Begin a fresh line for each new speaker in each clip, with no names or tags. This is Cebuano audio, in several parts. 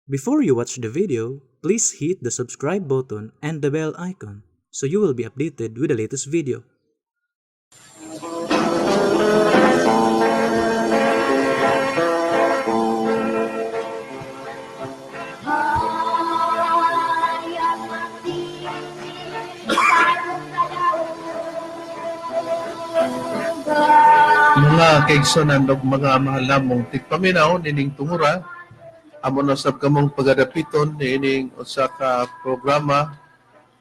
Before you watch the video, please hit the subscribe button and the bell icon so you will be updated with the latest video.
Mga kaigsonan ug mga mahal namong tigpaminaw nining tungura, amo na sab kamong pagadapiton niining usa ka programa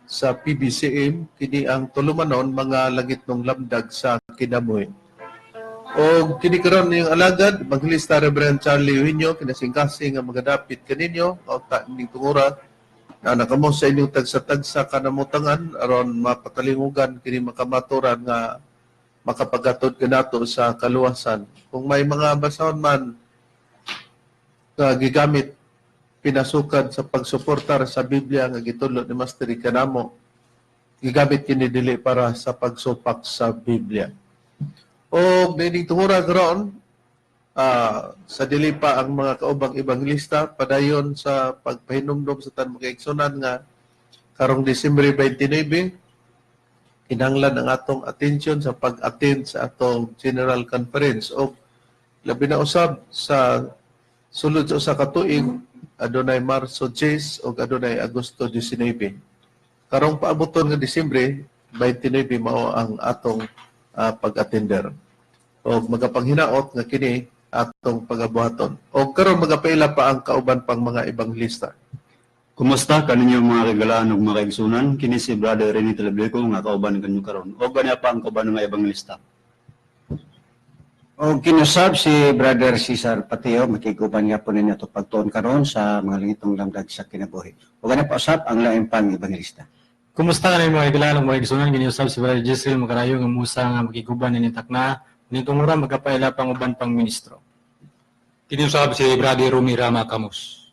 sa PBCM, kini ang tulumanon Mga Langitnong Lamdag sa Kinabuhi. Og kini karon iyong alagad, Evangelista Reverend Charlie Eugenio, kinasingkasing nga magadapit kaninyo kaunta ining tungura na nakamo sa inyong tagsa-tagsa kanamutangan aron mapatalingugan kini makamaturan nga makapagatod kanato sa kaluwasan. Kung may mga basahon man nga gigamit pinasukad sa pagsuportar sa Biblia nga gitudlo ni Master kanamo, gigamit kini dili para sa pagsupak sa Biblia. O nining tungura karon, sa dili pa ang mga kaubang ebanghelista, padayon sa pagpahinumdom sa tanan mga igsunan nga karong Disyembre 29 kinahanglan ang atong atensyon sa pag-attend sa atong General Conference o labi na usab sa sulod sa usa ka tuig, adunay Marso 10 o adunay Agosto 19. Karong paaboton nga Disyembre 29 mao ang atong pag-attender. O magapanghinaot nga kini atong pagabuhaton. O karon magapaila pa ang kauban pang mga ebanghelista.
Kumusta kaninyo mga kaigalaan ug mga kaigsunan? Kini si Brother Rene Telebleco nga kauban kanyo karon. Og gani pa ang kauban nga ebanghelista.
O kinusab si Brother Cesar Pateo, makiguban nga po ninyo ito pagtuon karon sa Mga Langitong Lamdag sa Kinabuhi. O ganyan pa usab ang lain pang ebanghelista.
Kumusta ka mga kaigalaan ug mga igsunan? Giniusab si Brother Jezreel Makarayo nga musa nga makiguban nini takna ning tungura magapaila pang uban pang ministro.
Kinusab si Brother Rumi Rama Camus.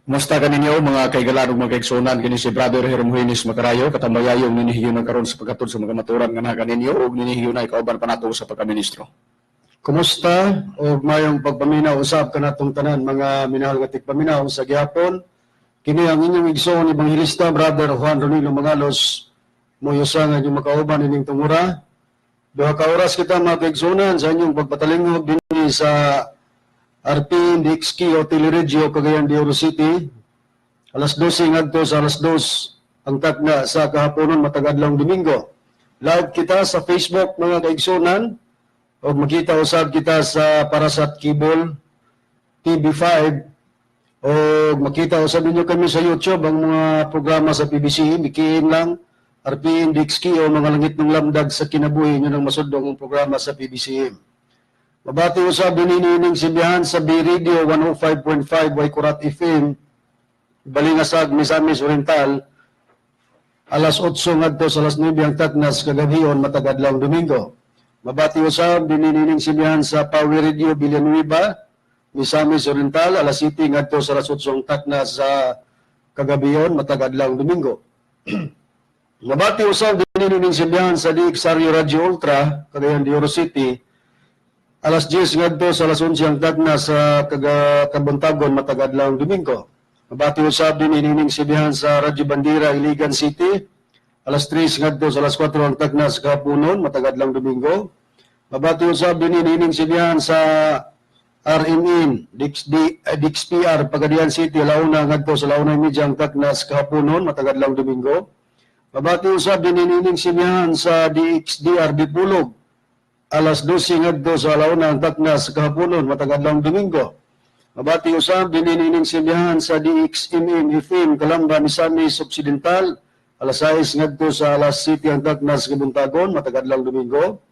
Kumusta kaninyo mga kaigalaan ug mga kaigsunan? Kini si Brother Hermogenes Macarayo, katambayayong ninihiyunay karon sa pagkatod sa mga maturan nga naa kaninyo ug ninihiyunay kauban pa nato sa pagkaministro.
Kumusta o mayong pagpaminaw usab kanatong tanan mga minahal nga tigpaminaw sa gihapon. Kini ang inyong igsoon ebanghelista, Brother Juan Ronilo Mangalos, moyusa nga inyong makauban ining tungura. 2 ka oras kita mga kaigsunan sa inyong pagpatalingog dinhi sa RP DXQ Teleradyo, Cagayan de Oro City. Alas 12 ngadto sa alas 2 ang takna sa kahaponon matag adlawng Domingo. Live kita sa Facebook, mga kaigsunan, o makita usab kita sa Parasat Cable TV5 o makita usab ninyo kami sa YouTube, ang mga programa sa PBC. Mikiin lang RPN DXQ o Mga Langitnong Lamdag sa Kinabuhi, inyo nang masudong ang programa sa PBCM. Mabati usab dinini sibihan sa B Radio 105.5 Waikurat FM, Balingasag, Misamis Oriental, alas 8 ngadto sa alas 9 ang taknas kagabhion matag adlawng Domingo. Mabati usab dinini sibihan sa Power Radio Villanueva, Misamis Oriental, alas 7 ngadto sa alas 8 ang taknas sa kagabion matag adlawng Domingo. Mabati usab dinini sibihan sa DXRU Radio Ultra, Cagayan de Oro City, alas 10 ngadto sa alas 11 ang takna sa kabuntagon matag adlawng Domingo. Mabati usab dinini sibihan sa Radyo Bandera, Iligan City, alas 3 ngadto sa alas 4 ang takna sa kahaponon matag adlawng Domingo. Mabati usab dinini sibihan sa RMN, DXPR, Pagadian City, alauna ngadto sa 1:30 ang takna sa kahaponon matag adlawng Domingo. Mabati usab dinini sibihan sa DXDR Dipolog, alas 12 ngadto sa alauna ang takna sa kahaponon matag adlawng Domingo. Mabati usab dinini sibihan sa DXMM FM Calamba, Misamis Occidental, alas 6 ngadto sa alas 7 ang takna sa kabuntagon matag adlawng Domingo.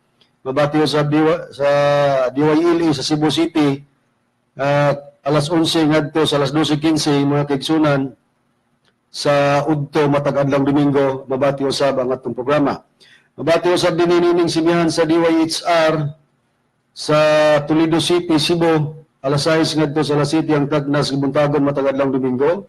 Mabati usab sa DYLE sa Cebu City, alas 11 ngadto sa alas 12:15, mga kaigsunan, sa udto matag adlawng Domingo mabati usab ang atong programa. Mabati usab dinini sibihan sa DYHR sa Toledo City, Cebu, alas 6 ngadto sa alas 7 ang tagnas kabuntagon matag adlawng Domingo.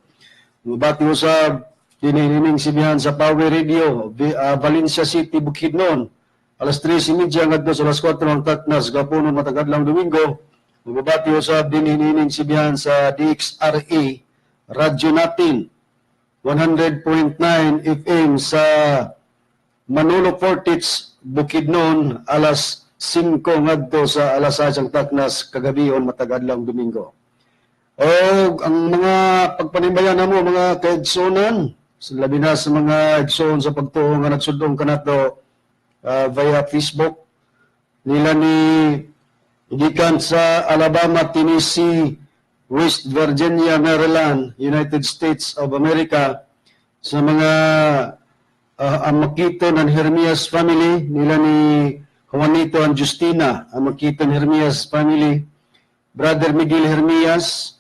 Mabati usab dinini sibihan sa Power Radio, Valencia City, Bukidnon, alas 3:30 ngadto sa alas 4 ang taknas kahaponon matag adlawng Domingo. Magbabati usab din hinining sibihan sa DXRE Radyo Natin 100.9 FM sa Manolo Fortich, Bukidnon, alas 5 ngadto sa alas 6 ang taknas kagabion matag adlaw Domingo. O ang mga pagpanimbayan namo, mga kaigsunan, labi na sa mga igsoon sa pagtuo nga nagsudong kanato via Facebook nila ni gikan sa Alabama, Tennessee, West Virginia, Maryland, United States of America, sa mga Amakito ng Hermias family nila ni Juanito and Justina, Amakito ng Hermias family, Brother Miguel Hermias,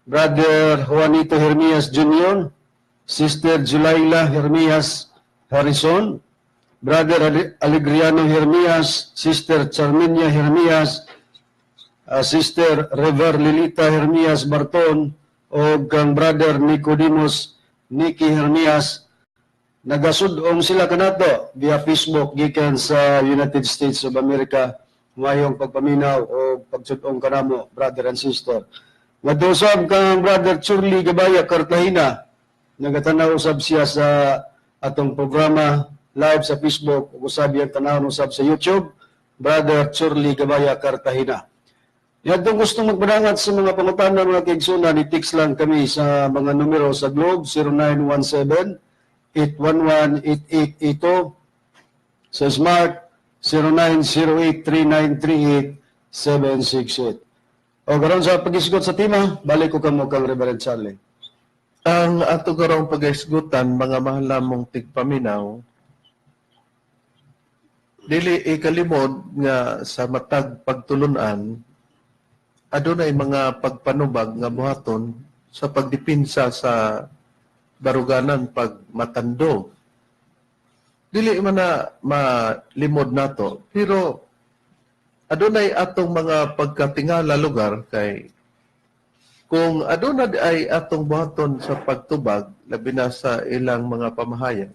Brother Juanito Hermias Jr., Sister Julaila Hermias Harrison, Brother Alegriano Hermias, Sister Charminia Hermias, Sister Rever Lilita Hermias Barton, o kang Brother Nicodemus Nicky Hermias. Nagasudong sila kanato via Facebook gikan sa United States of America. Mayong pagpaminaw o pagsudong kanamo, brother and sister. Ngadusab kang Brother Churly Gabaya Cartagena, nagatanaw usab siya sa atong programa live sa Facebook ug usab iyang tanawon usab sa YouTube, Brother Churly Gabaya Cartagena. Yadtong gusto magpadangat sa mga pangutana, mga kaigsunan, i-text lang kami sa mga numero sa Globe 0917 811 8882, sa Smart 0908 3938 768. O karon sa pag-isgot sa tema, balik ko kamo kang Reverend Charlie.
Ang ato karong pag-isgutan, mga mahal namong tigpaminaw, dili ikalimod nga sa matag pagtulunan adunay mga pagpanubag nga buhaton sa pagdipinsa sa baruganan pag matando. Dili man na malimod nato, pero adunay atong mga pagkatingala lugar kay kung aduna ay atong buhaton sa pagtubag, labi na sa ilang mga pamahayag.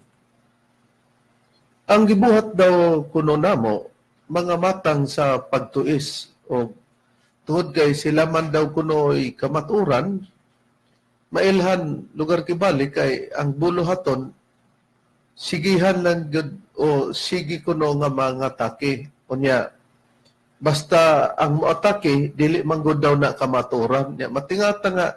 Ang gibuhat daw kuno namo mga matang sa pagtuis o tungod kay sila man daw kuno ay kamaturan, mailhan lugar kibali kay ang buluhaton sigihan lang gyud o sige kuno nga mga atake. Unya basta ang moatake dili man gud daw na kamaturan. Nya matingata nga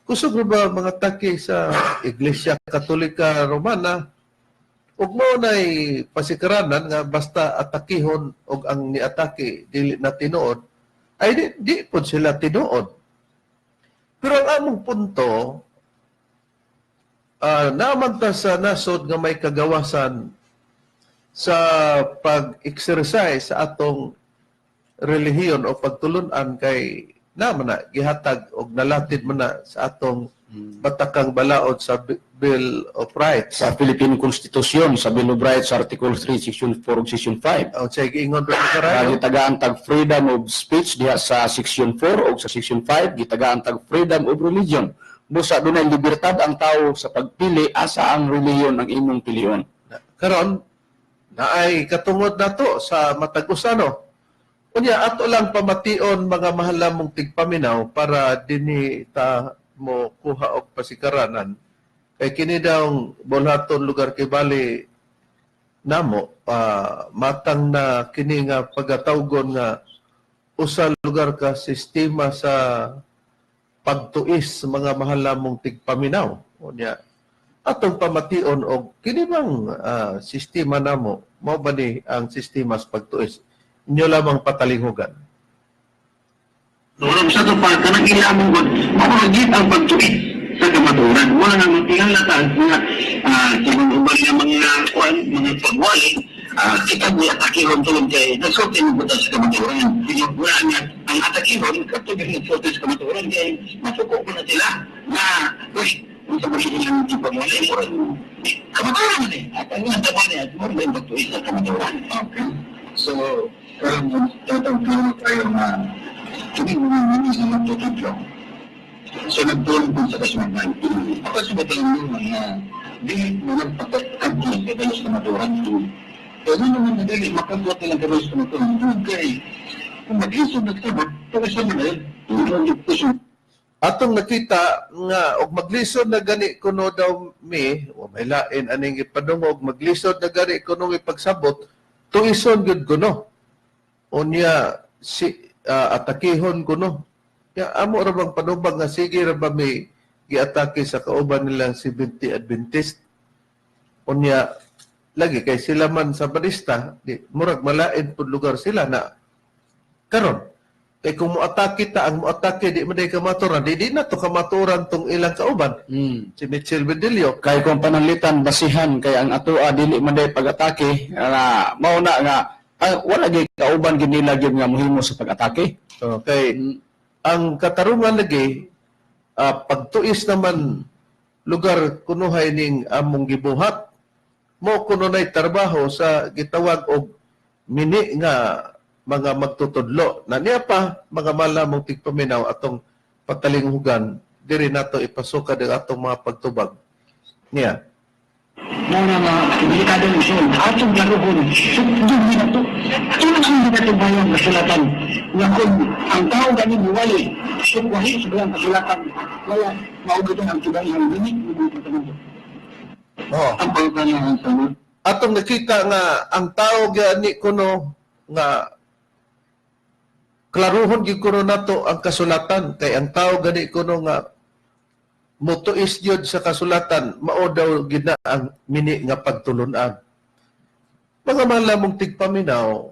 kusog ra ba mga atake sa Iglesia Katolika Romana ug mao nay pasikaranan nga basta atakihon og ang niatake dili na tinuod ay di pod sila tinuod. Pero ang among punto, naman ta sa nasod nga may kagawasan sa pag-exercise sa atong relihiyon o pagtulunan kay naman na gihatag og nalatid man na sa atong batakang balaod sa Bill of Rights.
Sa Philippine Constitution, sa Bill of Rights, Article 3, Section 4 ug Section 5.
Ang say giingon pa karayo.
Gitagaan tag freedom of speech diha sa Section 4 ug sa Section 5, gitagaan tag freedom of religion. Busa dunay libertad ang tao sa pagpili asa ang relihiyon ang imong pilion.
Karon naay katungod nato sa matag usa, no. Unya ato lang pamation, mga mahal namong tigpaminaw, para dinhi ta mo kuha og pasikaranan kay kini daw bolhaton lugar kay bali namo pa matang na kini nga pagatawgon nga usa lugar ka sistema sa pagtuis, mga mahal namong tigpaminaw. Unya atong pamation og kini bang sistema namo mao ba ni ang sistema sa pagtuis? Inyo lamang patalinghugan.
Tulog sa tupad, kanang ilamong gud, makuragit ang pagtuit sa kamaturan. Wala nga matingala ta nga sa mga uban nga mga kuan, mga pagwali, kita mo atakihon tulog kay nagsulti mo buta sa kamaturan. Wala nga ang atakihon katong nagsulti sa kamaturan kay masuko ko na sila na uy, unsa ba siya ng pagwali, murag kamaturan man eh. At ang nga tawa niya, murag may pagtuit sa kamaturan. Okay. So, karon tatawag tayo nga kini mga mga sa magtutudlo. So nagtulong po sa kasmagan. Ako sa batang mo nga di mo nagpatagpo sa kayo sa kamaturan. Pero naman na dili makabot nilang kayo sa kamaturan. Tungod kay Kung mag-isod nagsabot, tuisan na yun.
Atong nakita nga og maglisod na gani kuno daw mi, wa may lain aning ipadungog, maglisod na gani kuno mi pagsabot, tuison gyud kuno. Unya si atakihon kuno. Ya amo ra bang panubag nga sige ra ba mi giatake sa kauban nilang Seventh Adventist. Unya lagi kay sila man sa barista, di, murag malain pud lugar sila na karon. Kay kung moatake ta, ang moatake di man day kamaturan, di na to kamaturan tong ilang kauban. Si Mitchell Bedilio.
Kay kung pananglitan basihan kay ang atoa dili man day pag-atake nga mao na nga wala gyud kauban gid nila gyud nga mohimo sa pag-atake.
Okay. Ang katarungan lagi, pagtuis naman lugar kunuhay ning among gibuhat, mo kuno nay trabaho sa gitawag og mini nga mga magtutudlo. Na niya pa mga malamong tigpaminaw atong patalinghugan diri nato ipasukad ang atong mga pagtubag. Niya.
Mao na nga, delikado ng sol. Atong laruhon, sukdog ni nato. Tunan ang ginatubayan kasulatan. Nga kung ang tao gani muwali, sukwahi sa iyang kasulatan. Kaya, maugitan ang tubayang binit, hindi.
Oh.
Ang pagkanahan sa mga.
Atong nakita nga ang tao gani kuno nga klaruhon gyud kuno nato ang kasulatan, kay ang tao gani kuno nga motuis gyud sa kasulatan, mao daw gyud na ang mini nga pagtulun-an. Mga malamong tigpaminaw,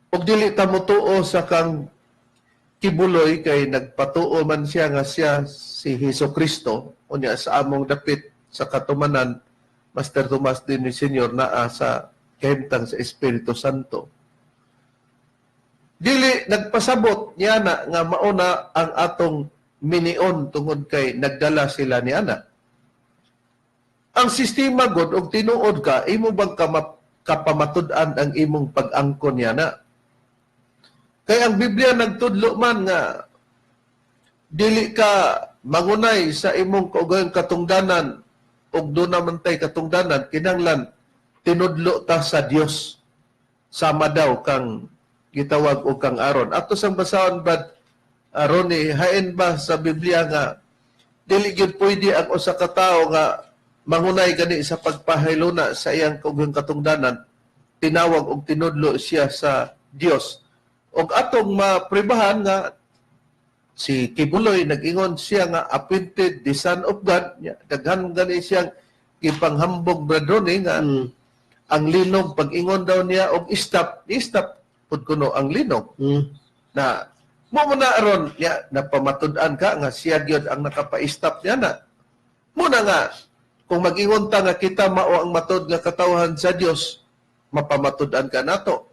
og dili ta motuo sa kang Kibuloy kay nagpatuo man siya nga siya si Hesus Kristo, unya sa among dapit sa katumanan Master Tomas din ni Senior naa sa kahimtang sa Espiritu Santo. Dili nagpasabot niya na nga mauna ang atong minion tungod kay nagdala sila ni ana. Ang sistema god og tinuod ka, imo bang kapamatud-an ang imong pag-angkon niya na? Kay ang Biblia nagtudlo man nga dili ka mangunay sa imong kaugalingon katungdanan ug doon naman tay katungdanan, kinahanglan tinudlo ta sa Dios sama daw kang gitawag og kang Aaron. Ato sang basahon bad Ronnie, hain ba sa Biblia nga dili gyud pwede ang usa ka tawo nga mangunay gani sa pagpahiluna sa iyang kaugalingon katungdanan, tinawag og tinudlo siya sa Dios? Og atong mapribahan nga si Kibuloy nag-ingon siya nga appointed the Son of God, daghan gani siyang gipanghambog, Brad Ronnie, nga ang linog pag-ingon daw niya og stop, stop pud kuno ang linog. Na mo na aron niya napamatud-an ka nga siya gyud ang nakapa-stop niya na. Muna nga kung mag-ingon ta nga kita mao ang matod nga katawhan sa Dios, mapamatud-an ka nato.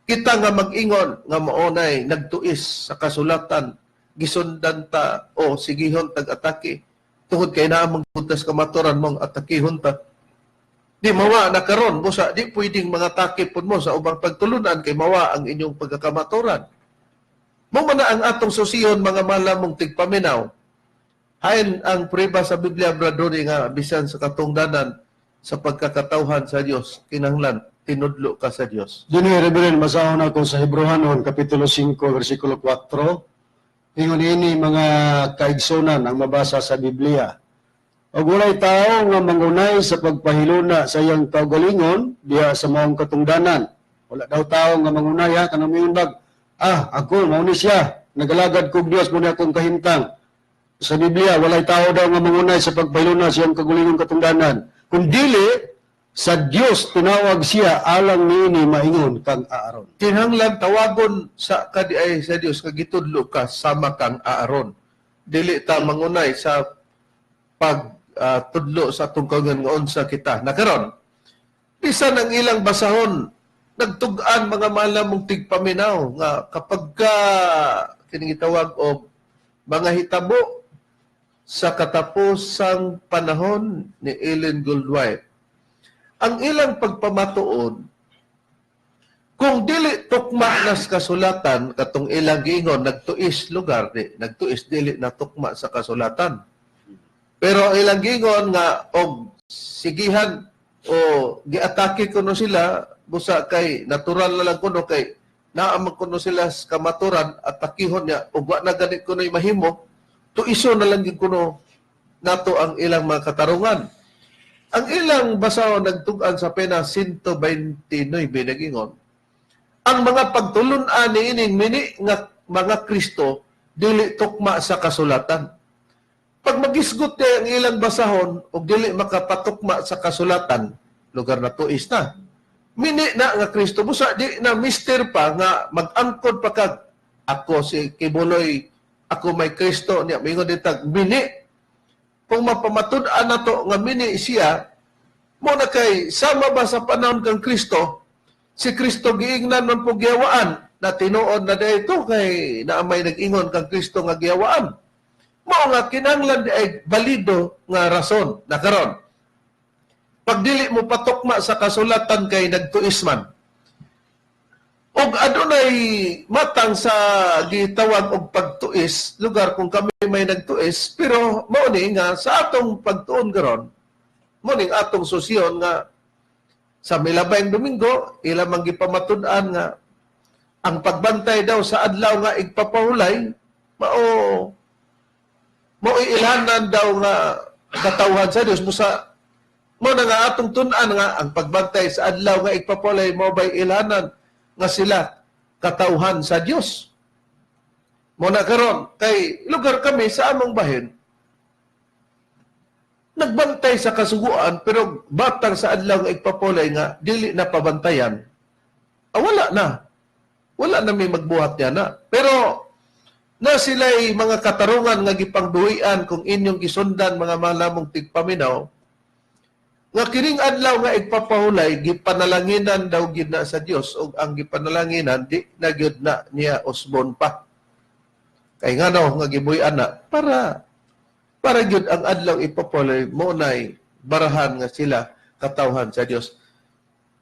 Kita nga mag-ingon nga mao nay nagtuis sa kasulatan, gisundan ta o sigihon tag-atake tungod kay naa mang butas kamaturan mong atakihon ta. Di mawa na karon busa di pwedeng mga atake pud mo sa ubang pagtulunan kay mawa ang inyong pagkakamaturan. Mo man na ang atong susiyon mga malamong tigpaminaw. Hain ang prueba sa Biblia, Brad Ronnie, nga bisan sa katungdanan sa pagkakatawhan sa Dios kinahanglan tinudlo ka sa Dios.
Dini, Reverend, basahon ako sa Hebrohanon, Kapitulo 5, versikulo 4. Ingon ini mga kaigsunan ang mabasa sa Biblia. Og walay tao nga mangunay sa pagpahiluna sa iyang kaugalingon diha sa maong katungdanan. Wala daw tao nga mangunay ha, kanang moingon bag, ako, mao ni siya, nagalagad kog Dios mo akong kahimtang. Sa Biblia, walay tao daw nga mangunay sa pagpahiluna sa iyang kaugalingong katungdanan. Kung dili, sa Dios tinawag siya alang niini maingon kang Aaron.
Kinahanglan tawagon sa kadi ay sa Dios nga gitudlo ka sama kang Aaron. Dili ta mangunay sa pag tudlo sa atong kaugalingon nga unsa kita. Na karon, bisan ang ilang basahon nagtug-an mga malamong tigpaminaw nga kapag ka kining gitawag og mga hitabo sa katapusang panahon ni Ellen Goldwhite. Ang ilang pagpamatuod, kung dili tukma nas kasulatan, katong ilang giingon, nagtuis lugar, di, nagtuis dili na tukma sa kasulatan. Pero ilang giingon nga, og sigihan, O giatake kuno sila busa kay natural na lang kuno kay naa man kuno sila sa kamaturan, atakihon niya ug wa na gani kuno mahimo, tuiso na lang gyud kuno nato ang ilang mga katarungan. Ang ilang basahon nagtug-an sa pena 129, nagingon ang mga pagtulun-an niining mini nga mga Kristo dili tukma sa kasulatan. Pag magisgot niya ang ilang basahon og dili makapatukma sa kasulatan, lugar na tuis na. Mini na nga Kristo, busa di na mister pa nga mag-angkod pa kag ako si Kibuloy, ako may Kristo niya, mingon ditag mini. Kung mapamatud-an nato nga mini siya, mo na kay sama ba sa panahon kang Kristo, si Kristo giingnan man po giyawaan, na tinuod na dito kay naamay nag-ingon kang Kristo nga giyawaan. Mao nga kinahanglan di ay balido nga rason na karon. Pag dili mo patukma sa kasulatan kay nagtuis man. Og adunay matang sa gitawag og pagtuis, lugar kung kami may nagtuis, pero mao ni nga sa atong pagtuon karon, mao ning atong susyon nga sa milabayng Domingo, ila man gipamatud-an nga ang pagbantay daw sa adlaw nga igpapahulay mao mao ilhanan daw nga katawhan sa Dios. Busa mo na nga atong tun-an nga ang pagbantay sa adlaw nga igpapahulay mao bay ilhanan nga sila katawhan sa Dios. Mo na karon kay lugar kami sa among bahin nagbantay sa kasuguan, pero batang sa adlaw nga igpapahulay nga dili na pabantayan, wala na. Wala na may magbuhat niya na. Pero na sila'y mga katarungan nga gipangduwian kung inyong gisundan, mga malamong tigpaminaw, nga kining adlaw nga igpapahulay gipanalanginan daw gid na sa Dios, ug ang gipanalanginan di na gyud na niya usbon pa. Kay ngano nga gibuy-an na para para gyud ang adlaw ipapahulay mo nay barahan nga sila katawhan sa Dios.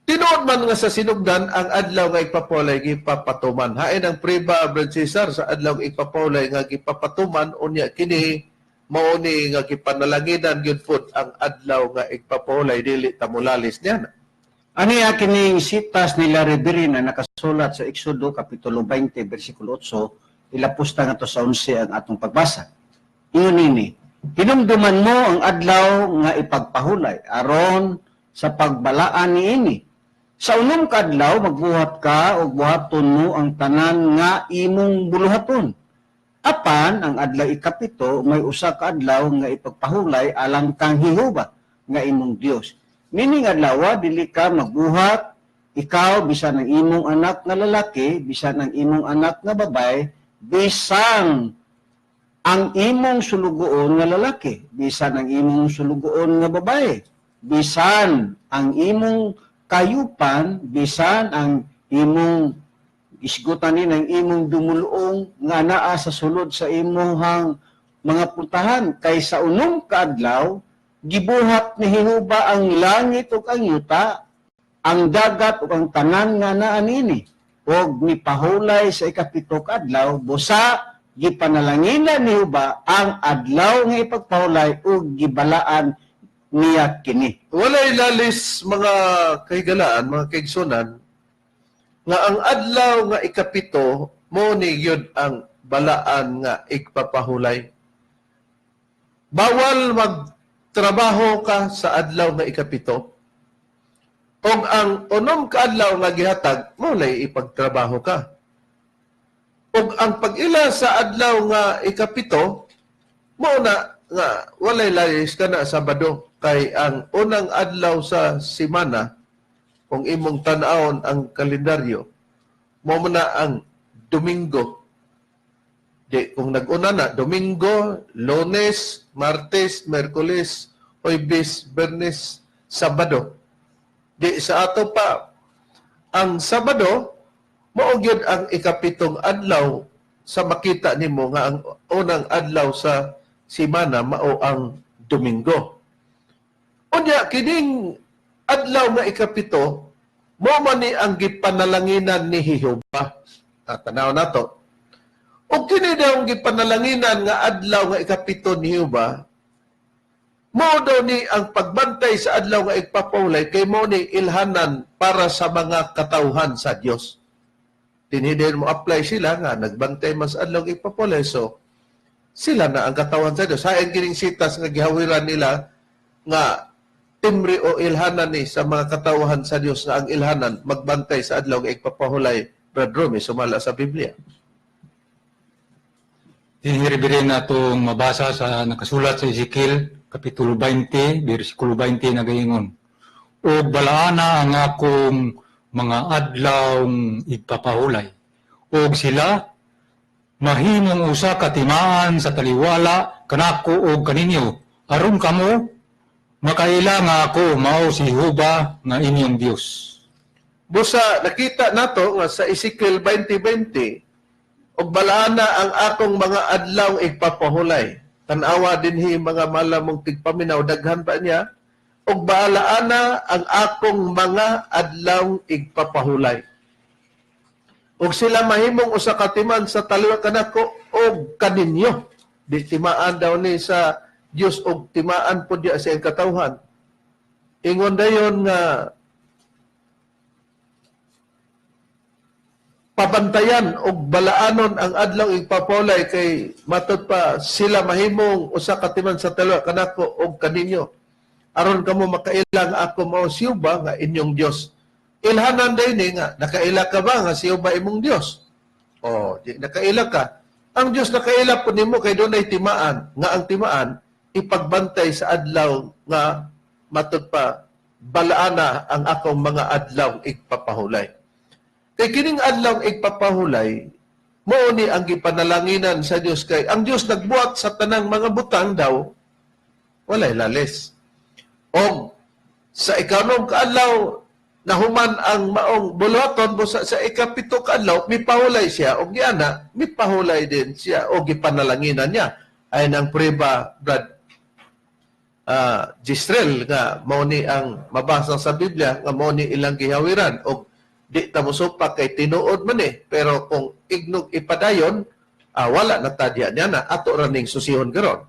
Tinuod man nga sa sinugdan ang adlaw nga igpapahulay gipapatuman. Hain ang priba, Brad Cesar, sa adlaw nga igpapahulay nga gipapatuman, unya kini mao ni nga gipanalanginan gyud pud ang adlaw nga igpapahulay, dili ta molalis niya.
Ani kining sitas ni Larry Berry na nakasulat sa Exodo Kapitulo 20 versikulo 8, ilapusta nga to sa 11 ang atong pagbasa. Ingon nini, hinumduman mo ang adlaw nga ipagpahulay aron sa pagbalaan niini. Sa unom ka adlaw magbuhat ka ug buhaton mo ang tanan nga imong buluhaton. Apan ang adlaw ikapito may usa ka adlaw nga ipagpahulay alang kang Jehova nga imong Dios. Nining adlaw dili ka magbuhat, ikaw bisan ang imong anak nga lalaki, bisan ang imong anak nga babae, bisan ang imong sulugoon nga lalaki, bisan ang imong sulugoon nga babae, bisan ang imong kayupan, bisan ang imong isgutan ni ng imong dumuluong nga naa sa sulod sa imuhang mga putahan, kay sa unom ka adlaw gibuhat ni Jehova ang langit ug ang yuta, ang dagat ug ang tanan nga naa niini, ug mipahulay sa ikapito ka adlaw. Busa gipanalanginan ni Jehova ang adlaw nga ipagpahulay ug gibalaan niya kini.
Walay lalis, mga kahigalaan, mga kaigsunan, nga ang adlaw nga ikapito mo ni gyud ang balaan nga igpapahulay. Bawal magtrabaho ka sa adlaw nga ikapito. Og ang unom ka adlaw nga gihatag, mo lay ipagtrabaho ka. Og ang pag-ila sa adlaw nga ikapito, mo na nga walay lalis ka na Sabado, kay ang unang adlaw sa semana, kung imong tan-awon ang kalendaryo, mo na ang Domingo. Di, kung nag-una na, Domingo, Lunes, Martes, Merkules, Huwebes, Biyernes, Sabado. Di sa ato pa, ang Sabado, mao gyud ang ikapitong adlaw sa makita nimo nga ang unang adlaw sa semana mao ang Domingo. Unya kining adlaw nga ikapito mo man ni ang gipanalanginan ni Jehova. Tanaw nato. Og kini daw ang gipanalanginan nga adlaw nga ikapito ni Jehova, Mao daw ni ang pagbantay sa adlaw nga igpapahulay kay mao ni ilhanan para sa mga katawhan sa Dios. Tinidin mo apply sila nga nagbantay mas adlaw nga igpapahulay, so sila na ang katawhan sa Dios. Hain kining sitas nga gihawiran nila nga timbre o ilhanan ni sa mga katawhan sa Dios nga ang ilhanan magbantay sa adlaw nga igpapahulay, Brad Romy, sumala sa Biblia.
Dinhi natong mabasa sa nakasulat sa Ezekiel Kapitulo 20, versikulo 20, nagaingon: "Og balaana ang akong mga adlaw igpapahulay, og sila mahimong usa ka timaan sa taliwala kanako og kaninyo, aron kamo makaila nga ako mao si Jehova nga inyong Dios."
Busa nakita nato nga sa Ezekiel 20:20, "Og balaana ang akong mga adlaw igpapahulay." Tanawa dinhi, mga malamong tigpaminaw, daghan pa niya. "Og balaana ang akong mga adlaw igpapahulay. Og sila mahimong usa ka timaan sa taliwala kanako og kaninyo." Di timaan daw ni sa Dios og timaan po diya sa iyang katawhan. Ingon dayon nga pabantayan og balaanon ang adlaw igpapahulay kay matud pa sila mahimong usa ka timan sa taliwala kanako og kaninyo, aron kamo makaila nga ako mao si Jehova nga inyong Dios. Ilhanan day ni nga nakaila ka ba nga si Jehova imong Dios? O di nakaila ka. Ang Dios nakaila po nimo kay dunay timaan nga ang timaan ipagbantay sa adlaw nga matud pa balaana ang akong mga adlaw igpapahulay. Kay kining adlaw igpapahulay, mao ni ang gipanalanginan sa Dios, kay ang Dios nagbuhat sa tanang mga butang daw walay lalis. Og sa ikaunom ka adlaw nahuman ang maong buluhaton, busa sa 7 ka adlaw mipahulay siya, og giana mipahulay din siya og gipanalanginan niya. Ay nang prueba, Brad Gistrel, nga mao ni ang mabasa sa Biblia nga mao ni ilang gihawiran, og di ta mosupak kay tinuod man eh. Pero kung ignog ipadayon, wala na tadya niya na ato ra ning susihon karon.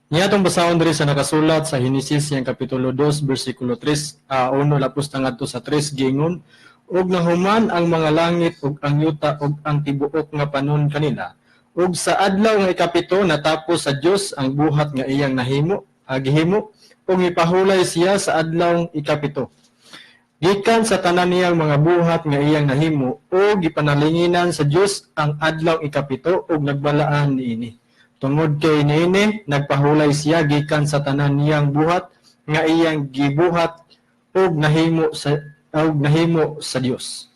Niya atong basahon diri sa nakasulat sa Henesis yang kapitulo 2 bersikulo 3 1 lapos na ngadto sa 3, giingon: "Ug nahuman ang mga langit ug ang yuta ug ang tibuok nga panon kanila. Ug sa adlaw nga 7 natapos sa Dios ang buhat nga iyang nahimo, gihimo, ug mipahulay siya sa adlaw 7 gikan sa tanan niyang mga buhat nga iyang nahimo, ug gipanalinginan sa Dios ang adlaw 7 ug nagbalaan niini. Tungod kay niini nagpahulay siya gikan sa tanan niyang buhat nga iyang gibuhat ug nahimo sa Dios."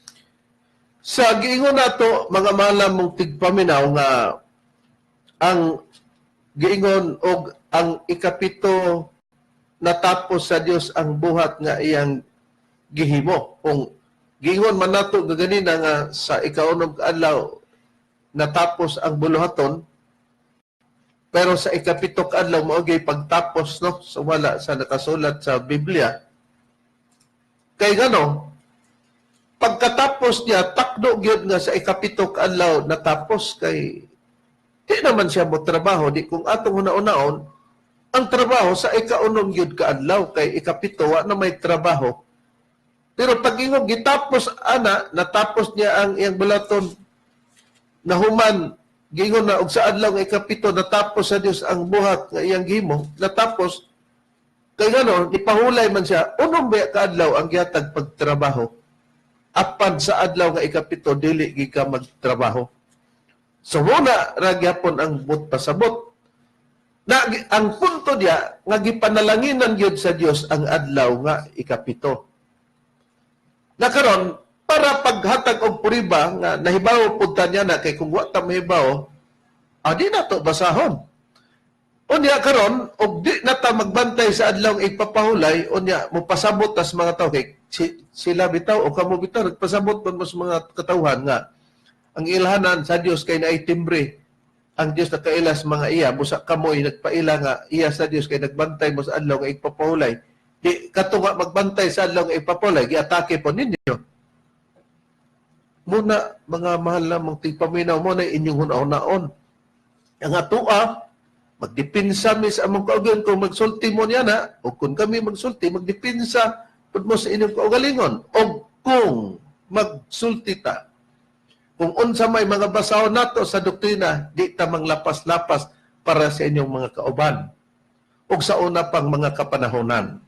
Sa giingon nato, mga malam mong tigpaminaw, nga ang giingon og ang 7 natapos sa Dios ang buhat nga iyang gihimo. Kung giingon man nato gaganina nga sa 6 ka adlaw natapos ang buluhaton, pero sa 7 ka adlaw mao gyud pagtapos, no, so wala sa nakasulat sa Biblia. Kay ngano pagkatapos niya, takdo gyud nga sa 7 ka adlaw natapos, kay di naman siya mo trabaho. Di kung atong huna-unaon ang trabaho sa 6 gyud ka adlaw, kay 7 wa na may trabaho. Pero pag ingon gitapos ana, natapos niya ang iyang bulaton, nahuman, giingon na og sa adlaw nga 7 natapos sa Dios ang buhat nga iyang gihimo, natapos kay ngano ipahulay man siya, unom ba ka adlaw ang gihatag pagtrabaho. Apan sa adlaw nga 7 dili gid ka magtrabaho. So muna ra gyapon ang but pasabot. Na ang punto diya nga gipanalanginan gyud sa Dios ang adlaw nga 7. Na karon para paghatag og puriba nga nahibaw pud ta niya na, kay kung wa ta mahibaw, di na to basahon. Unya karon og di na ta magbantay sa adlaw igpapahulay, unya mopasabot tas mga tawo kay sila bitaw o kamo bitaw nagpasabot man mo sa mga katawhan nga ang ilhanan sa Dios kay naay timbre. Ang Dios nakaila sa mga iya, busa kamoy nagpaila nga iya sa Dios kay nagbantay mo sa adlaw nga igpapahulay. Di kato nga magbantay sa adlaw nga igpapahulay, giatake po ninyo. Muna mga mahal na mong tigpaminaw, mo na inyong hunaon. Ang atoa Magdipinsa mi sa among kaugalingon kung magsulti mo niya na, o kung kami magsulti, magdipinsa pud mo sa inyong kaugalingon. O kung magsulti ta, kung unsa may mga basahon nato sa doktrina, di ta manglapas-lapas para sa inyong mga kauban o sa una pang mga kapanahonan.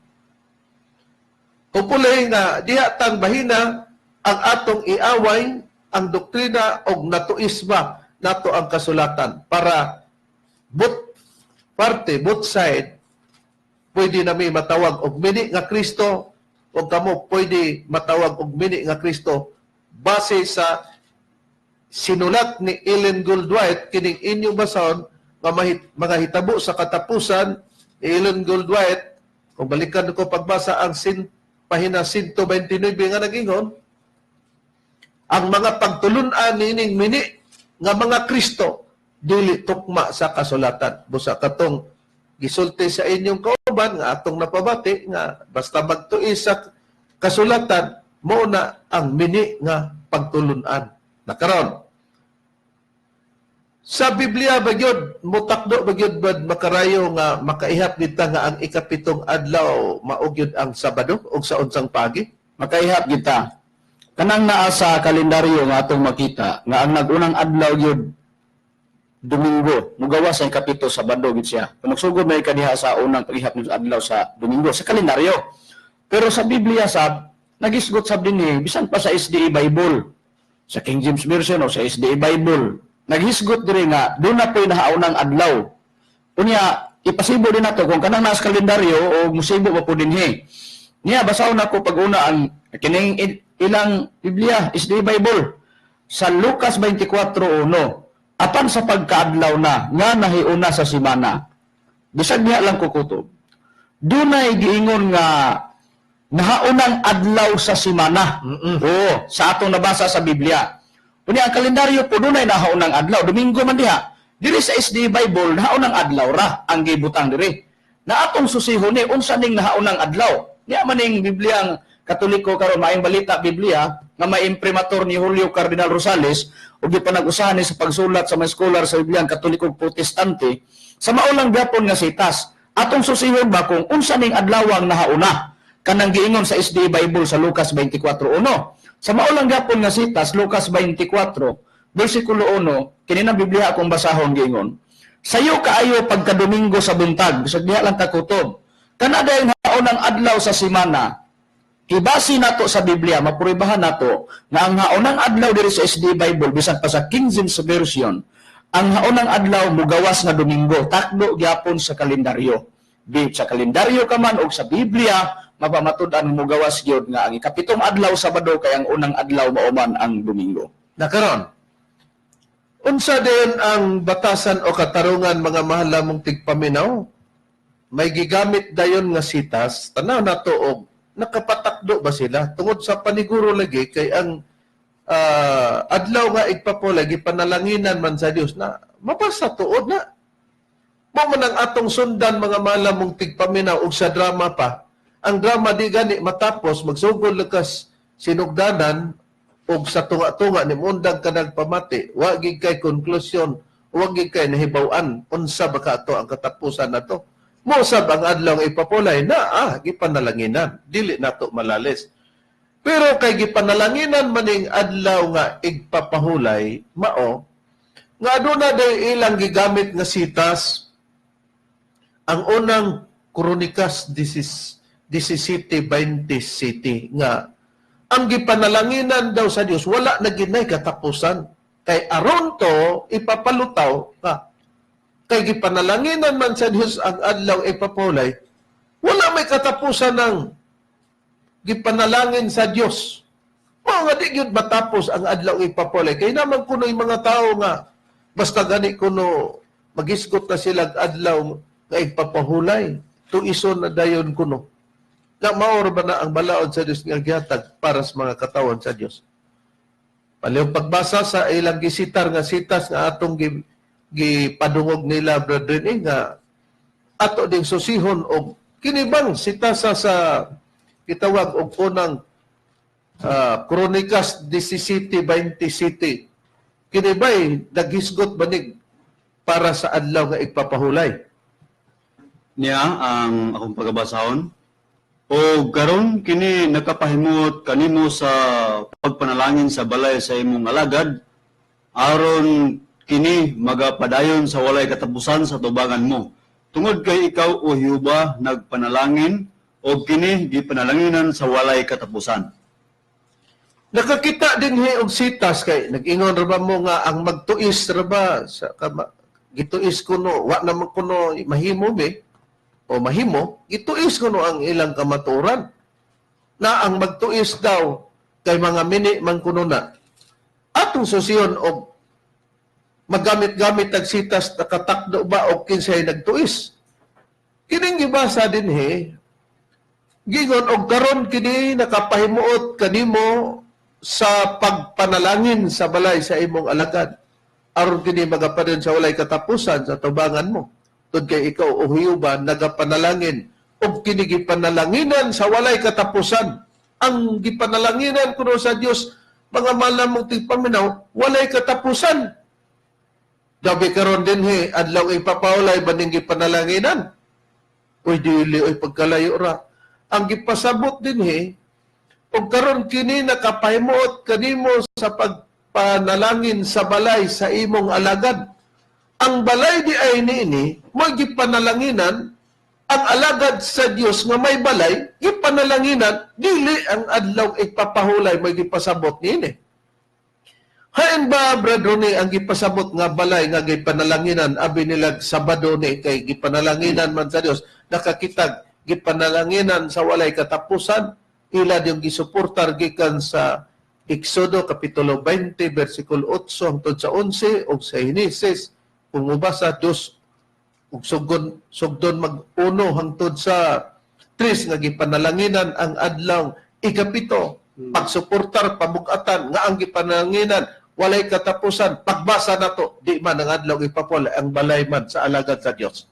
Hopefully nga diha tang bahina ang atong iaway ang doktrina og natuisma nato ang kasulatan para both parte, both side, pwede nami matawag og mini nga Kristo o kamo pwede matawag og mini nga Kristo base sa sinulat ni Ellen Gould White. Kining inyong basahon nga mga hitabo sa katapusan ni Ellen Gould White, kung balikan ko pagbasa ang pahina 129 nga nagingon ang mga pagtulun-an niining mini nga mga Kristo dili tukma sa kasulatan. Busa katong gisulti sa inyong kauban nga atong napabati nga basta magtuis sa kasulatan, mao na ang mini nga pagtulun-an. Nakaron sa Biblia ba gyud mutakdo ba gyud bad makarayo nga makaihap kita nga ang ikapitong adlaw mao gyud ang Sabado og sa unsang pagi?
Makaihap kita. Kanang naa sa kalendaryo nga atong makita nga ang nagunang adlaw gyud Domingo, mugawas sa ikapito, Sabado gyud siya. Kung magsugod may kadiha sa unang paghihap ng adlaw sa Domingo sa kalendaryo. Pero sa Biblia sab nagisgot sab dinhi, bisan pa sa SDA Bible, sa King James Version o sa SDA Bible, naghisgot diri nga doon na po'y nahaunang adlaw. Unya, ipasibo din nato kung kanang nasa kalendaryo o musibo pa po dinhi. Niya, basahon ako pag-una ang kining ilang Biblia, SDA Bible. Sa Lucas 24:1, apan sa pagkaadlaw na, nga nahiuna sa simana, bisag niya lang kukutob, dunay giingon nga nahaunang adlaw sa simana. Oo, sa atong nabasa sa Biblia. Unya, ang kalendaryo po dunay nahaunang adlaw, Domingo man diha. Diri sa SDA Bible, nahaunang adlaw ra ang gibutang diri. Na atong susihon ni unsa ning nahaunang adlaw. Niya man ning Bibliang Katoliko karon, maayong balita Biblia nga may imprimatur ni Julio Cardinal Rosales ug gipanag-usahan ni sa pagsulat sa mga scholar sa Bibliang Katoliko ug Protestante sa maulang gyapon nga sitas. Atong susihon ba kung unsa ning adlawang nahauna kanang giingon sa SDA Bible sa Lucas 24:1. Sa maulang gyapon nga sitas, Lucas 24 versikulo 1, kini nang Biblia akong basahon, giingon. Sayo kaayo pagka-Domingo sa buntag, bisag diha lang takutob. Kana dayon haunang adlaw sa simana, ibasi nato sa Biblia, mapuribahan nato nga ang haunang adlaw diri sa SDA Bible, bisan pa sa King James Version, ang haunang adlaw mugawas nga Domingo, takdo gyapon sa kalendaryo. Di sa kalendaryo ka man og sa Biblia, mapamatud-an mugawas gyud nga ang ikapitong adlaw Sabado kay ang unang adlaw mao man ang Domingo.
Nakaron, unsa din ang batasan o katarungan, mga mahal lamong tigpaminaw? May gigamit dayon nga sitas, tanaw nato og nakapatakdo ba sila tungod sa paniguro lagi kay ang adlaw nga igpapulay gipanalanginan man sa Dios na mabasa tuod na. Mo man ang atong sundan, mga mahal lamong tigpaminaw, og sa drama pa. Ang drama di gani matapos, magsugod lakas sinugdanan og sa tunga-tunga ni mundang ka nagpamati, wa gid kay konklusyon, wa gid kay nahibaw-an unsa ba ka ato ang katapusan nato. Mosab ang adlaw nga ipapulay na gipanalanginan, dili nato malalis. Pero kay gipanalanginan maning adlaw nga igpapahulay, mao nga aduna day ilang gigamit nga sitas. Ang unang Kronikas 17:27 nga ang gipanalanginan daw sa Dios wala na ginay katapusan, kay aron to ipapalutaw ka kay gipanalanginan man sa Dios ang adlaw ipapulay, wala may katapusan ng gipanalangin sa Dios. Mao nga di gyud matapos ang adlaw ipapulay, kay naman kuno yung mga tao nga basta gani kuno magisgot na sila adlaw nga ipapahulay, tuison na dayon kuno na maor ba na ang balaod sa Dios nga gihatag para sa mga katawan sa Dios. Palihog pagbasa sa ilang gisitar nga sitas nga atong gipadungog nila, brethren, nga ato ding susihon og kini bang sitasa sa gitawag og unang Kronikas 17:27, kini ba'y naghisgot banig para sa adlaw nga igpapahulay.
Niya ang akong pagabasahon. O karon kini nakapahimuot kanimo sa pagpanalangin sa balay sa imong alagad aron kini magapadayon sa walay katapusan sa tubangan mo. Tungod kay ikaw, o Jehova, nagpanalangin og kini gipanalanginan sa walay katapusan.
Nakakita din hi og sitas kay nag-ingon ra ba mo nga ang magtuis ra ba sa kama, gituis kuno wa naman kuno mahimo be o mahimo gituis kuno ang ilang kamatuoran na ang magtuis daw kay mga mini man kuno na atong susiyon og maggamit-gamit og sitas, nakatakdo ba og kinsay nagtuis. Kining gibasa dinhi, gingon, "Og karon kini nakapahimuot kanimo sa pagpanalangin sa balay sa imong alagad aron kini magapadayon sa walay katapusan sa tubangan mo, tud kay ikaw, o Jehova, nagapanalangin og kini gipanalanginan sa walay katapusan." Ang gipanalanginan kuno sa Dios, mga mahal namong tigpaminaw, walay katapusan. Dabi karon dinhi, adlaw ipapahulay ba ning gipanalanginan? Uy, dili, uy, pagkalayo ra. Ang gipasabot dinhi, "Og karon kini nakapahimuot kanimo sa pagpanalangin sa balay sa imong alagad." Ang balay di ay niini, mo gipanalanginan ang alagad sa Dios nga may balay, gipanalanginan, dili ang adlaw ipapahulay may gipasabot niini. Hain ba, Brad Ronnie, ang gipasabot nga balay nga gipanalanginan, abi nilag Sabado ni kay gipanalanginan man sa Dios, nakakitag gipanalanginan sa walay katapusan, ila yung gisuportar gikan sa Exodo kapitulo 20 versikulo 8 hangtod sa 11 ug sa Henesis kung mubasa dos ug sugdon sugdon mag 1 hangtod sa 3 nga gipanalanginan ang adlaw ikapito, pagsuportar pamugatan nga ang gipanalanginan walay katapusan. Pagbasa nato, di man ang adlaw ipapol, ang balay man sa alagad sa Dios.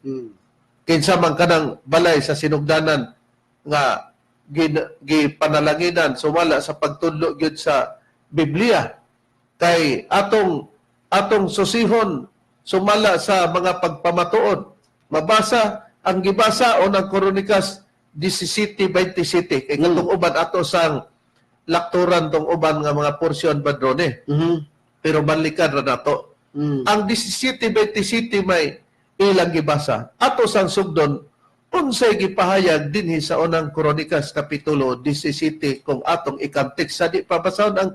Kinsa man kanang balay sa sinugdanan nga gipanalanginan sumala sa pagtudlo gyud sa Biblia, kay atong atong susihon sumala sa mga pagpamatuod, mabasa ang gibasa o ng Kronikas 17:27 kay katong uban ato sang lakturan tong uban nga mga porsyon, Badrone, pero balikan ra nato ang 17:27. May ilang gibasa, ato sang sugdon unsay gipahayag dinhi sa Unang Kronikas kapitulo 17 kung atong ikantek sa di pa basahon ang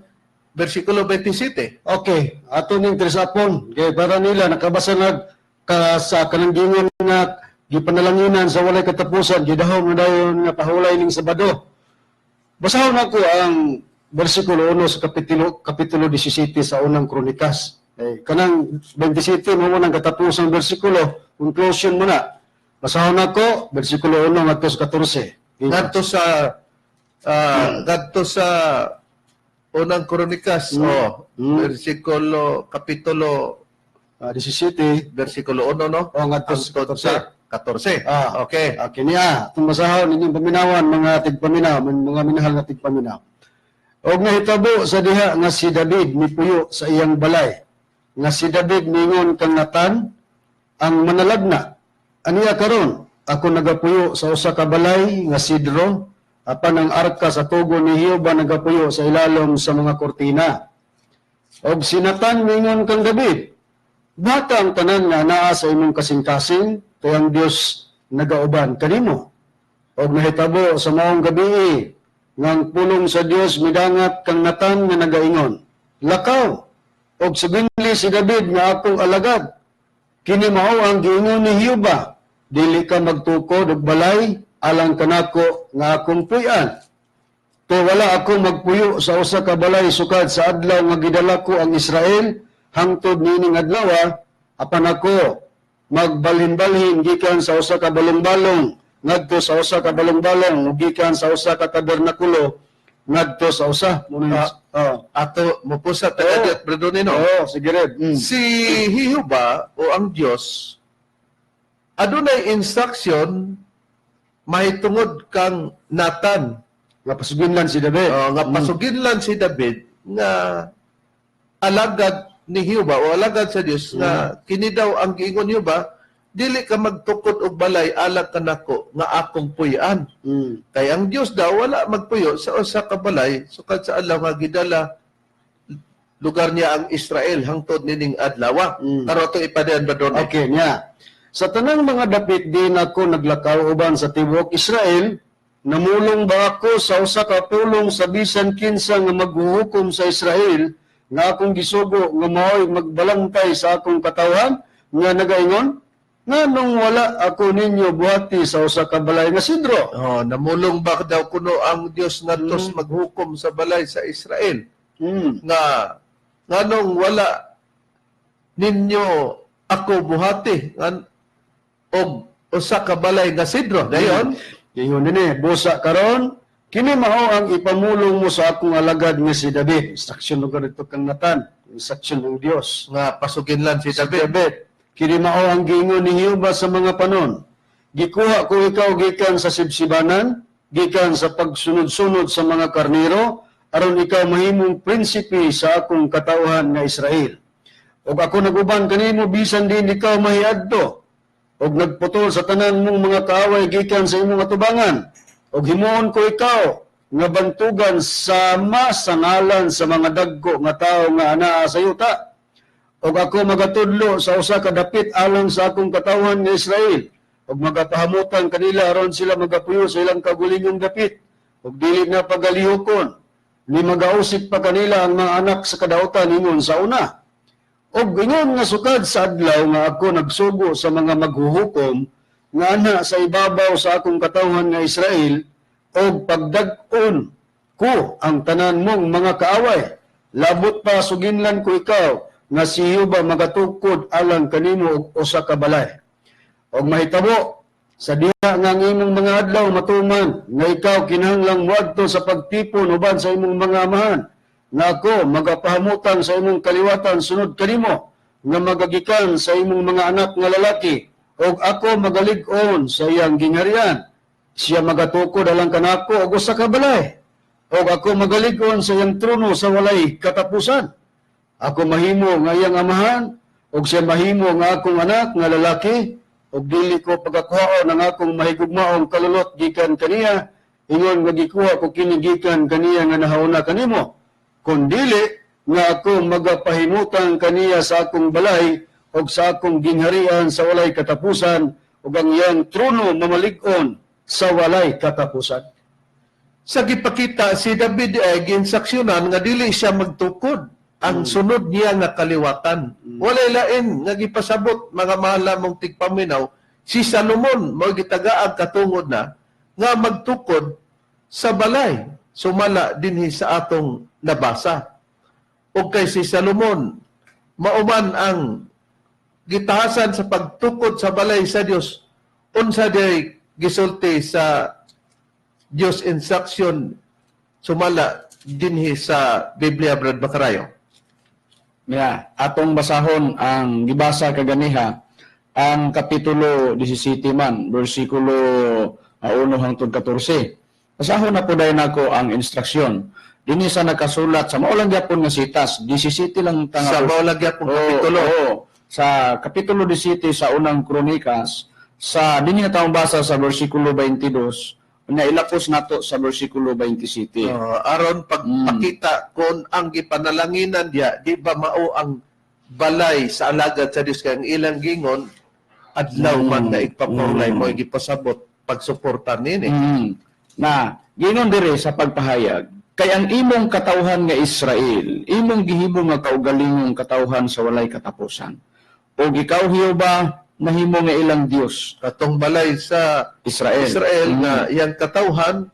versikulo 27.
Okay, ato ning trisapon kay para nila nakabasa nag ka sa kanang gingon nga gipanalanginan sa walay katapusan, gidahom na dayon nga pahulay ning Sabado. Basahon ako ang bersikulo 1 sa kapitulo kapitulo 17 sa Unang Kronikas. Eh, kanang 27 mo nang katapusang bersikulo, conclusion mo na. Basahon ako bersikulo 1 ngadto sa 14.
Ngadto sa Unang Kronikas, oh, versikulo kapitulo
17
versikulo 1, no?
O ngadto sa
Hangtod sa 14.
14.
Okay.
Ah, kini ah, itong basahon inyong paminawan, mga tigpaminaw, mga minahal nga tigpaminaw. Og nahitabo sa diha nga si David mipuyo sa iyang balay. Nga si David mingon kang Natan ang manalagna. "Aniya karon ako nagapuyo sa usa ka balay nga sidro, apan ang arka sa tugon ni Jehova nagapuyo sa ilalom sa mga kurtina." Og si Natan mingon kang David, "Bata ang tanan nga naa sa imong kasing-kasing, kay ang Dios nagauban kanimo." Og nahitabo sa maong gabii nga ang pulong sa Dios midangat kang Natan nga nagaingon, "Lakaw, og suginli si David nga akong alagad. Kini mao ang giingon ni Jehova, dili ka magtukod og balay alang kanako nga akong puy-an. Kay wala ako magpuyo sa usa ka balay sukad sa adlaw nga gidala ko ang Israel hangtod niining adlaw, apan ako magbalhin-balhin gikan sa usa ka balong-balong ngadto sa usa ka balong-balong ug gikan sa usa ka tabernakulo ngadto sa usa." Muna oh.
Ato mo sa taga Brad Ronnie, no?
Oh, sige red.
Si Jehova o ang Dios adunay instruction mahitungod kang Nathan
Nga pasuginlan si David.
Oh, nga pasuginlan si David nga alagad. ni Jehova o alagad sa Dios nga kini daw ang giingon ni Jehova, dili ka magtukod og balay alang kanako nga akong puy-an. Kay ang Dios daw wala magpuyo sa usa ka balay sukad sa adlaw nga gidala lugar niya ang Israel hangtod nining adlaw. Karon ato ipadayon ba doon?
Okay, niya. Sa tanang mga dapit din ako naglakaw uban sa tibuok Israel, namulong ba ako sa usa ka pulong sa bisan kinsa nga maghuhukom sa Israel nga akong gisugo nga mao'y magbalangtay sa akong katawhan nga nagaingon nganong wala ako ninyo buhati sa usa ka balay nga sidro?
Oh, namulong ba daw kuno ang Dios ngadto maghukom sa balay sa Israel? Nga nganong wala ninyo ako buhati ngan og usa ka balay nga sidro dayon?
Ingon dinhi, busa karon kini mao ang ipamulong mo sa akong alagad nga si David. Instruction lugar dito kang Nathan, instruction ng Dios
nga pasuginlan si
si
David.
David. Kini mao ang giingon ni Jehova sa mga panon. Gikuha ko ikaw gikan sa sibsibanan, gikan sa pagsunod-sunod sa mga karnero, aron ikaw mahimong prinsipe sa akong katawhan nga Israel. Ug ako naguban kanimo bisan din ikaw mahiadto, ug nagputol sa tanan mong mga kaaway gikan sa imong atubangan. Ug himuon ko ikaw nga bantugan sama sa ngalan sa mga dagko nga tawo nga anaa sa yuta. Ug ako magatudlo sa usa ka dapit alang sa akong katawhan nga Israel, ug magapahamutan kanila aron sila magapuyo sa ilang kagulingong dapit, ug dili na pagalihokon ni magausik pa kanila ang mga anak sa kadautan ingon sa una. Og ingon nga sukad sa adlaw nga ako nagsugo sa mga maghuhukom nga ana sa ibabaw sa akong katawhan nga Israel, og pagdag-on ko ang tanan mong mga kaaway, labot pa suginlan ko ikaw nga si Jehova magatukod alang kanimo og usa ka balay. Og mahitabo sa diha nga ang imong mga adlaw matuman nga ikaw kinahanglang moadto sa pagtipon uban sa imong mga amahan, nga ako magapahamutang sa imong kaliwatan sunod kanimo nga magagikan sa imong mga anak nga lalaki, og ako magalig-on sa iyang gingharian. Siya magatukod alang kanako og usa ka balay, og ako magalig-on sa iyang trono sa walay katapusan. Ako mahimo nga iyang amahan, og siya mahimo nga akong anak nga lalaki, og dili ko pagakuhaon ang akong mahigugmaong kalulot gikan kaniya, ingon nga gikuha ko kini gikan kaniya nga nahauna kanimo, kun dili nga ako magapahimutang kaniya sa akong balay og sa akong gingharian sa walay katapusan, ug ang iyang trono mamalig-on sa walay katapusan.
Sa gipakita si David ay ginsaksyonan nga dili siya magtukod ang sunod niya nga kaliwatan. Walay lain nga gipasabot, mga mahal lamong tigpaminaw, si Salomon mao gitagaag katungod na nga magtukod sa balay sumala dinhi sa atong nabasa. Og kay si Salomon mauman ang gitahasan sa pagtukod sa balay sa Dios, unsa day gisulti sa Dios instruction sumala dinhi sa Biblia, Brad Macarayo?
Yeah, atong basahon ang gibasa kaganiha ang kapitulo 17 man, bersikulo 1 hangtod 14. Basahon na po dayon nako ang instruksyon. Dinhi sa nakasulat sa mao lang gyapon nga sitas, 17 lang tanga
Sa mao lang gyapon
Oo,
kapitulo.
oo. Sa kapitulo 17 sa unang Kronikas, sa dinhi na taong basa sa bersikulo 22, na ilapos nato sa bersikulo 27.
Aron pagpakita kung ang gipanalanginan diya di ba mao ang balay sa alagad sa Dios, kay ang ilang gingon adlaw man na igpapurlay mo gipasabot pagsuporta nini.
Na ginon dire sa pagpahayag, kay ang imong katawhan nga Israel imong gihimo nga kaugalingong katawhan sa walay katapusan, ug ikaw Jehova nahimo nga ilang Dios.
Katong balay sa
Israel.
Israel nga iyang katawhan,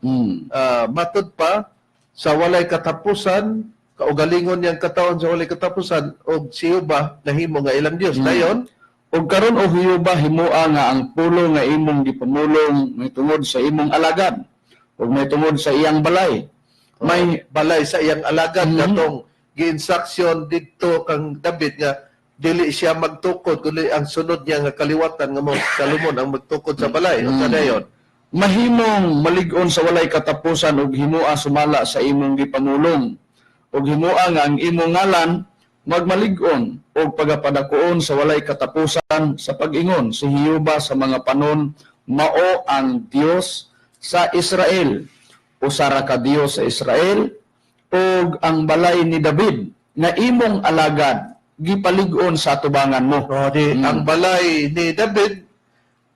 matud pa sa walay katapusan, kaugalingon niyang katawhan sa walay katapusan, og si Jehova nahimo nga ilang Dios. Dayon,
ug karon o Jehova, himoa nga ang pulong nga imong gipamulong may tungod sa imong alagad ug may tungod sa iyang balay.
May balay sa iyang alagad, katong gi-instruction didto kang David nga dili siya magtukod kundi ang sunod niya nga kaliwatan nga mo Salomon ang magtukod sa balay. Unsa dayon?
Mahimong malig-on sa walay katapusan ug himoa sumala sa imong gipamulong, ug himoa nga ang imong ngalan Magmalig-on og pagapadakuon sa walay katapusan sa pag-ingon si Jehova sa mga panon mao ang Dios sa Israel, usa ra ka Dios sa Israel, ug ang balay ni David nga imong alagad gipalig-on sa atubangan mo.
O, di, ang balay ni David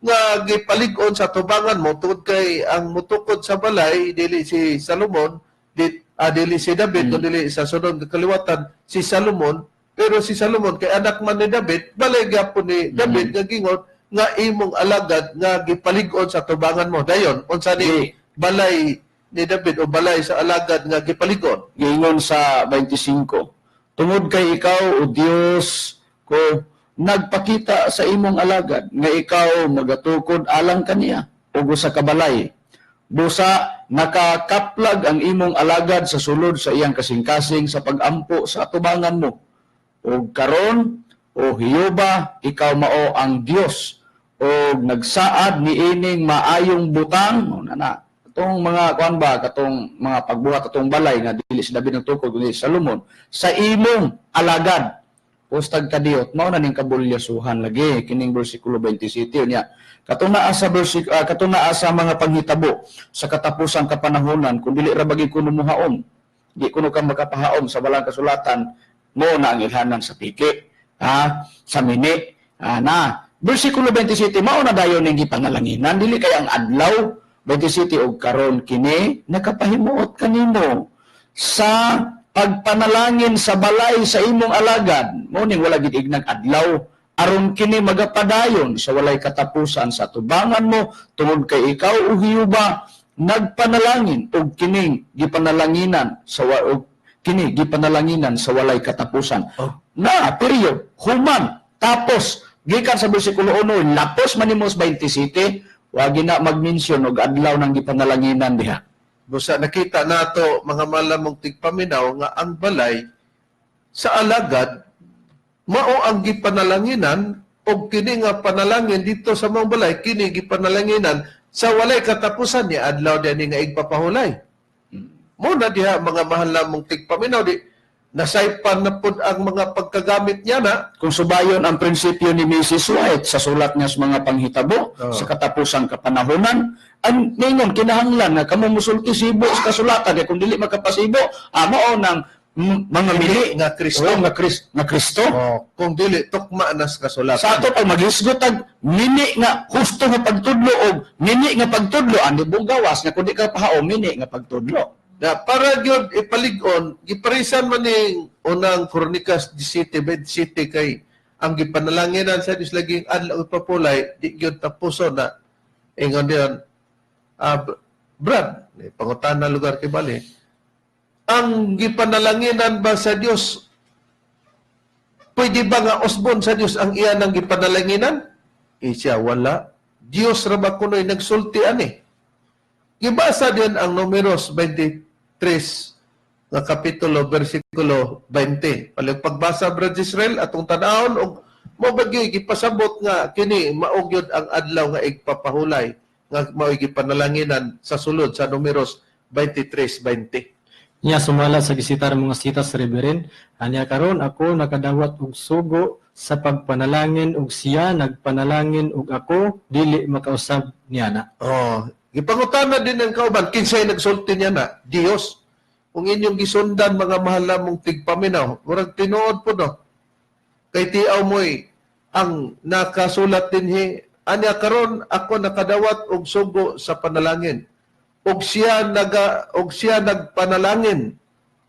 nga gipalig-on sa tubangan mo, tungod kay ang mutukod sa balay dili si Salomon, dili si David, mm, dili sa sunod nga kaliwatan si Salomon, pero si Salomon kay anak man ni David, balay gyapon ni David nga gingon nga imong alagad nga gipalig-on sa tubangan mo. Dayon unsa ni balay ni David o balay sa alagad nga gipalig-on?
Giingon sa 25, tungod kay ikaw, o Dios ko, nagpakita sa imong alagad nga ikaw magatukod alang kaniya ug usa ka balay, busa nakakaplag ang imong alagad sa sulod sa iyang kasing-kasing sa pagampo sa atubangan mo. Ug karon, o Jehova, ikaw mao ang Dios og nagsaad niining maayong butang o na katong mga kuan ba, katong mga pagbuhat atong balay nga dili si David nagtukod kundi si Salomon, sa imong alagad. Postag kadiyot mao na ning kabulyasuhan lagi kining bersikulo 27 niya, katong naa sa bersik katong naa sa mga panghitabo sa katapusang kapanahonan. Kung dili ra bagi kuno mohaom, di kuno ka makapahaom sa balang kasulatan mo na ang ilhanan sa piki, ha, sa mini, na bersikulo 27 mao na dayon ning gipanalanginan, dili kay ang adlaw. 27, og karon kini nakapahimuot kanimo sa pagpanalangin sa balay sa imong alagad, mo ning wala gid ignag adlaw, aron kini magapadayon sa walay katapusan sa tubangan mo, tungod kay ikaw, o Jehova, nagpanalangin og kining gipanalanginan sa og kini gipanalanginan sa walay katapusan.
Oh.
Na period, human, tapos gikan sa bersikulo 1 lapos manimos 27, wagi na mag-mention og adlaw ng gipanalanginan diha.
Busa nakita nato, mga malamong tigpaminaw, nga ang balay sa alagad mao ang gipanalanginan, og kini nga panalangin dito sa mga balay kini gipanalanginan sa walay katapusan ni adlaw diani nga igpapahulay. Mo na diha, mga mahal namong tigpaminaw, di nasaypan na pud ang mga pagkagamit niya na.
Kung subayon ang prinsipyo ni Mrs. White sa sulat niya sa mga panghitabo sa katapusang kapanahonan, ang ningon kinahanglan nga kamo musulti sibo sa kasulatan, kay kung dili makapasibo, mao nang mga mili
nga Kristo.
Oo, nga Kristo.
Oh, kung dili tukma na sa kasulatan.
Sa ato pag maghisgot tag mini nga husto nga pagtudlo og mini nga pagtudlo, andi buong gawas nga kun di ka pahaom, mini nga pagtudlo.
Na para gyud ipalig-on, giparisan man ning Unang Kronikas 17, 27, kay ang gipanalanginan sa Dios laging adlaw ipapulay, di gyud tapuson na. Ingon diyon, Brad, eh, pangutana lugar kay bali. Ang gipanalanginan ba sa Dios, pwede ba nga usbon sa Dios ang iya ng gipanalanginan? Eh siya, wala. Dios ra ba kuno'y nagsulti ani? Gibasa din ang Numeros 23 nga kapitulo bersikulo 20. Palig pagbasa, Brad Israel, atong tan-awon og mo bagi gipasabot nga kini mao gyud ang adlaw nga igpapahulay nga mao'y gipanalanginan sa sulod sa Numeros 23:20.
Nya sumala sa gisitar mga sitas, Reverend, anya karon ako nakadawat og sugo sa pagpanalangin og siya nagpanalangin og ako dili makausab niya na.
Oh, gipangutana din ang kauban, kinsay nagsulti niya na? Dios. Kung inyong gisundan, mga mahal namong tigpaminaw, murag tinuod po no. Kay tiaw mo'y ang nakasulat dinhi, anya karon ako nakadawat og sugo sa panalangin. Og siya nagpanalangin.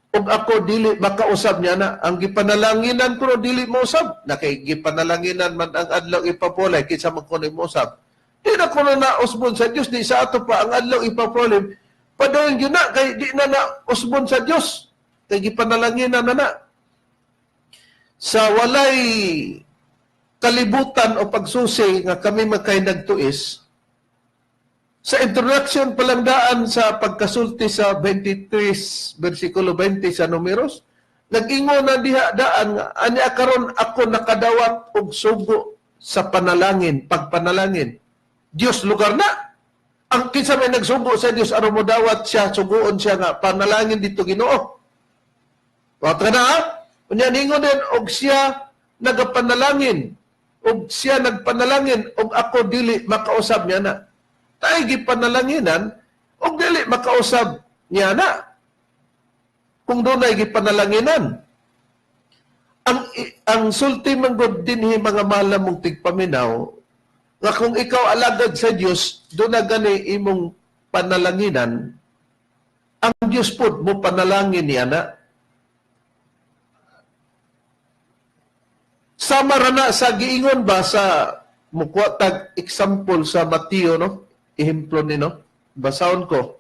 Og ako dili makausab niya na. Ang gipanalanginan ko dili mousab. Na kay gipanalanginan man ang adlaw ipapulay, kinsa man kuno'y mousab. Di na kuno na usbon sa Dios, di sa ato pa ang adlaw ipapulay. Padayon gyud na kay di na na usbon sa Dios. Kay gipanalanginan na na. Sa walay kalibutan o pagsusi nga kami makay nagtuis, sa introduction pa lang daan sa pagkasulti sa 23 versikulo 20 sa Numeros, nag-ingon na diha daan nga anya karon ako nakadawat og sugo sa panalangin, pagpanalangin. Dios lugar na. Ang kinsa may nagsugo sa Dios aron modawat siya, suguon siya nga panalangin dito Ginoo. Wa na ha? Unya ningon din og siya nagapanalangin, og siya nagpanalangin og ako dili makausab niya na. Tayo gipanalanginan og dili makausab niya na. Kung dunay gipanalanginan. Ang sulti man gud dinhi, mga mahal mong tigpaminaw, nga kung ikaw alagad sa Dios, doon na gani imong panalanginan, ang Dios pod mo panalangin niya na. Sama ra na sa giingon ba sa mukuha tag example sa Mateo, no? Ehemplo ni, no? Basahon ko.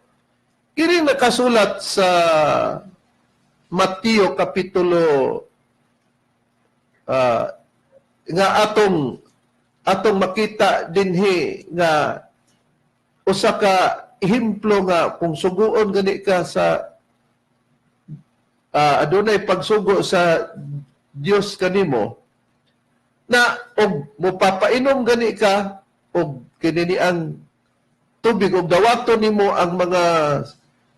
Kini nakasulat sa Mateo kapitulo nga atong atong makita dinhi nga usa ka ehemplo nga kung suguon gani ka sa adunay pagsugo sa Dios kanimo na og mopapainom gani ka og kini ni ang tubig og dawaton nimo ang mga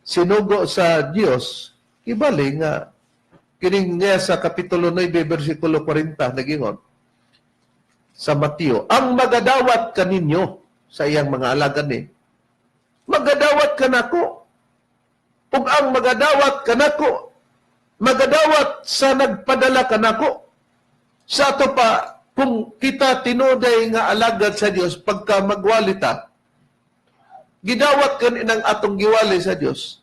sinugo sa Dios, kibali nga kining niya sa kapitulo 9 bersikulo 40 nagingon sa Mateo, ang magadawat kaninyo sa iyang mga alagad ni magadawat kanako, ug ang magadawat kanako magadawat sa nagpadala kanako. Sa ato pa, kung kita tinuday nga alagad sa Dios, pagka magwali ta, gidawat kaninang atong giwali sa Dios,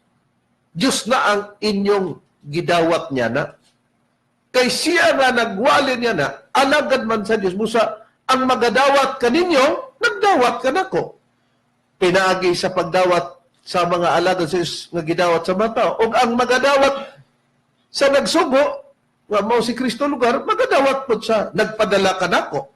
Dios na ang inyong gidawat niya na. Kay siya nga nagwali niya na, alagad man sa Dios. Busa, ang magadawat kaninyo, nagdawat kanako. Pinaagi sa pagdawat sa mga alagad sa Dios nga gidawat sa mga tao. O ang magadawat sa nagsugo, nga mao si Kristo lugar, magadawat po sa nagpadala kanako.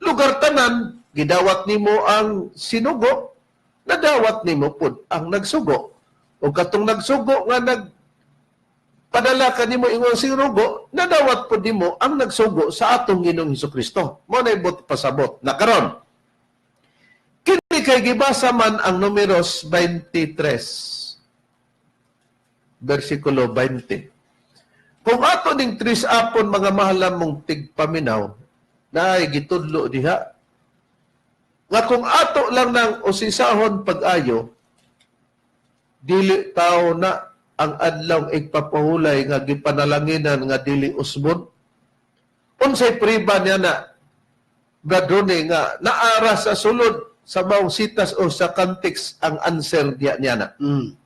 Lugar tanan, gidawat nimo ang sinugo, nadawat nimo pud ang nagsugo. O katong nagsugo nga nagpadala kanimo ingon sinugo, nadawat pud nimo ang nagsugo sa atong Ginoong Hesukristo. Mao na ibot pasabot. Na karon, kini kay gibasa man ang Numeros 23 versikulo 20. Kung ato ning tris apon, mga mahal mong tigpaminaw, na ay gitudlo diha nga kung ato lang nang usisahon pag-ayo, dili tao na ang adlaw igpapahulay nga gipanalanginan nga dili usbon. Unsay priba niya na, Brad Ronnie, nga naara sa sulod sa maong sitas o sa context ang answer diya niya na?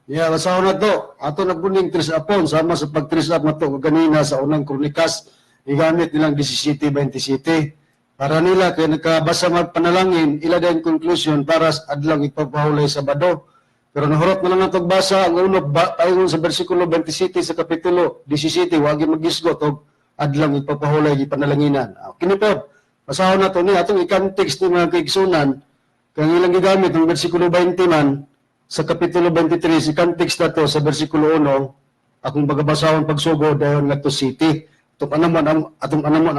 Yeah, basahon na to. Ato na kuning tres apon sama sa pag-tres up na to kanina sa unang Kronikas, igamit nilang 17 27 para nila kay nakabasa magpanalangin ila din conclusion para sa adlaw ipapahulay sa Sabado. Pero nahurot na lang natog basa ang uno ba, ayon sa bersikulo 27 sa kapitulo 17, wagi magisgot og adlaw ipapahulay gipanalanginan. Ah, kini po, basahon na to ni atong i-context ni mga kaigsunan kay ang ilang gigamit ang bersikulo 20 man sa kapitulo 23, i-context na to sa bersikulo 1, akong pagabasahon pagsugod dayon ngadto city. Atong anamon, atong anamon,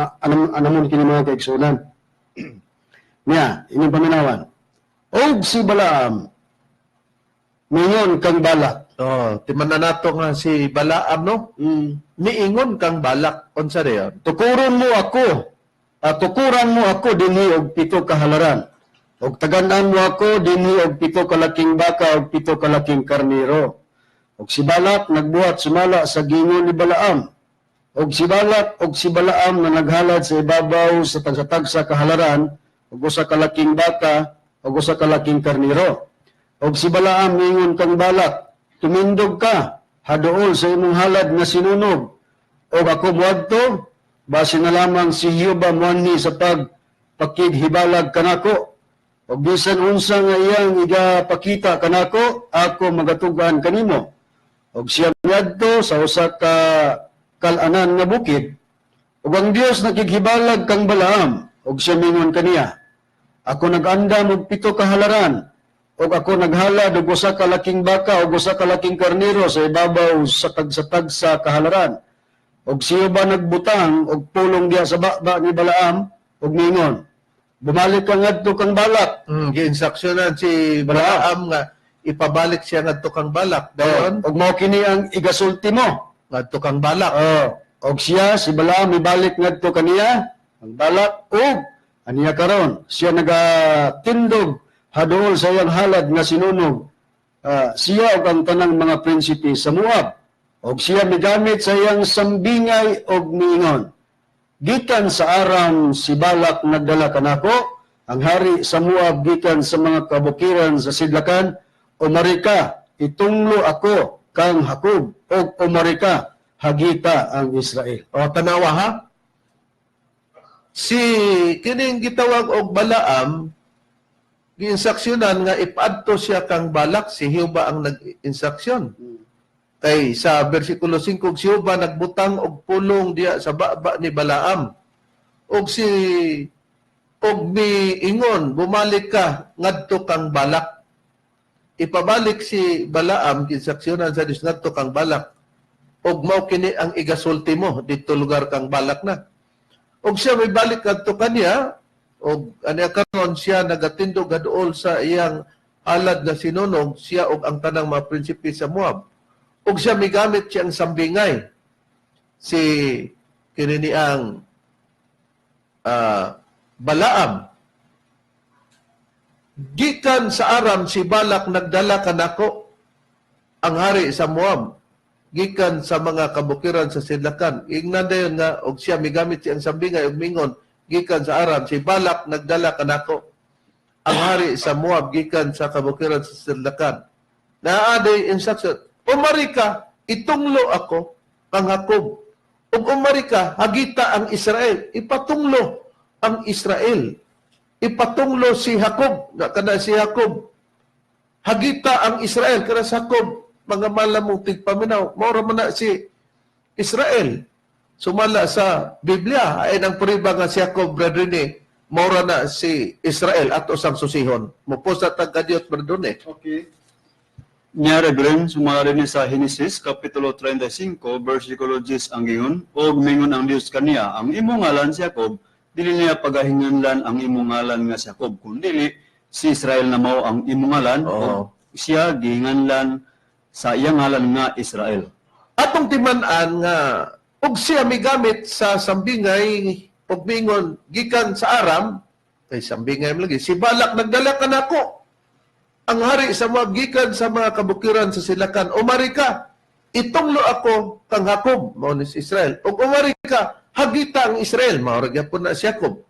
anamon kini mga kaigsunan. Niya, inyong paminawan. Og si Balaam, mingon kang Balak.
Oh, timan na nato nga si Balaam, no? Niingon kang Balak, unsa dayon?
Tukuron mo ako, at tukuran mo ako dinhi og 7 ka halaran. Og tagan-an mo ako dinhi og 7 kalaking baka og 7 kalaking karniro. Og si Balak nagbuhat sumala sa gingon ni Balaam. Og si Balak og si Balaam na naghalad sa ibabaw sa tagsa-tagsa kahalaran og usa ka laking baka og usa ka laking karniro. Og si Balaam miingon kang Balak, tumindog ka, haduol sa imong halad nga sinunog. Og ako moadto, base na lamang si Jehova moanhi sa pagpakighibalag kanako. Og bisan unsa nga iyang igapakita kanako, ako magatugan kanimo. Og siya miadto sa usa ka kalanan nga bukid. Ug ang Dios nakighibalag kang Balaam, ug siya mingon kaniya, ako nag-andam og 7 ka halaran, ug ako naghalad og usa ka laking baka ug usa ka laking karniro sa ibabaw sa tagsa-tagsa kahalaran. Og siya ba nagbutang og pulong diha sa baba ni Balaam ug mingon, bumalik ka ngadto kang Balak.
Gi-instructionan si Balaam nga ipabalik siya ngadto kang Balak. Dayon,
Og mao kini ang igasulti mo.
ngadto kang Balak.
Oh. Og siya, si Balaam, mibalik ngadto kaniya, ang Balak, og aniya karon siya nagatindog haduol sa iyang halad nga sinunog. Siya og ang tanang mga prinsipe sa Moab. Og siya migamit sa iyang sambingay og miingon, "Gikan sa Aram si Balak nagdala kanako, ang hari sa Moab, gikan sa mga kabukiran sa sidlakan. Umari ka, itunglo ako kang Jacob, og umari ka, hagita ang Israel."
O, tanawa ha. Si kining gitawag og Balaam, giinstruksyonan nga ipaadto siya kang Balak, si Jehova ang nag-instruksyon. Kay sa versikulo 5, si Jehova nagbutang og pulong diya sa baba ni Balaam. Og miingon, "Bumalik ka ngadto kang Balak." Ipabalik si Balaam, giinstruksyonan sa Dios ngadto kang Balak. Og mao kini ang igasulti mo didto lugar kang Balak na. Og siya may balik kadto kaniya, og aniya karon siya nagatindog haduol sa iyang halad nga sinunog, siya og ang tanang mga prinsipe sa Moab. Og siya migamit siyang sambingay. Si kini ni ang Balaam. "Gikan sa Aram si Balak nagdala kanako, ang hari sa Moab, gikan sa mga kabukiran sa sidlakan." Ingnan dayon nga og siya migamit siyang sambingay og mingon, "Gikan sa Aram si Balak nagdala kanako, ang hari sa Moab, gikan sa kabukiran sa sidlakan." Naa day instruction. "Umari ka, itunglo ako kang Jacob. Ug umari ka, hagita ang Israel." Ipatunglo ang Israel. Ipatunglo si Jacob. Nga kana si Jacob. Hagita ang Israel. Kana si Jacob, mga malamong tigpaminaw. Mao ra man na si Israel. Sumala sa Biblia, ay ang prueba nga si Jacob, brethren, mao ra na si Israel ato sang susihon. Mupusa tag kadiyot, brethren.
Okay.
Niya, Reverend, sumala din sa Henesis, Kapitulo 35, versikulo 10 ang ingon, "Og mingon ang Dios kaniya, ang imong ngalan si Jacob, dili niya pagahinganlan ang imong ngalan nga si Jacob, kundili si Israel na mao ang imong ngalan," og siya gihinganlan sa iyang ngalan nga Israel.
Atong timan-an nga og siya migamit sa sambingay og mingon, "Gikan sa Aram," kay sambingay man lagi, "si Balak nagdala kanako, ang hari sa Moab, gikan sa mga kabukiran sa sidlakan. Umari ka, itunglo ako kang Jacob," mao ni si Israel. "Ug umari ka, hagita ang Israel," mao ra gyapon na si Jacob.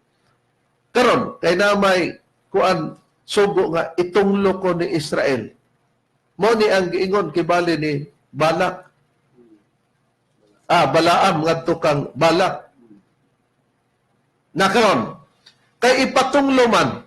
Karon kay na may kuan sugo nga itunglo ko ni Israel. Mao ni ang giingon kibali ni Balak. Balaam ngadto kang Balak. Na karon kay ipatunglo man,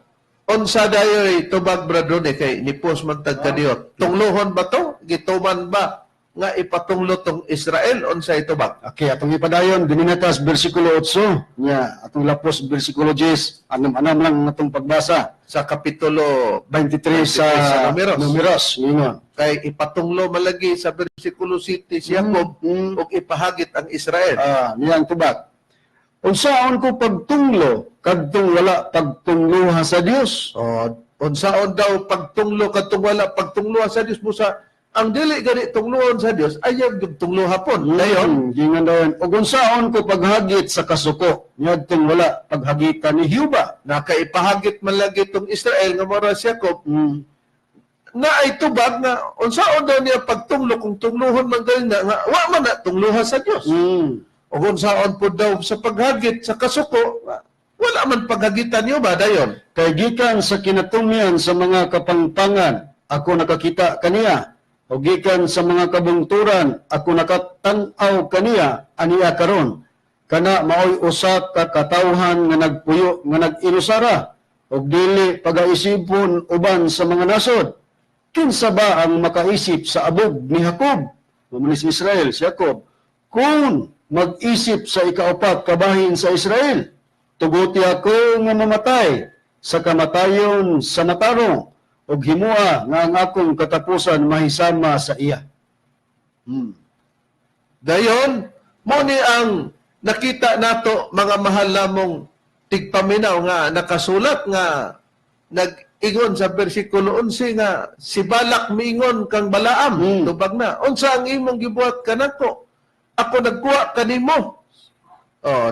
unsa dayoy tubag, brother, ni kay ni post man tag kadiyot? Tunglohon ba to? Gituman ba nga ipatunglo tong Israel? Unsay tubag?
Okay, atong ipadayon dinhi sa bersikulo 8 nya atong lapos bersikulo 10, anam-anam lang ang atong pagbasa.
Sa kapitulo
23 sa,
23 sa Numeros.
Numeros, ingon.
Kay ipatunglo malagi sa bersikulo 7 si Jacob ug ipahagit ang Israel.
Niyang tubag. "Unsaon ko pagtunglo kadtong wala pagtungloha sa Dios?"
Oh, unsaon daw pagtunglo kadtong wala pagtungloha sa Dios? Busa ang dili gani tungloon sa Dios ayaw gyud tungloha pon. Dayon?
Gingan dayon. "Ug unsaon ko paghagit sa kasuko ngadtong wala paghagitan ni Jehova?"
Nakaipahagit man lagi tong Israel nga mao ra si Jacob. Na ay tubag nga unsaon daw niya pagtunglo kung tunglohon man gani na nga wa man na tungloha sa Dios. Ug unsaon pud daw sa paghagit sa kasuko, wala man paghagitan niyo ba dayon?
"Kay gikan sa kinatumyan sa mga kapangpangan ako nakakita kaniya, ug gikan sa mga kabungturan ako nakatan-aw kaniya. Aniya karon kana maoy usa ka katawhan nga nagpuyo nga nag-inusara ug dili pagaisipon uban sa mga nasod. Kinsa ba ang makaisip sa abog ni Jacob?" Mao ni si Israel, si Jacob. "Kung mag-isip sa ikaupat kabahin sa Israel, tuguti ako nga mamatay sa kamatayon sa matarong ug himua nga ang akong katapusan mahisama sa iya."
Dayon, mo ni ang nakita nato, mga mahal namong tigpaminaw, nga nakasulat nga nag-ingon sa bersikulo 11 nga si Balak miingon kang Balaam, tubag na, "Unsa ang imong gibuhat kanako?" Ako nagkuha kanimo. Oh,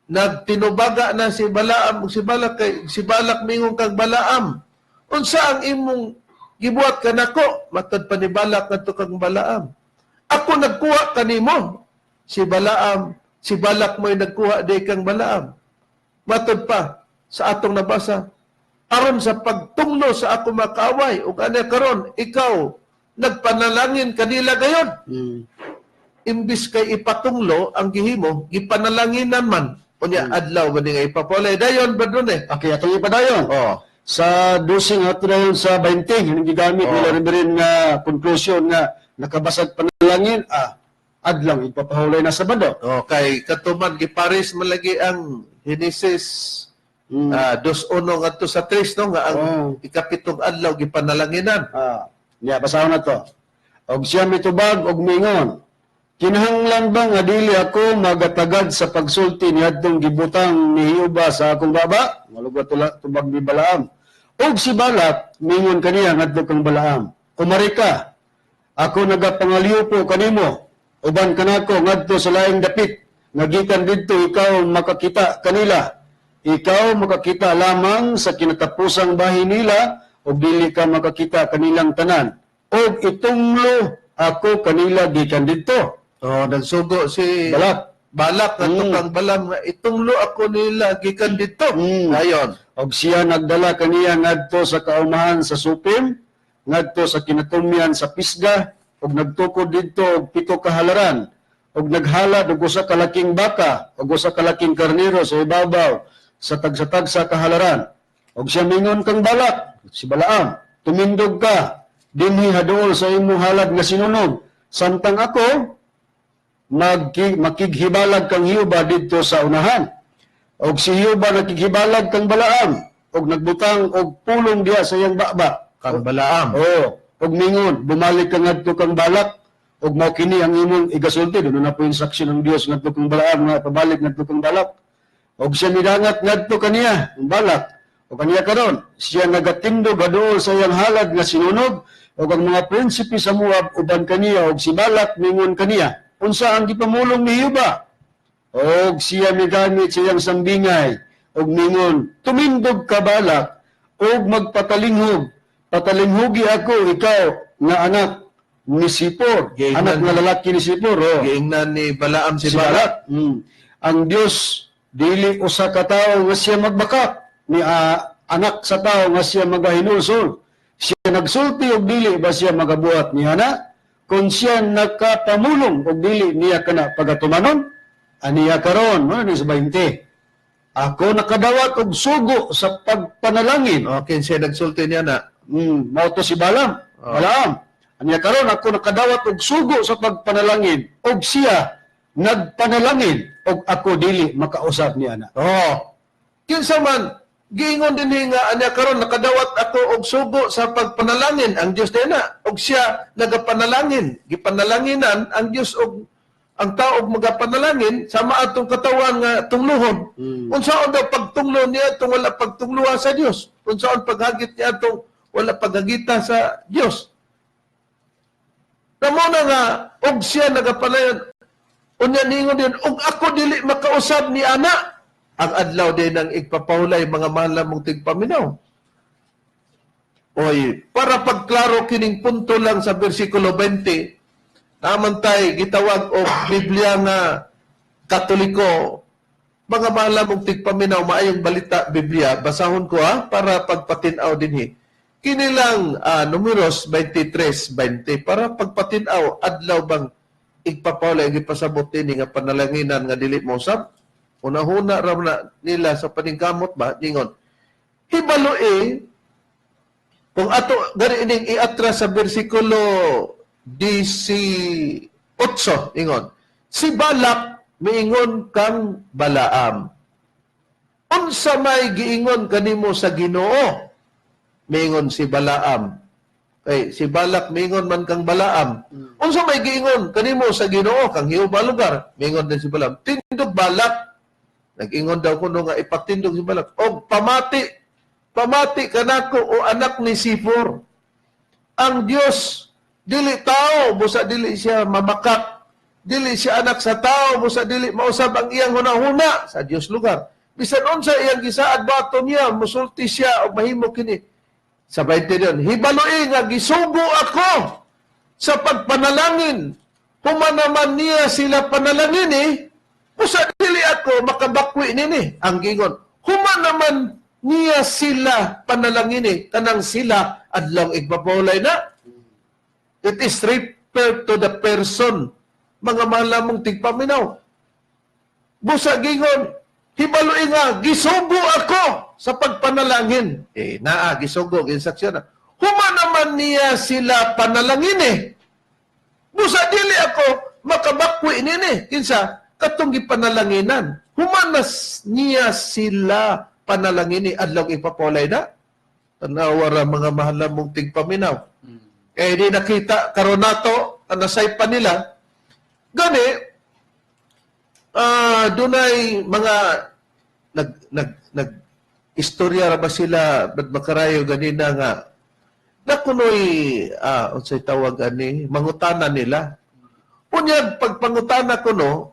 nagtinubaga na si Balaam ug si Balak kay si Balak mingon kang Balaam, "Unsa ang imong gibuhat kanako?" Matod pa ni Balak ngadto kang Balaam, "Ako nagkuha kanimo." Si Balaam, si Balak mo'y nagkuha di kang Balaam. Matod pa sa atong nabasa, aron sa pagtunglo sa ako makaaway, ug ana karon ikaw nagpanalangin kanila gayon. Imbis kay ipatunglo ang gihimo, gipanalanginan man. Unya adlaw ba ni nga ipapulay dayon ba dun eh?
Okay, atong ipadayon.
Oh.
Sa 12 nga dayon sa 20, ang gigamit nila rin nga conclusion nga nakabasag panalangin, adlaw ipapahulay na Sabado.
Oh, kay katuman gipares man lagi ang Genesis 2:1 ngadto sa 3, no, nga ang ikapitong adlaw gipanalanginan.
Niya basahon na to. Og siya mitubag og mingon, "Kinahanglan ba nga dili ako magatagad sa pagsulti niadtong gibutang ni Jehova sa akong baba?" Malugod tula tubag ni Balaam. Og si Balak mingon kaniya ngadto kang Balaam, "Kumari ka. Ako nagapangaliw kanimo. Uban kanako ngadto sa laing dapit nga gikan didto ikaw makakita kanila. Ikaw makakita lamang sa kinatapusang bahin nila ug dili ka makakita kanilang tanan. Og itunglo ako kanila gikan didto."
Oh, nagsugo si
Balak.
Balak ngadto kang Balaam nga itunglo ako nila gikan didto. Ayon.
Og siya nagdala kaniya ngadto sa kaumahan sa Supim, ngadto sa kinatumyan sa Pisga, ug nagtukod didto og pito ka halaran, ug naghalad og usa ka laking baka ug usa ka laking karnero sa ibabaw sa tagsa-tagsa ka halaran. Og siya mingon kang Balak, si Balaam, "Tumindog ka dinhi haduol sa imong halad nga sinunog, samtang ako makighibalag kang Jehova didto sa unahan." Og si Jehova nakighibalag kang Balaam og nagbutang og pulong diha sa iyang baba.
Kang Balaam.
Oo. Og mingon, "Bumalik ka ngadto kang Balak ug mao kini ang imong igasulti." Doon na po instruction ng Dios ngadto kang Balaam nga pabalik ngadto kang Balak. Og siya midangat ngadto kaniya, ang Balak. Og kaniya karon, siya nagatindog haduol sa iyang halad nga sinunog ug ang mga prinsipe sa Moab uban kaniya, og si Balak mingon kaniya, "Unsa ang gipamulong ni Jehova?" Og siya migamit sa iyang sambingay og mingon, "Tumindog ka, Balak, og magpatalinghog. Patalinghugi ako ikaw nga anak ni Sipor."
Giingnan-
Anak nga lalaki ni Sipor. Oh.
Giingnan ni Balaam si
Si
Balak.
Balak. Ang Dios dili usa ka tawo nga siya magbakak ni anak sa tawo nga siya magahinulsol. Siya nagsulti og dili ba siya magabuhat niya na? Kung siya nakapamulong og dili niya kana pagatumanon? Aniya karon, mo ni sa 20. Ako nakadawat og sugo sa pagpanalangin.
Okay, siya nagsulti niya na.
Mao to si Balaam.
Oh.
Balaam. Aniya karon, ako nakadawat og sugo sa pagpanalangin og siya nagpanalangin og ako dili makausab niya na.
Oh. Kinsa man giingon dinhi nga anya karon nakadawat ako og sugo sa pagpanalangin, ang Dios na og siya nagapanalangin, gipanalanginan ang Dios og ang tao og magapanalangin sama atong katawan nga tungluhon. Unsaon daw pagtunglo niya atong wala pagtungluha sa Dios? Unsaon paghagit niya atong wala paghagita sa Dios? Namo na nga og siya nagapanalangin, unya ningon din og ako dili makausab ni ana. Ang adlaw din ang igpapahulay, mga mahal mong tigpaminaw. Oy, para pagklaro kining punto lang sa bersikulo 20, namantay gitawag og Biblia nga Katoliko. Mga mahal mong tigpaminaw, maayong balita Biblia, basahon ko ha, para pagpatinaw dinhi. Kinilang Numeros 23:20 para pagpatinaw adlaw bang igpapahulay, gipasabot dinhi nga panalanginan nga dili mo usab. Una-huna ra na nila sa paningkamot ba ningon. Hibalo eh kung ato gani ining iatras sa bersikulo 18, ingon. Si Balak miingon kang Balaam, "Unsa may giingon kanimo sa Ginoo?" Miingon si Balaam. Kay si Balak miingon man kang Balaam. "Unsa may giingon kanimo sa Ginoo kang Jehova lugar?" Miingon din si Balaam. "Tindog, Balak." Nag-ingon daw kuno nga ipatindog si Balak. "Og pamati, pamati kanako o anak ni Sifor. Ang Dios dili tao busa dili siya mamakak. Dili siya anak sa tao, busa dili mausab ang iyang hunahuna sa Dios lugar. Bisan unsa iyang gisaad bato niya, musulti siya o mahimo kini. Sa 20 diyon, hibaloi nga gisugo ako sa pagpanalangin. Human naman niya sila panalangin eh, busa dili ako makabakwi nini. Ang gingon, human naman niya sila panalangin eh, kanang sila adlaw igpapahulay na. It is referred to the person. Mga malamong tigpaminaw. Busa gingon, hibaloi nga, gisugo ako sa pagpanalangin. Eh, naa, gisugo, ginsaksyon na. Human naman niya sila panalangin eh. Busa dili ako makabakwi nini. Kinsa, katong gipanalanginan. Human na niya sila panalangin eh, adlaw ipapolay na. Tanawa ra mga mahal mong tigpaminaw. Eh di nakita karon nato ang nasaypan nila. Gani dunay mga nag nag nag istorya ra ba sila bad makarayo ganina nga nakunoy unsay tawag ani mangutana nila. Unya pagpangutana kuno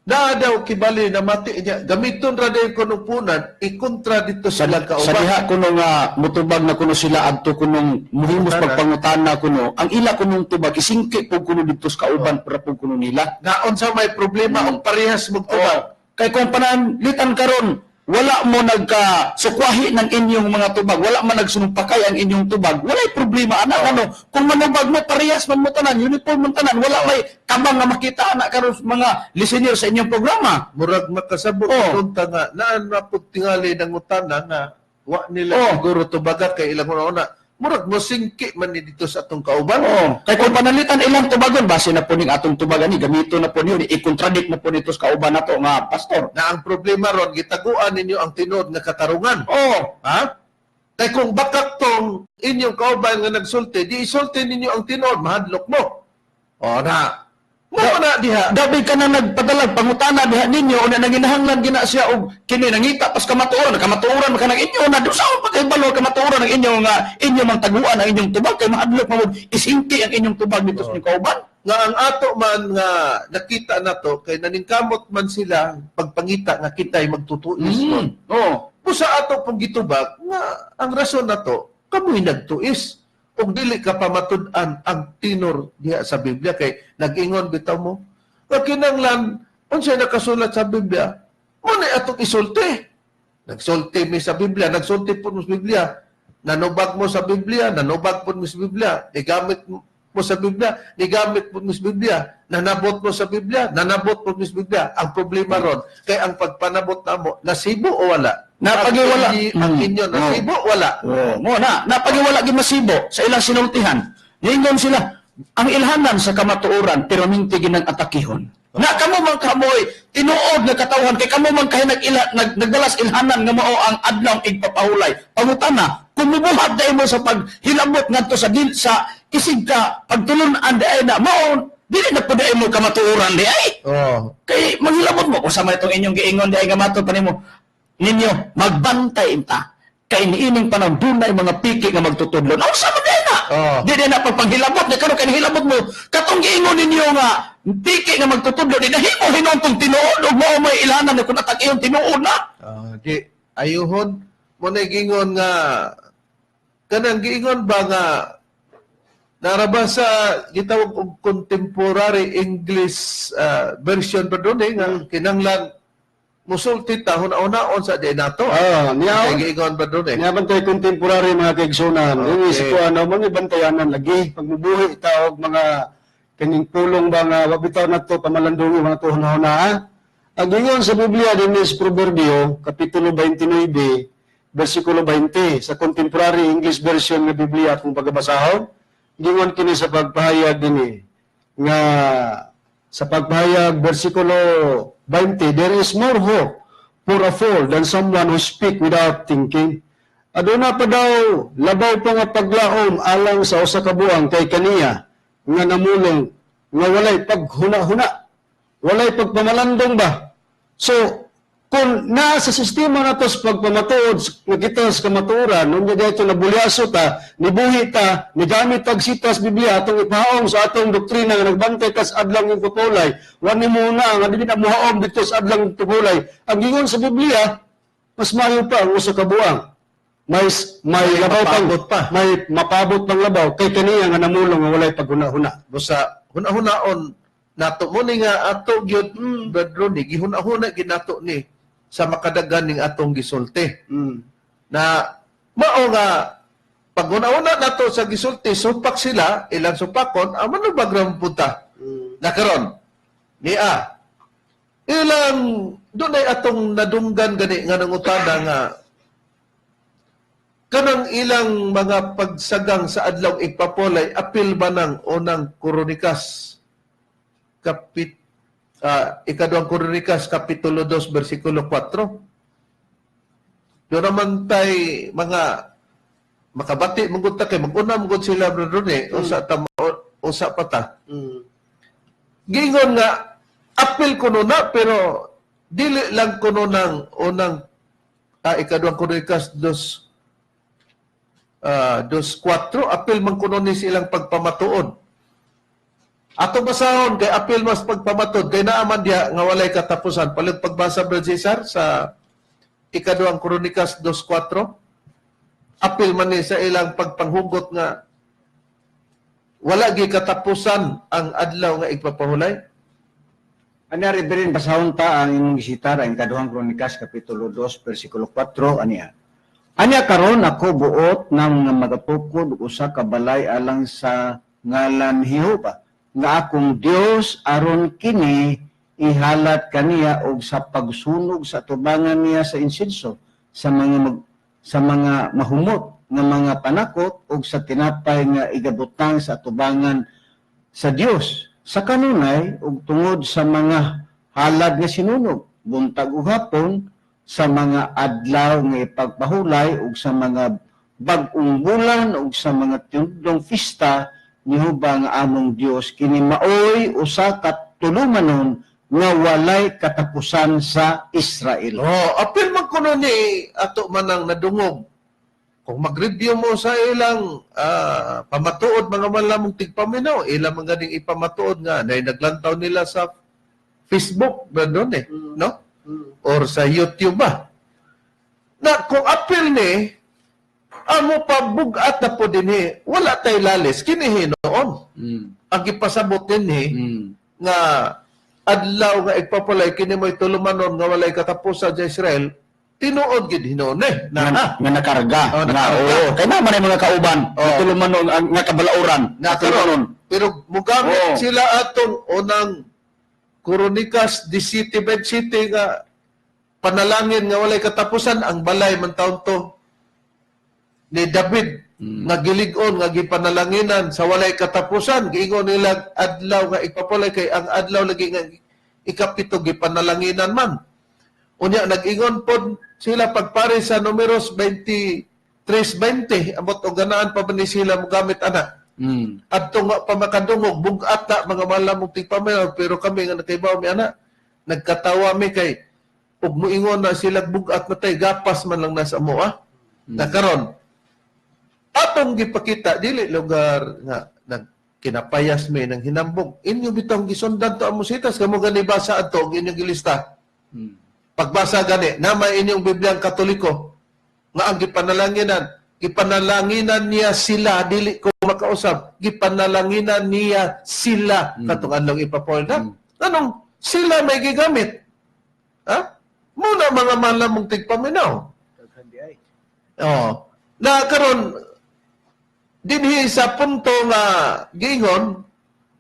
naa daw kibali na mati niya gamiton ra dayon kuno punan ikontra dito sila
Sa
kauban.
diha kuno nga mutubag na kuno sila adto kunong muhimos
Pangutana.
pagpangutana kuno ang ila kunong tubag isingki pug kuno didto sa kauban para pug kuno nila.
Nga unsa may problema og parehas mo tubag.
Oh, kay kung pananglitan karon wala mo nagka sukwahi ng inyong mga tubag, wala man nagsumpakay ang inyong tubag, walay problema anak. Ano kung manubag mo parehas man mo tanan, uniform man tanan, wala may kabang nga makita anak karon mga listener sa inyong programa.
Murag makasabot oh. Ta nga naan na pud tingali ng utana nga wa nila siguro tubaga kay ilang una murag mosingki man ni dito sa atong kauban.
Oo. Kay kung panalitan ilang tubagon, base na po ning atong tubagan ni gamito na po niyo, i-contradict na po nito sa kauban nato nga pastor.
Na ang problema ron gitaguan ninyo ang tinuod nga katarungan.
Oo.
Ha? Kay kung bakak tong inyong kauban nga nagsulti, di isulti ninyo ang tinuod, mahadlok mo. O na. Mo na diha.
Dabi ka na nagpadalag pangutana diha ninyo una nanginahanglan gina siya og kini nangita pas kamatuoran, kamatuoran man kanang inyo na do sa pagkahibalo kamatuoran ang inyo nga inyo mang taguan ang inyong tubag kay mahadlok man og isingki ang inyong tubag dito sa inyong kauban.
Nga ang ato man nga nakita nato kay naningkamot man sila pagpangita nga kita'y magtutuis.
Oo.
Busa ato pong gitubag nga ang rason nato kamoy nagtuis ug dili ka pamatud-an ang tinor diha sa Biblia kay nag-ingon bitaw mo nga kinanglan unsay nakasulat sa Biblia mo na atong isulti. Nagsulti mi sa Biblia, nagsulti po mo sa Biblia, nanubag mo sa Biblia, nanubag po mo sa Biblia, nigamit mo sa Biblia, nigamit po mo sa Biblia, nanabot mo sa Biblia, nanabot po mo sa Biblia. Ang problema ron kay ang pagpanabot namo nasibo o wala?
Napagiwala.
Ang inyo nasibo wala.
Oh, mo na napagiwala gyud masibo sa ilang sinultihan. Niingon sila ang ilhanan sa kamatuoran pero minti ginang atakihon. Na kamo man kamoy tinuod nga katawhan kay kamo man kay nagdalas ilhanan nga mao ang adlaw igpapahulay. Pangutana, kung mubuhat dai mo sa paghilabot ngadto sa dil sa isig ka pagtulun-an diay na mao dili na pud mo kamatuoran di ay.
Oh.
Kay manghilabot mo kung sa may itong inyong giingon di ay nga matod pa nimo ninyo magbantay inta kay niining panahon dunay mga piki nga magtutudlo. Unsa man di na?
Oh.
Di di na pagpanghilabot ni karon kay nihilabot mo katong giingon ninyo nga piki nga magtutudlo di nahimo hinuon tong tinuod ug mao may ilhanan na kun atag iyon tinuod na.
Di ayuhon mo na giingon nga kanang giingon ba nga naraba sa gitawag og contemporary English version ba doon eh, nga kinanglan musulti ta huna-hunaon sa di nato.
Niya
giingon ba doon eh.
Niya bantay contemporary mga kaigsunan.
Okay.
Okay. Isip ko ano, mga bantayanan lagi. Pag mubuhi ta og mga kining pulong ba nga wa bitaw nato pamalandungi mga tuhon-huna. Ang ingon sa Biblia din is Proverbio kapitulo 29 bersikulo 20 sa contemporary English version ng Biblia kung pagabasahon, gingon kini sa pagpahayag dinhi nga sa pagpahayag bersikulo 20, there is more hope for a fool than someone who speak without thinking. Aduna pa daw labaw pa nga paglaom alang sa usa ka buang kay kaniya nga namulong nga walay paghuna-huna, walay pagpamalandong ba. So, Kung naa sa sistema nato sa pagpamatuod nga kita sa kamatuoran, unya dito nabulyaso ta, nibuhi ta, nigamit tag sitas Biblia atong ipahaom sa atong doktrina nga nagbantay tas adlaw ng pupulay, wa ni muna nga dili na mohaom dito sa adlaw ng pupulay. Ang gingon sa Biblia, mas maayo pa ang usa ka buang. May labaw pang
mapabot pa.
May mapabot pang labaw kay kaniya nga namulong nga walay paghuna-huna.
Busa huna-hunaon nato mo ni nga ato gyud, Brad Ronnie, gihuna-huna gyud nato ni sa makadagan ning atong gisulti. Na mao nga pag huna-huna nato sa gisulti, supak sila ilang supakon amo no bagram punta. Na karon niya ilang dunay atong nadunggan gani nga nangutana nga kanang ilang mga pagsagang sa adlaw igpapolay apil ba ng Unang Kronikas Ikaduhang Kronikas kapitulo 2 bersikulo 4? Doon naman tay mga makabati mong ta kay mag-una mong sila, Brother Rene, usa ta usa pa ta. Gingon nga apil kuno na, pero dili lang kuno ng unang Ikaduhang Kronikas 2 2:4, apil man kuno ni silang pagpamatuod. Ato basahon kay apil mas pagpamatuod kay naaman diha nga walay katapusan. Palihog pagbasa, Brother Cesar, sa Ikaduhang Kronikas 2:4. Apil man ni sa ilang pagpanghugot nga wala gi katapusan ang adlaw nga igpapahulay.
Anya, Reverend, basahon ta ang imong gisitar, ang Ikaduhang Kronikas kapitulo 2 versikulo 4 aniya. Anya karon ako buot nang nga magatukod og usa ka balay alang sa ngalan ni Jehova nga akong Dios, aron kini ihalat kaniya og sa pagsunog sa tubangan niya sa insenso, sa mga mahumot nga mga panakot ug sa tinapay nga igabutang sa tubangan sa Dios sa kanunay ug tungod sa mga halad nga sinunog buntag ug hapon, sa mga adlaw nga ipagpahulay ug sa mga bag-ong bulan ug sa mga tinudlong pista ni Jehova nga among Dios. Kini maoy usa ka tulumanon nga walay katapusan sa Israel.
Oh, apil man kuno ni ato man ang nadungog. Kung mag-review mo sa ilang pamatuod, mga malamong tigpaminaw, ilang mga ganing ipamatuod nga na naglantaw nila sa Facebook ba doon eh, no? Or sa YouTube ba? Na kung apil ni amo pa bugat na po din eh, wala tay lalis kini hinuon. Ang gipasabot dinhi nga adlaw nga igpapalay kini mo'y tulumanon nga walay katapusan sa Israel, tinuod gid hinuon eh. Na,
Nga, nga nakarga.
Oh,
nga,
nakarga.
Oo. Kay naman ay mga kauban.
Oh.
Tulumanon ang nga kabalauran.
Na
Tulumanon.
karon, pero mugamit sila atong Unang Kronikas di city by city nga panalangin nga walay katapusan, ang balay man taon to ni David nga gilig-on nga gipanalanginan sa walay katapusan. Giingon nila adlaw nga ipapalay kay ang adlaw lagi nga ikapito gipanalanginan man. Unya nag-ingon pod sila pagpare sa Numeros 23:20. Amot og ganaan pa ba ni sila mogamit ana? Adto nga pa makadungog, bugat na, mga malamong tigpaminaw, pero kami nga nakaibaw mi ana, nagkatawa mi kay ug moingon na sila bugat na tay gapas man lang nasa amo ah. Na karon atong gipakita dili lugar nga nag kinapayas mi ng hinambog. Inyo bitong gisundan to amo sitas kamo gani basa adto og inyong gilista. Pagbasa gani na may inyong Bibliang Katoliko nga ang gipanalanginan niya sila, dili ko makausap, gipanalanginan niya sila katong adlaw ipapoy na. Anong sila may gigamit? Ha? Muna mga malamong tigpaminaw. Oh. Na karon dinhi sa punto nga giingon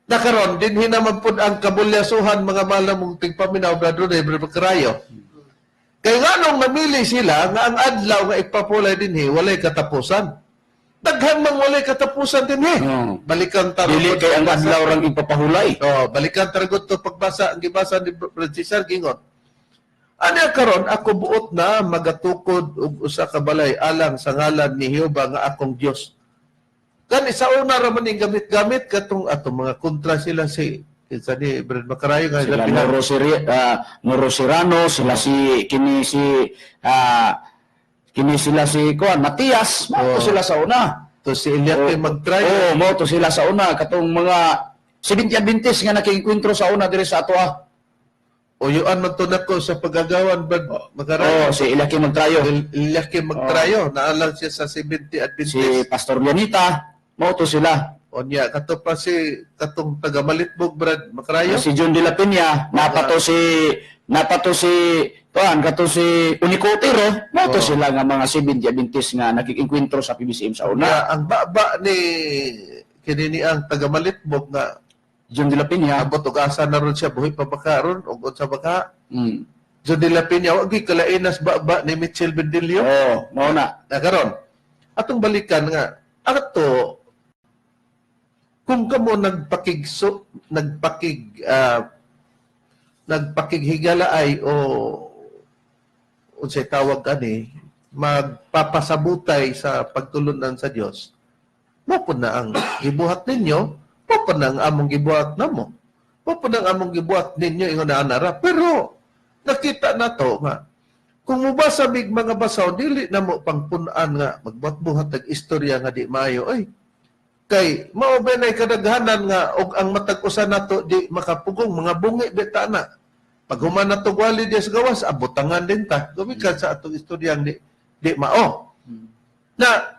na karon dinhi naman pud ang kabulyasuhan, mga malamong tigpaminaw, Brother Rene, Brother Karayo. Kay nganong namili sila nga ang adlaw nga ipapulay dinhi walay katapusan? Daghan mang walay katapusan dinhi. Balikan ta
Dili kay ang adlaw rang ipapahulay.
Oh, balikan ta to pagbasa ang gibasa ni Brother Cesar gingon. Anya karon ako buot na magatukod og usa ka balay alang sa ngalan ni Jehova nga akong Dios. Gani sa una ra man ning gamit-gamit katong atong mga kontra sila si Kinsa ni Brad Macarayo nga
Sila
lapihan.
Noro Serrano, sila si kini si kini sila si kuan Matias, mao to sila sa una.
To si Eliakim Magtrayo.
Oh, mao to sila sa una katong mga 70 Adventist nga nakingkwentro sa una diri sa atoa.
Uyuan man to nako sa pagagawan, Brad Macarayo.
Oh, si Eliakim Magtrayo.
Eliakim Magtrayo, naalang siya sa 70 Adventist.
Si Pastor Leonita, mao to sila.
Onya, kato pa si katong taga Malitbog, Brad Macarayo.
Si John de la Peña, napato si kuan kato si Unicotero, mao to sila nga mga 70 Adventist nga nakikengkwentro sa PBCM sa una.
Unya, ang baba ni kini ni ang taga Malitbog nga
John de la Peña.
Abot og asa na ron siya, buhi pa baka ron og unsa baka. John de la Peña wa gyud kalainas baba ni Mitchell Bendilio.
Oh, mao na.
Na karon atong balikan nga ato kung kamo nagpakighigala ay o unsay tawag kani magpapasabutay sa pagtulunan sa Dios, mao pud na ang gibuhat ninyo, mao pud na ang among gibuhat namo, mao pud na ang among gibuhat ninyo, ingon na anara. Pero nakita na to nga kung mubasa mig mga basaw, dili na mo pangpun-an nga magbuhat-buhat og istorya nga di maayo ay kay mao ba nay kadaghanan nga og ang matag usa nato di makapugong mga bungi bita na pag human nato wali di sa gawas, abutangan din ta gumikan sa atong istoryang di mao na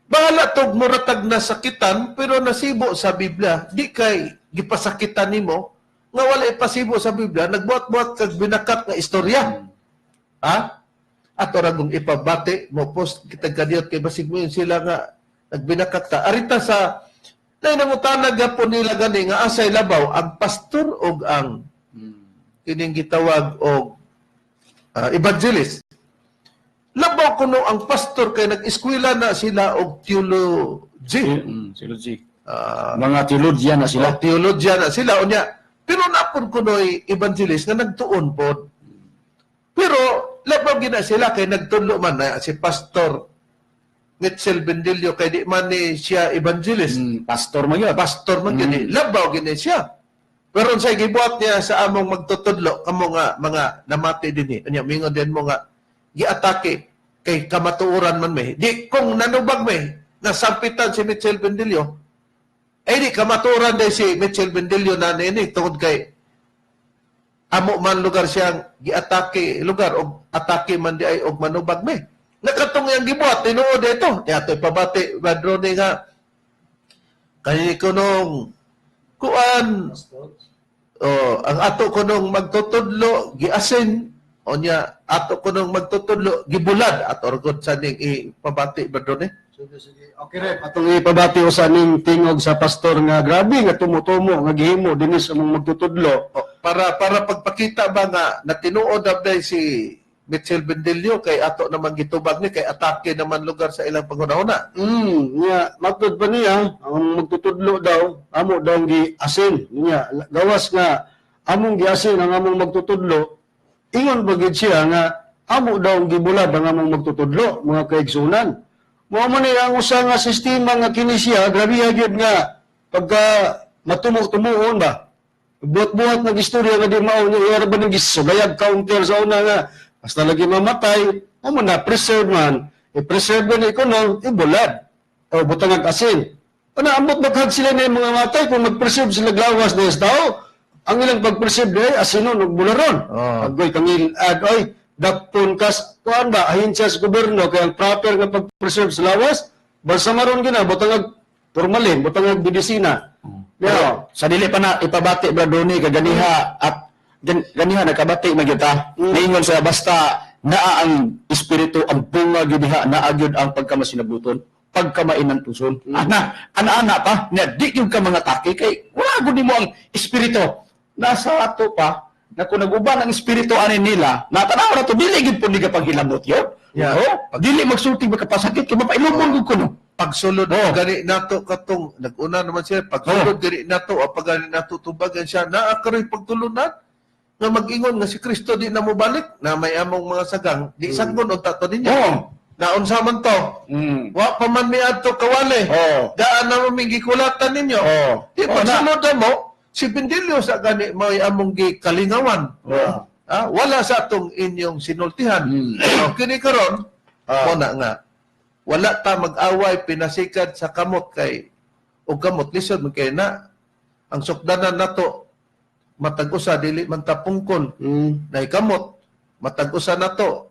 bahala tog muratag na sakitan, pero nasibo sa Biblia. Di kay gipasakitan nimo nga wala ipasibo sa Biblia, nagbuhat-buhat kag binakat nga istorya. Ha, ato ra kung ipabati mo post kita kadiyot kay basig mo yun sila nga nagbinakat ta arita sa nay nangutana gapon nila gani nga asay labaw, ang pastor og ang kining gitawag og evangelist. Labaw kuno ang pastor kay nag-eskwela na sila og theology.
Theology.
Mga
Theologian na sila.
Sila theologian na sila unya, pero napon kuno'y evangelist nga nagtuon pod, pero labaw gina sila kay nagtudlo man na si Pastor Mitchell Bendilio kay di man ni siya evangelist.
Pastor man yun.
Pastor man yun. Labaw gini siya. Pero unsay gibuhat niya sa among magtutudlo, kamo nga mga namati dinhi? Unya mingon din mo nga giatake kay kamatuoran man may. Di kung nanubag may nasampitan si Mitchell Bendilio, ay di kamatuoran day si Mitchell Bendilio na nini tungod kay amo man lugar siyang giatake lugar og atake man di ay og manubag may. Nakatong yang gibuhat tinuod ito. Di ato ipabati, Brad Ronnie, nga kay kunong kuan oh, ang ato kunong magtutudlo giasin, unya ato kunong magtutudlo gibulad. Ato rgod sa ning ipabati, Brad Ronnie.
Sige, sige. Okay, Rep. Atong ipabati usa ning tingog sa pastor nga grabe nga tumutumo nga gihimo dinhi sa among magtutudlo.
Oh, para pagpakita ba nga natinuod abday si Mitchell Bendilio kay ato naman gitubag ni kay atake naman lugar sa ilang panghuna-huna.
Nya matod pa niya ang magtutudlo daw amo daw gi asin niya, gawas nga among giasin ang among magtutudlo, ingon ba gid siya nga amo daw gibulad ang among magtutudlo, mga kaigsunan. Mao man ni ang usa nga sistema nga kini siya grabe gyud nga pagka matumo-tumuon ba. Buhat-buhat nag istorya nga di mao niya iya ba ning gisugayag counter sa una nga basta lagi mamatay mo na preserve man, i-preserve ni kuno ibulad o butangag asin. Ana ambot maghag sila na yung mga matay kung mag-preserve sila glawas na tao. Ang ilang pag-preserve ay asinon ug bularon. Agoy kangil ad oy dakpon kas kuan ba ahensya sa gobyerno kay ang proper nga pag-preserve sa lawas balsamaron gina butangag formalin, butangag medisina.
Pero sa dili pa na ipabati, Brad Ronnie, kay ganiha at ganiha nakabati man gyud ta. Niingon siya basta naa ang espiritu, ang bunga gyud diha, naa gyud ang pagkamasinabuton, pagkamainantuson. Ana, ana-ana pa nya di gyud ka mga taki kay wala gud nimo ang espiritu. Nasa ato pa na kung nag-uban ang espiritu ani nila, natanaw na to dili gyud pud ni ka paghilamot yun. Oh, dili magsulti makapasakit kay mapailumon gyud kuno.
Pagsulod gani nato katong nag-una naman siya pagsulod gani nato o pag gani nato tubagan siya naa karoy pagtulunan nga mag-ingon nga si Kristo di na mobalik na may among mga sagang di saggon unta to ninyo. Naunsa man to? Wa pa man mi adto kawali. Daan na mo ming gikulatan ninyo. Di pagsulod na mo. Si Bendilio sa gani mao'y among gikalingawan. Ah, wala sa atong inyong sinultihan. So, kini karon, mo na nga wala ta mag-away pinasikad sa kamot kay og kamot lisod man kay na ang sukdanan nato matag usa dili man ta pungkol na kamot matag usa nato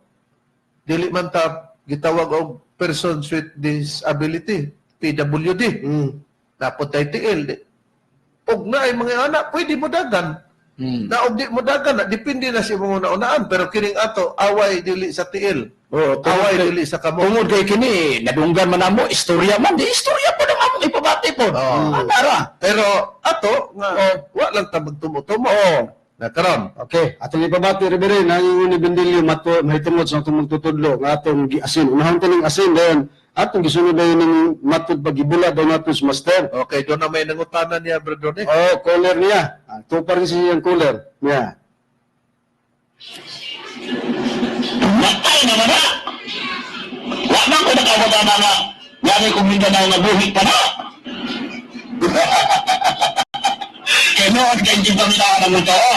dili man ta gitawag og persons with disability, PWD. Napod tay tiil og naay mga anak pwede mo dagan. Na og di mo dagan na depende na sa imong una-unaan, pero kining ato away dili sa tiil.
Oh,
away dili sa kamot.
Tungod kay kini nadunggan man namo istorya man di istorya po ng among ipabati po. Ana ra.
Pero ato nga wa lang ta magtumo-tumo. Na karon.
Okay, atong ipabati, Reverend, ang ingon ni Bendilio mato mahitungod sa atong magtutudlo nga atong giasin. Unahon ta ning asin dayon atong gisunod dayon ning matud pagibula daw nato sa master.
Okay, doon na may nangutana niya, Brother Ronnie.
Oh, caller niya. Ah, tupar rin siya yung caller. Niya.
Matay na na. Wa man ko nakawala na nga. Gani kong Mindanao nga buhi pa na. Kaya noon kay hindi pa minaan ang tao.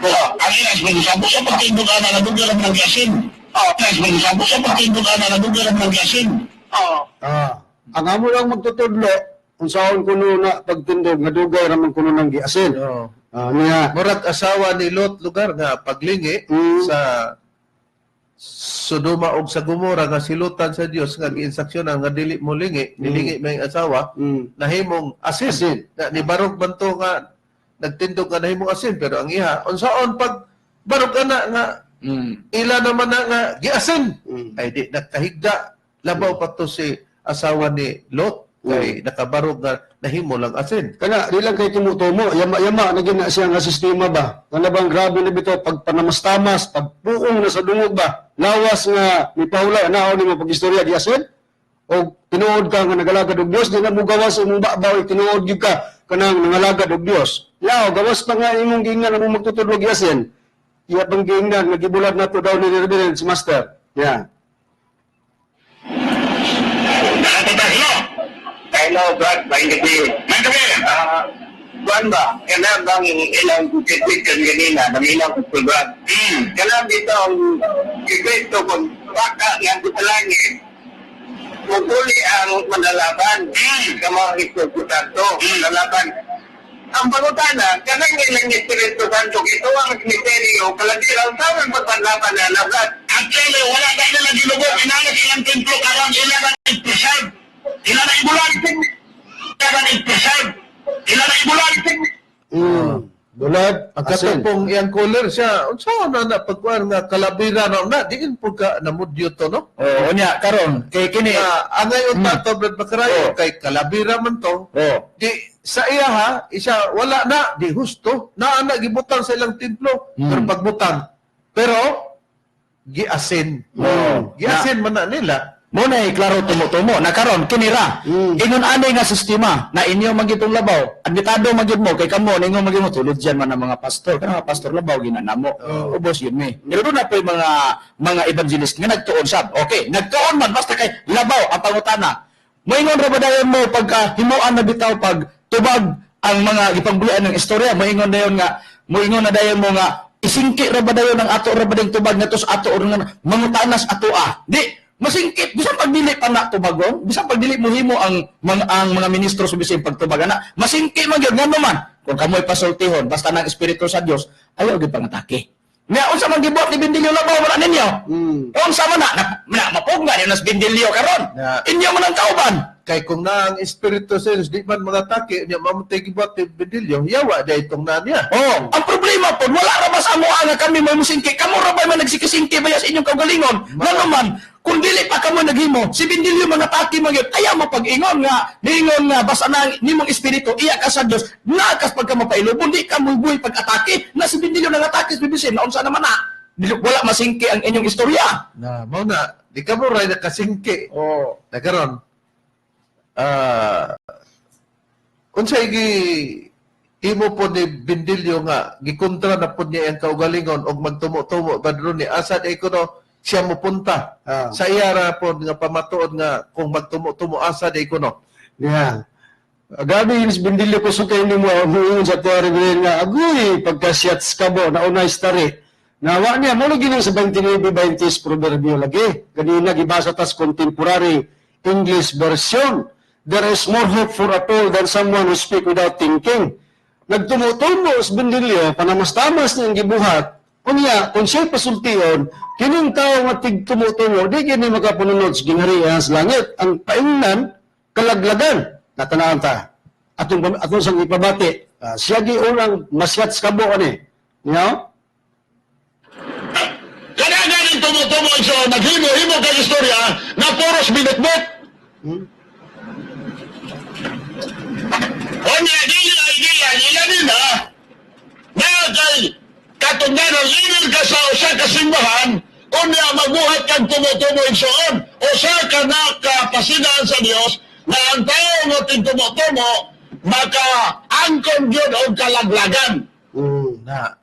Oh, ang ilas mo sa sa pagtindog ana na dugay lang ng gasin. Oh, ilas mo sa pagtindog ana na dugay lang ng gasin. Oh.
Ah, ang amo lang magtutudlo unsaon kuno na pagtindog nga dugay ra man kuno nang giasin.
Oo.
Ah, niya.
Murag asawa ni Lot lugar nga paglingi sa Sodoma og sa Gomora nga silutan sa Dios nga giinstruksyonan nga dili mo lingi, nilingi may asawa, nahimong asin.
Asin.
Na, ni barog man to nga nagtindog nga nahimong asin, pero ang iha unsaon pag barog ana nga ila naman na nga giasin ay di nakahigda, labaw pa to si asawa ni Lot kay nakabarog nga nahimo lang asin.
Kana di lang kay tumutumo, yama-yama na gina siya nga sistema ba. Kana bang grabe na bitaw pagpanamastamas, pagpuong na sa dungog ba. Lawas nga mipahulay anaw nimo pag-istorya giasin. O tinuod ka nga nagalagad og Dios, di na mo gawas imong babaw, tinuod gyud ka kanang nangalagad og Dios. Law gawas pa nga imong giingnan nga mo magtutudlo giasin. Iya pang giingnan nga gibulad nato daw ni Reverend si Master. Yeah.
Nakatita, hello. Hello, Brad. May gabi. May gabi. Ah, kuan ba? Kana bang ilang kukitik kanina, ng ilang kukulban? Kana dito ang kikwento kung baka nga sa langit, mupuli ang manalaban. Kamo ang Espiritu Santo, manalaban. Ang pangutana, kanang ilang Espiritu Santo, ito ang misteryo, kalagiraw sa ang pagpanlaban na laban. Actually, wala na nila ginubog, inalag ilang templo karon ilang ang i-preserve. Ilang ang ibulan. Ilang ang i-preserve. Ilang ang ibulan.
Bulad,
Ang
asin.
katong iyang caller siya, unsa na na pagkuan nga kalabira na na diin po ka namudyo to, no?
Oh, unya karon kay kini
Nga angay unta to, Brad Macarayo, kay kalabira man to. Di sa iya ha, isa wala na di husto, naa na gibutang sa ilang templo, pero pagbutang. Pero giasin. Giasin man na nila.
Mo na klaro tumutumo na karon kini ra. Ingon ani nga sistema na inyo man gyud tong labaw. Admitado man gyud mo kay kamo ningon man gyud mo tulod diyan man ang mga pastor. Kana mga pastor labaw gina namo. Ubos yun mi. Pero doon na po'y mga evangelist nga nagtuon sab. Okay, nagtuon man basta kay labaw ang pangutana. Moingon ra ba dayon mo pagka himuan na bitaw pag tubag ang mga gipangbulian ng istorya, moingon dayon nga moingon na dayon mo nga isingki ra ba dayon ang ato ra ba ding tubag nato sa ato or nga mangutanas ato ah. Di masingkit bisan pagdili pa na tubagon, bisan pagdili mo himo ang mga ministro sa bisan pagtubag ana, masingki man gyud ngano man kung kamoy pasultihon basta nang espiritu sa Dios ayaw gyud pangatake. Nga unsa man gibuhat ni Bendilio labaw man ninyo? Unsa man na mapugna ni nas Bendilio karon. Inyo man ang kauban.
Kay kung na ang espiritu sa Diyos, di man mga taki, niya mamatay gibuhat ni Bendilio, yawa dahil itong na niya.
Oh, ang problema po, wala ra ba sa amoa nga kami may musingki? Kamo ra ba man nagsikisingki ba sa inyong kaugalingon? Ngano man, kung dili pa kamo naghimo, si Bendilio mga taki man gyud, ayaw mo pag-ingon nga, niingon nga basta na nimong espiritu iya ka sa Dios, nakas pagka mapailubon, di ka mubuhi pag-atake, na si Bendilio nangatake sa BBC, na unsa naman na, wala masingki ang inyong istorya.
Na, mao na, di ka mo rin nakasingki.
Oh.
Na karon, unsay gi imo po ni Bendilio nga gikontra na po niya ang kaugalingon og magtumo-tumo badro ni asa di kuno siya mopunta sa iya ra po nga pamatuod nga kung magtumo-tumo asa di kuno.
Yeah. Gabi inis Bendilio ko sukay nimo muingon sa teori nga agoy pagka-siyats kabo na unay stari. Nawa niya mo lagi sa 29:20 proverbio lagi. Ganina gibasa tas contemporary English version. There is more hope for a fool than someone who speak without thinking. Nagtumutumo sa Bendilio, panamastamas niyang gibuhat. Unya, kung siya'y pasultion, kining tao nga tigtumutumo, di gini makapununod sa gingharian sa langit. Ang paingnan, kalaglagan. Natanaan ta. Atong, atong sang ipabati. Siya gi unang masyat sa kabo ani. You know?
Kana ganing tumutumo so naghimo-himo kag istorya nga puros binutbut. Onya dili ay dili ila nila na kay katungdanan leader ka sa usa ka simbahan, unya magbuhat kag tumutumo, igsoon, usa ka na kapasidaan sa Dios na ang tao nga tigtumutumo maka-angkon gyud og kalaglagan.
Na.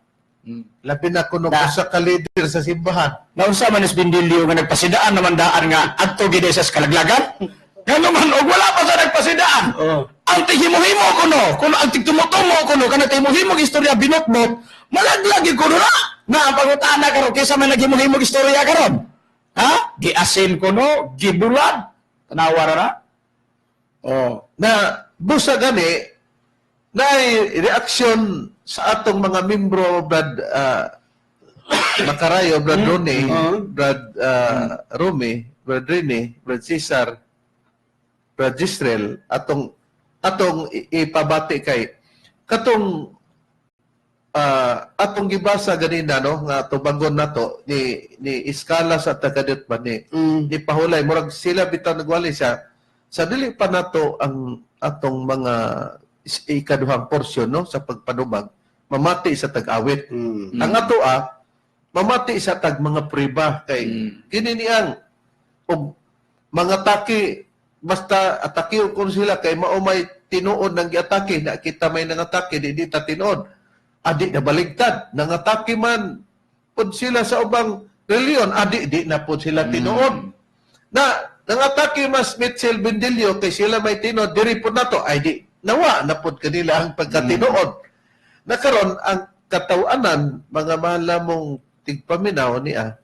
Labi na kuno
Na.
usa ka leader sa simbahan.
Naunsa man is Bendilio nga nagpasidaan naman daan nga adto gid sa kalaglagan? Ngano man og wala pa sa nagpasidaan.
Oh.
Ang tighimo-himo kuno, kuno ang tigtumotumo kuno kana tighimo-himo istorya binotbot, malaglag gyud kuno na. Na ang pangutana karon, kaysa man naghimo-himo istorya karon? Ha? Giasin kuno, gibulad. Tanawa ra na.
Oh. Na busa gani na reaksyon sa atong mga membro, Brad Makarayo, Brad Ronnie, Brad Rumi, Brad Rene, Brad Cesar, Brad Gisrel, atong atong ipabati kay katong atong gibasa ganina, no, nga tubangon nato ni ni iskala sa tagadot ba ni ni pahulay, murag sila bitaw nagwali siya sa dili pa nato ang atong mga ikaduhang porsyon, no, sa pagpanubag, mamati sa tag-awit. Ang ato mamati sa tag mga priba kay kini niyang og mga taki basta atake kon sila kay mao may tinuod ng giatake na kita may nangatake di di ta tinuod adi na baligtad nangatake man pud sila sa ubang reliyon adi di na pud sila tinuod na nangatake mas Mitchell Bendilio kay sila may tinuod diri pud nato ay di nawa na pud kanila ang pagkatinuod na karon ang katawanan, mga mahal mong tigpaminaw niya,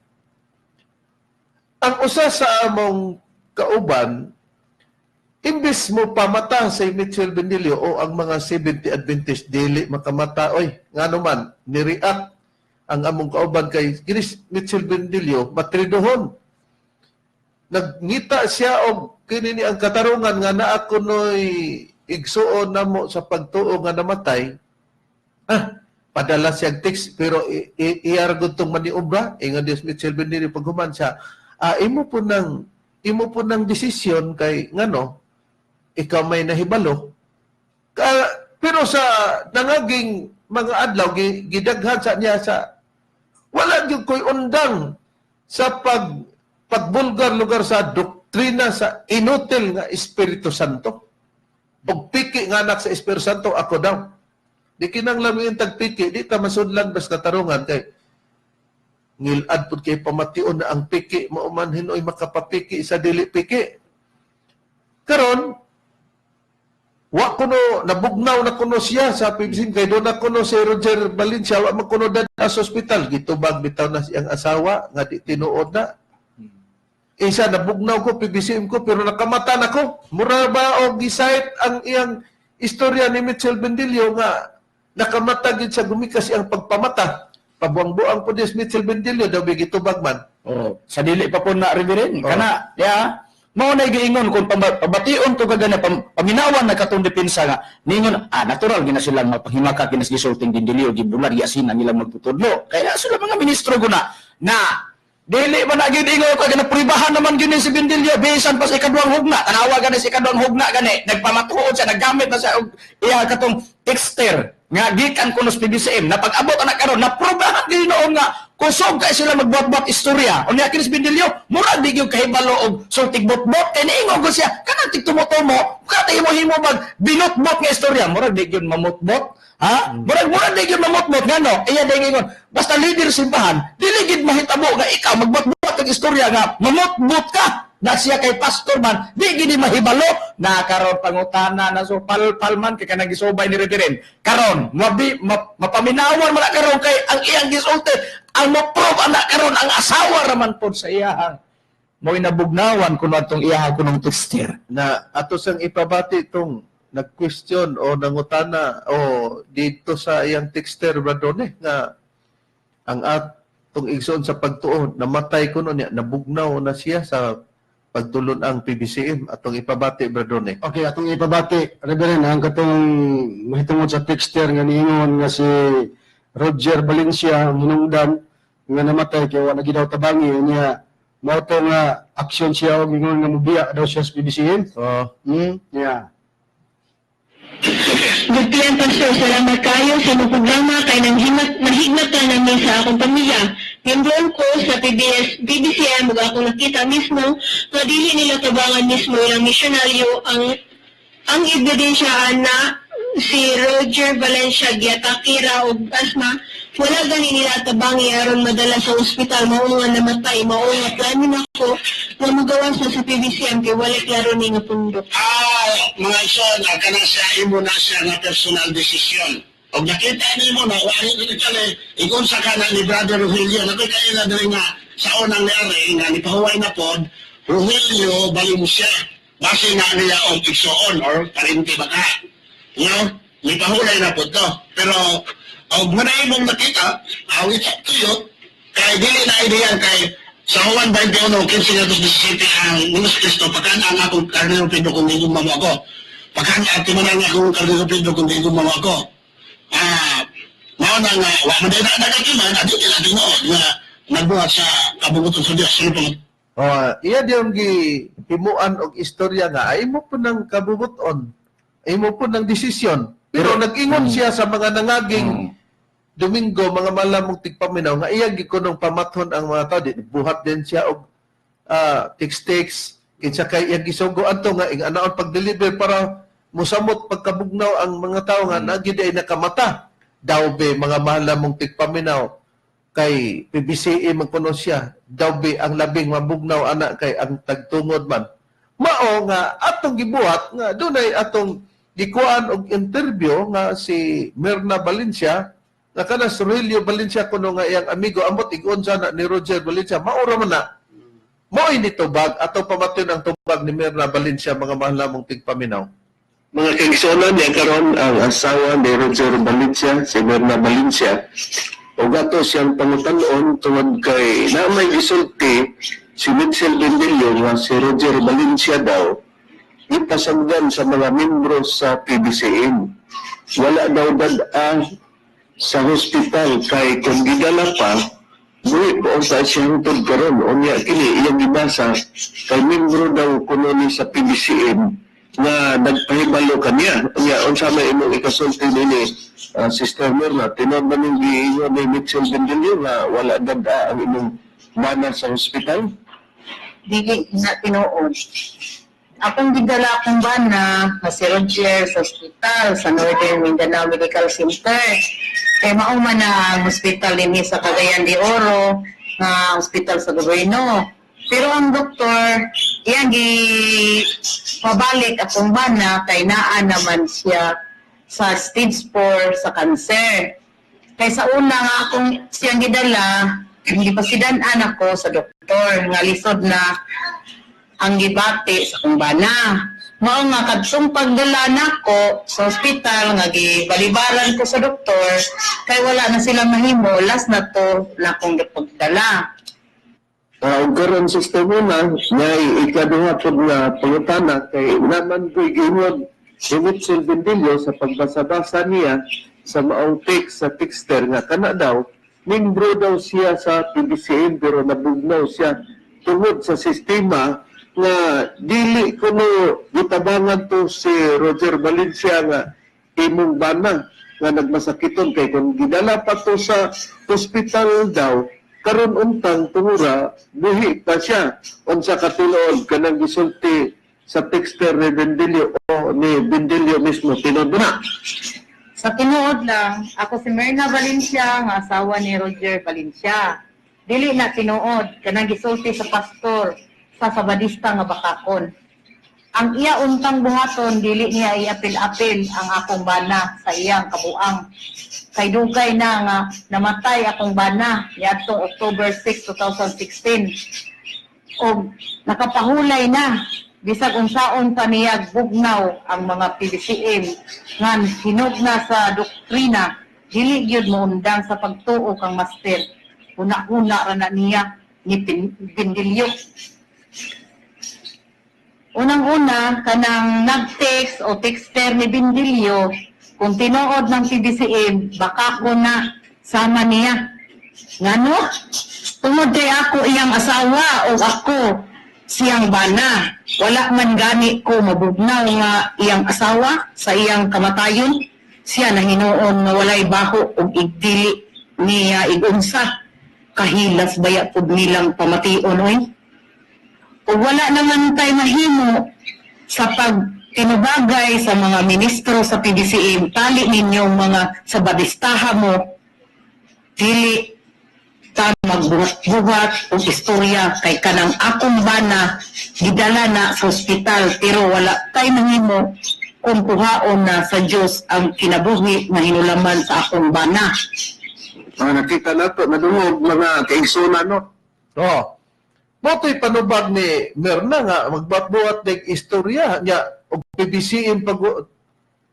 ang usa sa among kauban, imbes mo pamata sa Mitchell Bendilio o ang mga 70 Adventist dili makamata, oy, ngano man ni-react ang among kauban kay kinis Mitchell Bendilio matridohon, nagngita siya og kini ni ang katarungan nga naa kunoy igsuon namo sa pagtuo nga namatay. Padala siya text pero iyar tong maniobra, ingon Dios Mitchell Bendilio paghuman siya, imo po ng desisyon kay ngano ikaw may nahibalo ka, pero sa nangaging mga adlaw gidaghan sa niya sa wala gyud koy undang sa pagbulgar lugar sa doktrina sa inutil nga Espiritu Santo og piki nga anak sa Espiritu Santo ako daw. Di kinahanglan mo yung tagpiki, di ta masudlan bas katarungan kay ngilad pud kay pamation na ang piki mao man hinoy makapapiki sa dili piki. Karon wa kuno nabugnaw na kuno siya sa PBC kay doon na kuno si Roger Valencia, wa man kuno dada sa ospital, gitubag bitaw na siyang asawa nga di tinuod na. Isa nabugnaw ko PBCM ko pero nakamata na ko, mura ba og gisayt ang iyang istorya ni Mitchell Bendilio nga nakamata gid sa gumikas iyang pagpamata, pabuang-buang po dis Mitchell Bendilio daw gitubag man.
Oh, sa dili pa po na, Reverend. Kana, ya, mao na giingon kung pabation to kagana paminawan na katong depensa nga ningon natural gina silang mapahimaka kinas gisulting Dindilio, gibulan, giasin ang ilang magtutudlo kaya sila mga ministro guna na dili man na gid ingon ka gina pribahan naman gini si Bendilio bisan pa sa ikaduhang hugna. Tanawa gani sa ikaduhang hugna gani nagpamatuod siya, naggamit na siya og iya katong texter nga gikan kuno sa PBCM na pag-abot anak karon naprobahan Ginoo nga kusog kay sila magbuhat-buhat istorya. Unya kini si Bendilio murag di gyud kahibalo og sultig bot-bot kay niingon ko siya kanang tigtumo-tumo kada himo-himo bag binotbot nga istorya, murag di gyud mamutbot, ha, murag di gyud mamutbot. Ngano iya di ingon basta leader simbahan dili gid mahitabo nga ikaw magbuhat-buhat og istorya nga mamutbot ka. Na siya kay pastor man, di gini mahibalo na karon pangutana na so palpal man kay kanang gisubay ni Reverend. Karon, mabi, mapaminawan man na karon kay ang iyang gisulti, ang mo-prove ana karon ang asawa raman pod sa iyahang mo'y nabugnawan kuno atong iyahang kunong texter.
Na ato sang ipabati itong nag-question o nangutana o dito sa iyang texter, Bradone, nga ang atong igsoon sa pagtuo namatay kuno niya, nabugnaw na siya sa pagtulon ang PBCM. Atong ipabati, Bradone.
Okay, atong ipabati, Reverend, ang katong mahitungod sa texter nga niingon nga si Roger Valencia ang hinungdan nga namatay kay wala gid daw tabangi niya, mao to nga aksyon siya og ingon nga mobiya daw siya sa PBCM.
Oh.
Yeah.
Good PM, Pastor. Salamat kayo sa imong programa kay nang nahigmat ka namin sa akong pamilya. Membro ko sa PBS, BBCM ug ako nakita mismo nga dili nila tabangan mismo ilang misyonaryo. Ang ebidensya na si Roger Valencia giatake ra og asma, wala gani nila tabangi aron madala sa ospital, mao nga namatay. Mao nga plano nako nga mogawas na sa PBCM kay wala klaro ni nga pundo.
Mga igsoon, kana sa imo na siya nga personal decision. Og nakita nimo na wala ni kale ingon sa kana ni Brother Rogelio, nakoy kaila diri nga sa unang niari nga nipahuway na pod Rogelio Valencia. Base na niya og igsoon or parente ba ka? No? Nipahulay na pod to. Pero og muna imong nakita, awit up to you. Kay dili na ideal kay sa Juan 21:15-17 ang Ninos Kristo, pakan ang akong karnero Pedro kung di mamo ako. Pakan at timanan akong karnero Pedro kung di mamo ako. Mao na nga, wa man din na nagatiman, at di na tinuod nga nagbuhat sa kabunguton sa Diyos. Sino po?
Oh, iya diyon gi himuan og istorya nga ay mo po ng kabubuton, ay mo po ng desisyon. Pero nag-ingon siya sa mga nangaging Domingo, mga malamong tigpaminaw, nga iya gikunong pamathon ang mga tao. Di, buhat din siya og text-text, kinsa kay iyang gisugo adto nga ing anaon pag-deliver para musamot pagkabugnaw ang mga tao nga nagi ay nakamata. Daw be, mga malamong tigpaminaw, kay PBCE man kuno siya, daw be ang labing mabugnaw ana kay ang tagtungod man. Mao nga atong gibuhat nga dunay atong gikuan og interview nga si Mirna Valencia nga kana si Rogelio Valencia kuno nga iyang amigo, amot igon sana ni Roger Valencia, mao ra man na mao ini tubag ato pamation ang tubag ni Mirna Valencia, mga mahal namong tigpaminaw.
Mga kaigsuonan, niya karon ang asawa ni Roger Valencia, si Mirna Valencia. Ug ato siyang pangutan-on tungod kay na may gisulti si Mitchell Bendillo nga si Roger Valencia daw ipasagdan sa mga membro sa PBCM. Wala daw dad-a sa hospital kay kung gidala pa, buhi po sa siya hangtod karon. Unya kini iyang gibasa kay membro daw kuno ni sa PBCM nga nagpahibalo kaniya. Unya unsa may imong ikasulti nini, Sister Mirna? Tinuod ba ning giingon ni Mitchell Bendillo nga wala dad-a ang imong bana sa hospital?
Dili na tinuod. Akong gidala akong bana nga si Roger sa ospital sa Northern Mindanao Medical Center. Kay mao man na ang hospital dinhi sa Cagayan de Oro nga hospital sa gobyerno. Pero ang doktor iyang gi pabalik akong bana kay naa naman siya sa stage 4 sa cancer. Kay sa una nga akong siyang gidala, gipasidan-an ako sa doktor nga lisod na ang gibati sa akong bana. Mao nga kadtong pagdala nako sa ospital nga gibalibaran ko sa doktor kay wala na sila mahimo, last na to na akong gipagdala.
Ug karon, Sister Mona, ngay ikaduha pod nga pangutana kay naman ko'y giingon si Mitchell Bendillo sa pagbasa-basa niya sa maong text sa texter nga kana daw membro daw siya sa PBCM pero nabugnaw siya tungod sa sistema nga dili kuno gitabangan to si Roger Valencia nga imong bana nga nagmasakiton, kay kung gidala pa to sa hospital daw karon untang tungura buhi pa siya. Unsa katinuod kanang gisulti sa texter ni Bendillo o ni Bendillo mismo? Tinuod ba na?
Sa tinuod lang, ako si Myrna Valencia nga asawa ni Roger Valencia. Dili na tinuod kanang gisulti sa pastor. sa Sabadista nga bakakon. Ang iya untang buhaton, dili niya iapil-apil ang akong bana sa iyang kabuang. Kay dugay na nga namatay akong bana niadtong October 6, 2016. Og nakapahulay na bisag unsaon pa niya bugnaw ang mga PBCM nga hinog na sa doktrina, dili gyud moundang sa pagtuo kang master. Huna-huna ra na niya ni Bindilyo. Unang-una, kanang nag-text o texter ni Bindilyo, kung tinuod ng PBCM, baka ko na sama niya. Ngano? Tungod kay ako iyang asawa o ako siyang bana. Wala man gani ko mabugnaw nga iyang asawa sa iyang kamatayon. Siya na hinuon nga walay baho og igdili niya igunsa. Kahilas baya pud nilang pamation oy. Ug wala naman tay mahimo sa pagtinubagay sa mga ministro sa PBCM, tali ninyong mga sabadistaha mo, dili ta magbuhat-buhat og istorya kay kanang akong bana gidala na sa ospital, pero wala tay mahimo kung kuhaon na sa Dios ang kinabuhi nga hinulaman sa akong bana.
Ah, nakita nato nadungog, mga kaigsoona, no. Oh. Moto'y panubag ni Mirna nga magbuhat ng istorya niya og PBCM pag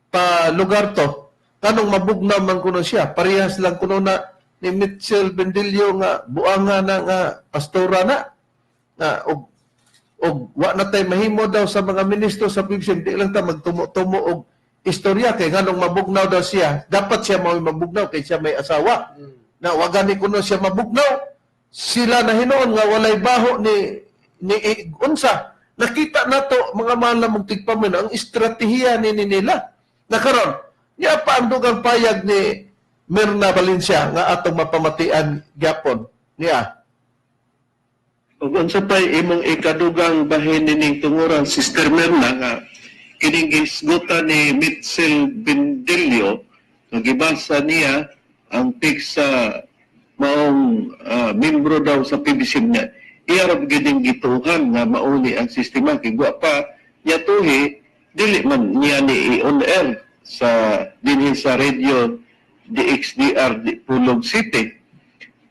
pa lugar to. Kanong mabugnaw man kuno siya, parehas lang kuno na ni Mitchell Bendillo nga buanga na nga pastora na na og og wa na tay mahimo daw sa mga ministro sa PBCM, di lang ta magtumo-tumo og istorya kay nganong mabugnaw daw siya, dapat siya mao'y mabugnaw kay siya may asawa. Na wa gani kuno siya mabugnaw, sila na hinuon nga walay baho ni unsa. Nakita nato, mga mahal na mong tigpaminaw, ang estratehiya ni nila na karon niya pa ang dugang payag ni Mirna Valencia nga atong mapamatian gyapon niya.
Ug unsa pay imong ikadugang bahin nining tunguran, Sister Mirna, nga kining gisgutan ni Mitchell Bendillo nga gibasa niya ang text sa maong membro daw sa PBC niya, iya ra gyud ning gituhan nga mauni ang sistema kay wa pa niya tuhi, dili man niya ni i-on air sa dinhi sa radio DXDR di Pulog City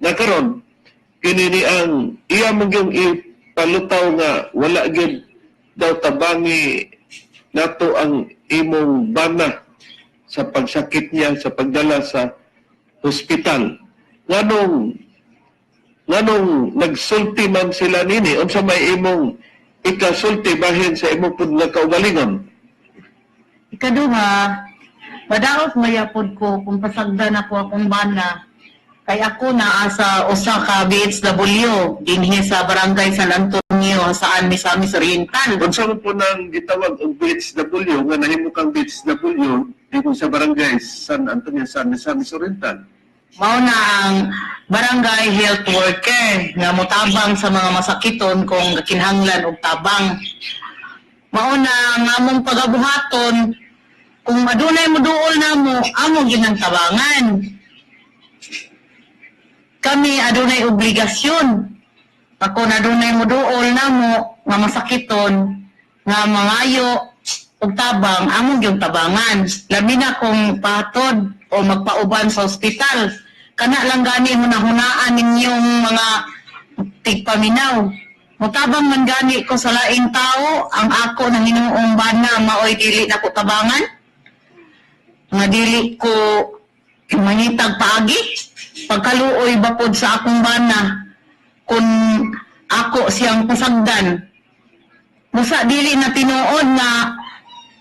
na karon kini ni ang iya man gyung ipalutaw nga wala gyud daw tabangi nato ang imong bana sa pagsakit niya, sa pagdala sa hospital? Nganong nagsulti man sila nini? Unsa may imong ikasulti bahin sa imong pud nga kaugalingon?
Ikaduha, madaot mayapod ko kung pasagdan ako akong bana. Kay ako naa sa usa ka BHW dinhi sa Barangay San Antonio sa Misamis Oriental.
Unsa man po nang gitawag og BHW nga nahimo kang BHW dito sa Barangay San Antonio sa Misamis Oriental?
Mao na ang barangay health worker nga motabang sa mga masakiton kung kinahanglan og tabang. Mao na ang among pagabuhaton, kung adunay moduol namo, amo ginang tabangan. Kami adunay obligasyon. Ako adunay moduol namo nga masakiton nga mangayo og tabang, among gyud tabangan. Labi na kung patod o magpauban sa ospital. Kana lang gani hunahunaan ninyong mga tigpaminaw. Mutabang man gani ko sa laing tao, ang ako na hinuong bana maoy dili na ko tabangan. Nga dili ko mangitag paagi. Pagkaluoy ba pod sa akong bana kung ako siyang pasagdan. Musa dili na tinuod nga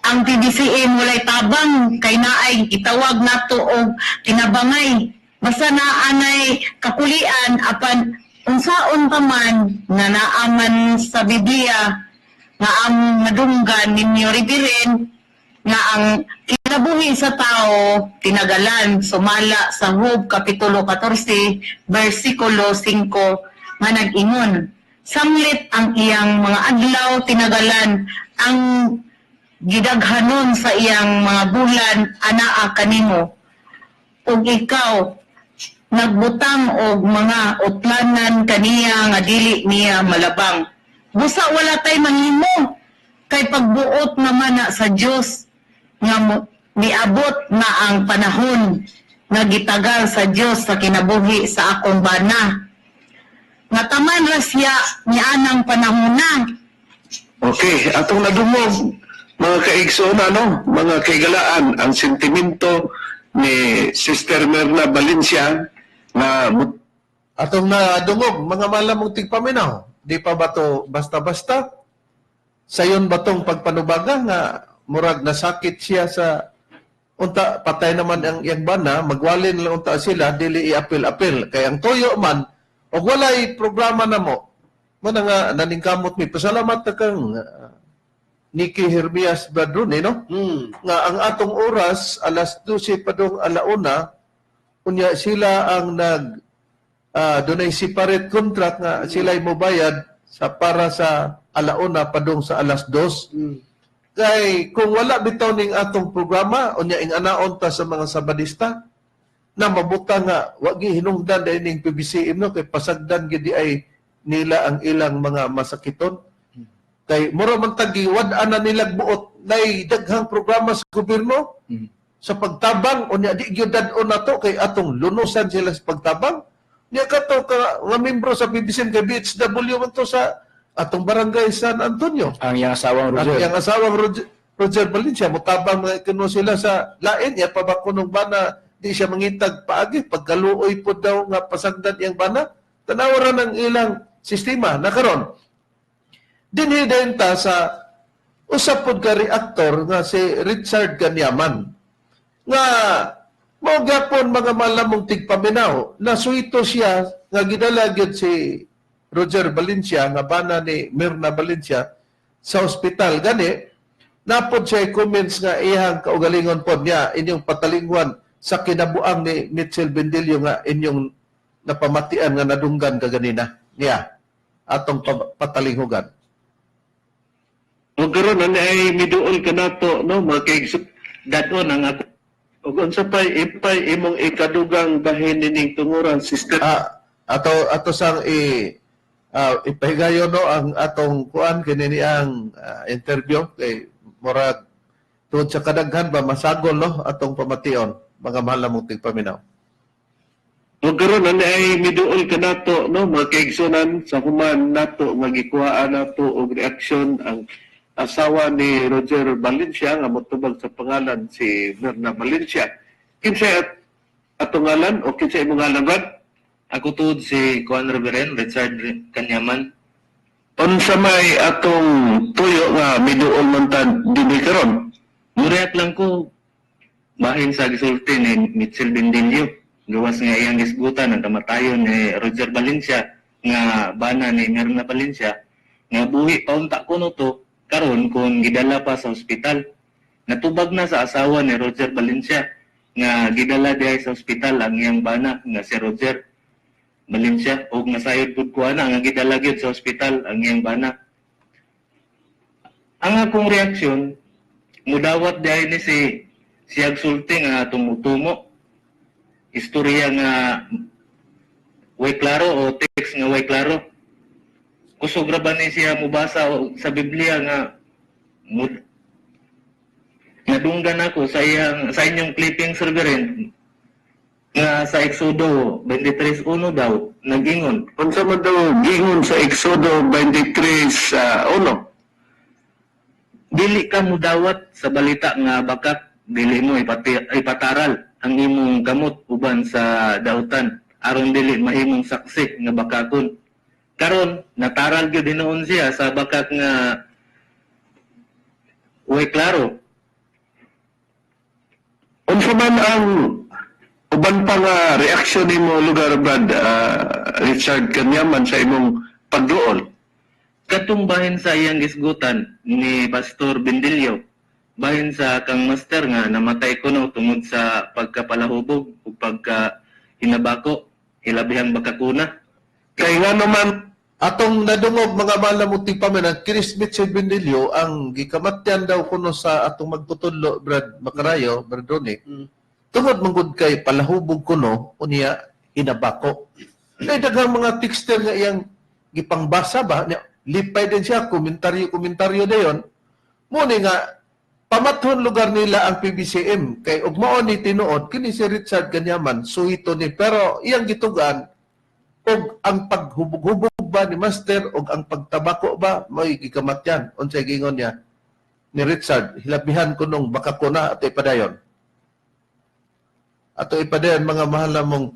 ang PBCM walay tabang kay naay gitawag nato og tinabangay. Basta naa nay kakulian, apan unsaon pa man nga naaman sa Biblia nga ang madunggan ninyo, Reverend, nga ang kinabuhi sa tao tinagalan sumala sa Job Kapitulo 14 versikulo 5 nga nag-ingon, "Samlit ang iyang mga adlaw tinagalan, ang gidaghanon sa iyang mga bulan anaa kanimo, ug ikaw nagbutang og mga utlanan kaniya nga dili niya malabang." Busa wala tay mahimo kay pagbuot naman na sa Dios nga niabot na ang panahon nga gitagal sa Dios sa kinabuhi sa akong bana. Nga taman ra siya nianang panahon na.
Okay, atong nadungog mga kaigsoon, ano, mga kaigalaan ang sentimento ni Sister Merna Valencia na atong nadungog, mga malamong tigpaminaw, di pa ba to basta-basta? Sayon ba tong pagpanubaga nga murag nasakit siya sa unta patay naman ang iyang bana, magwalin lang unta sila, dili iapil-apil kay ang toyo man og walay programa namo mo na nga naningkamot mi. Pasalamat ta kang Nikki Hermias Bradrune, no? Nga ang atong oras alas 12 padung alauna, unya sila ang nag dunay separate contract nga sila'y mobayad sa para sa alauna padung sa alas 2. Kay kung wala bitaw ning atong programa, unya ing anaon ta sa mga Sabadista na mabutang nga wa gi hinungdan dahil ning PBCM, no, kay pasagdan gid ay nila ang ilang mga masakiton kay mura man tag giwad-an na nilag buot nay daghang programa sa gobyerno sa pagtabang, unya di gyud dad-on nato kay atong lunusan sila sa pagtabang niya. Kato ka nga membro sa PBCM kay BHW man to sa atong barangay San Antonio.
Ang iyang asawang
Ang
Roger.
iyang asawang Roger, Roger Valencia, mutabang mga kuno sila sa lain, ya pa ba kunong bana, di siya mangitag paagi, pagkaluoy po daw nga pasagdan iyang bana, tanawa ra ng ilang sistema. Na karon, dinhi din ta sa usa pod ka reactor nga si Richard Ganyaman nga mao gyapon, mga malamong tigpaminaw, nasuito siya nga gidala gyud si Roger Valencia nga bana ni Mirna Valencia sa ospital. Gani napod siya comments nga iyang kaugalingon pod niya inyong patalingwan sa kinabuang ni Mitchell Bendillo nga inyong napamatian nga nadunggan kaganina niya atong patalinghugan.
O karon ani ay miduol kanato, no, mga kaigsoon dadon ang ako
ug unsa pay ipay imong ikadugang bahin nining tunguran, sister? Ato ato sang i ipahigayon, no, ang atong kuan kini ni ang interview kay murag tungod sa kadaghan ba masagol, no, atong pamation, mga mahal na mong tigpaminaw.
O karon ani ay miduol kanato, no, mga kaigsunan, sa human nato nga gikuhaan nato og reaksyon ang asawa ni Roger Valencia nga motubag sa pangalan si Mirna Valencia. Kinsay at atong ngalan o kinsay imong ngalan, Brad?
Ako tuod si Juan Reverend Richard Kanyaman.
Unsa may atong tuyo nga miduol man ta dinhi karon?
Mureact lang ko bahin sa gisulti ni Mitchell Bendillo. Gawas nga iyang gisgutan ang kamatayon ni Roger Valencia nga bana ni Mirna Valencia nga buhi pa unta kuno to karon kung gidala pa sa ospital. Natubag na sa asawa ni Roger Valencia nga gidala diay sa ospital ang iyang bana nga si Roger Valencia ug nasayod pud ko ana nga gidala gyud sa ospital ang iyang bana. Ang akong reaksyon, mudawat diay ni si siyag sulti nga tumutumo istorya nga way klaro o text nga way klaro. Kusog ra ba ni siya mubasa sa Biblia nga nadunggan ako sa iyang sa inyong clipping, Reverend, nga sa Exodo 23:1 daw nag-ingon.
Unsa man daw gingon sa Exodo 23:1?
Dili ka mudawat sa balita nga bakak, dili mo ipataral ang imong kamot uban sa dautan aron dili mahimong saksi nga bakakon. Karon nataral gyud hinuon siya sa bakak nga way klaro.
Unsa man ang uban pa nga reaksyon nimo lugar, Brad Richard Kanyaman, sa imong pagduol?
Katong bahin sa iyang gisgutan ni Pastor Bendillo bahin sa kang master nga namatay kuno tungod sa pagkapalahubog ug pagka hinabako hilabihang bakakuna.
Kay nga naman atong nadungog, mga mahal na mong tigpaminaw, Chris Mitchell Bendillo ang gikamatyan daw kuno sa atong magtutudlo, Brad Macarayo, Brad Ronick, tungod manggod kay palahubog kuno unya hinabako. Kay daghang mga texter nga iyang gipangbasa ba niya. Lipay din siya, komentaryo-komentaryo dayon. Muni nga pamathon lugar nila ang PBCM kay ug mao ni tinuod kini si Richard Ganyaman suhito ni, pero iyang gitugan og ang paghubog-hubog ba ni Master og ang pagtabako ba may gikamatyan. Unsay gingon niya ni Richard, hilabihan ko nung baka ko na ato ipadayon. Ato ipadayon, mga mahal namong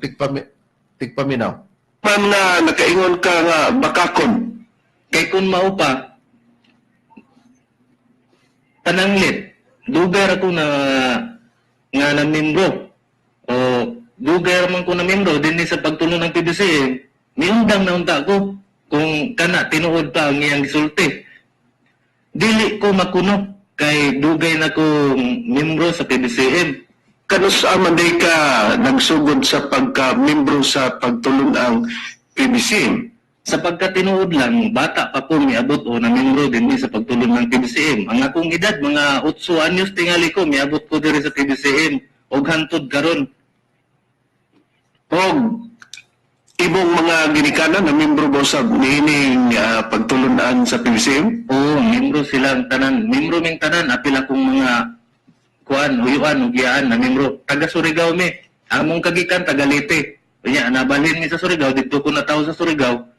tigpaminaw.
Man na nakaingon ka nga bakakon?
Kay kung mao pa, pananglit, dugay ra ko na nga na-membro. O dugay ra man ko na membro dinhi sa pagtulong ng PBC, miundang na unta ko kung kana tinuod pa ang iyang gisulti. Dili ko makuno kay dugay na kong membro sa PBCM.
Kanus-a man day ka nagsugod sa pagka-membro sa pagtulong ang PBCM?
Sa pagkatinuod lang, bata pa ko miabot o na membro dinhi sa pagtulong ng PBCM. Ang akong edad, mga 8 anyos tingali ko, miabot ko diri sa PBCM og hantod karon.
Og imong mga ginikanan na membro ba usab niining pagtulunan sa PBCM?
Oo, membro silang tanan. Membro ming tanan, apil akong mga kuan, uyuan, ugiyaan na membro. Taga Surigao mi. Among kagikan taga Leyte. Unya, nabalhin mi sa Surigao, didto ko natawo sa Surigao.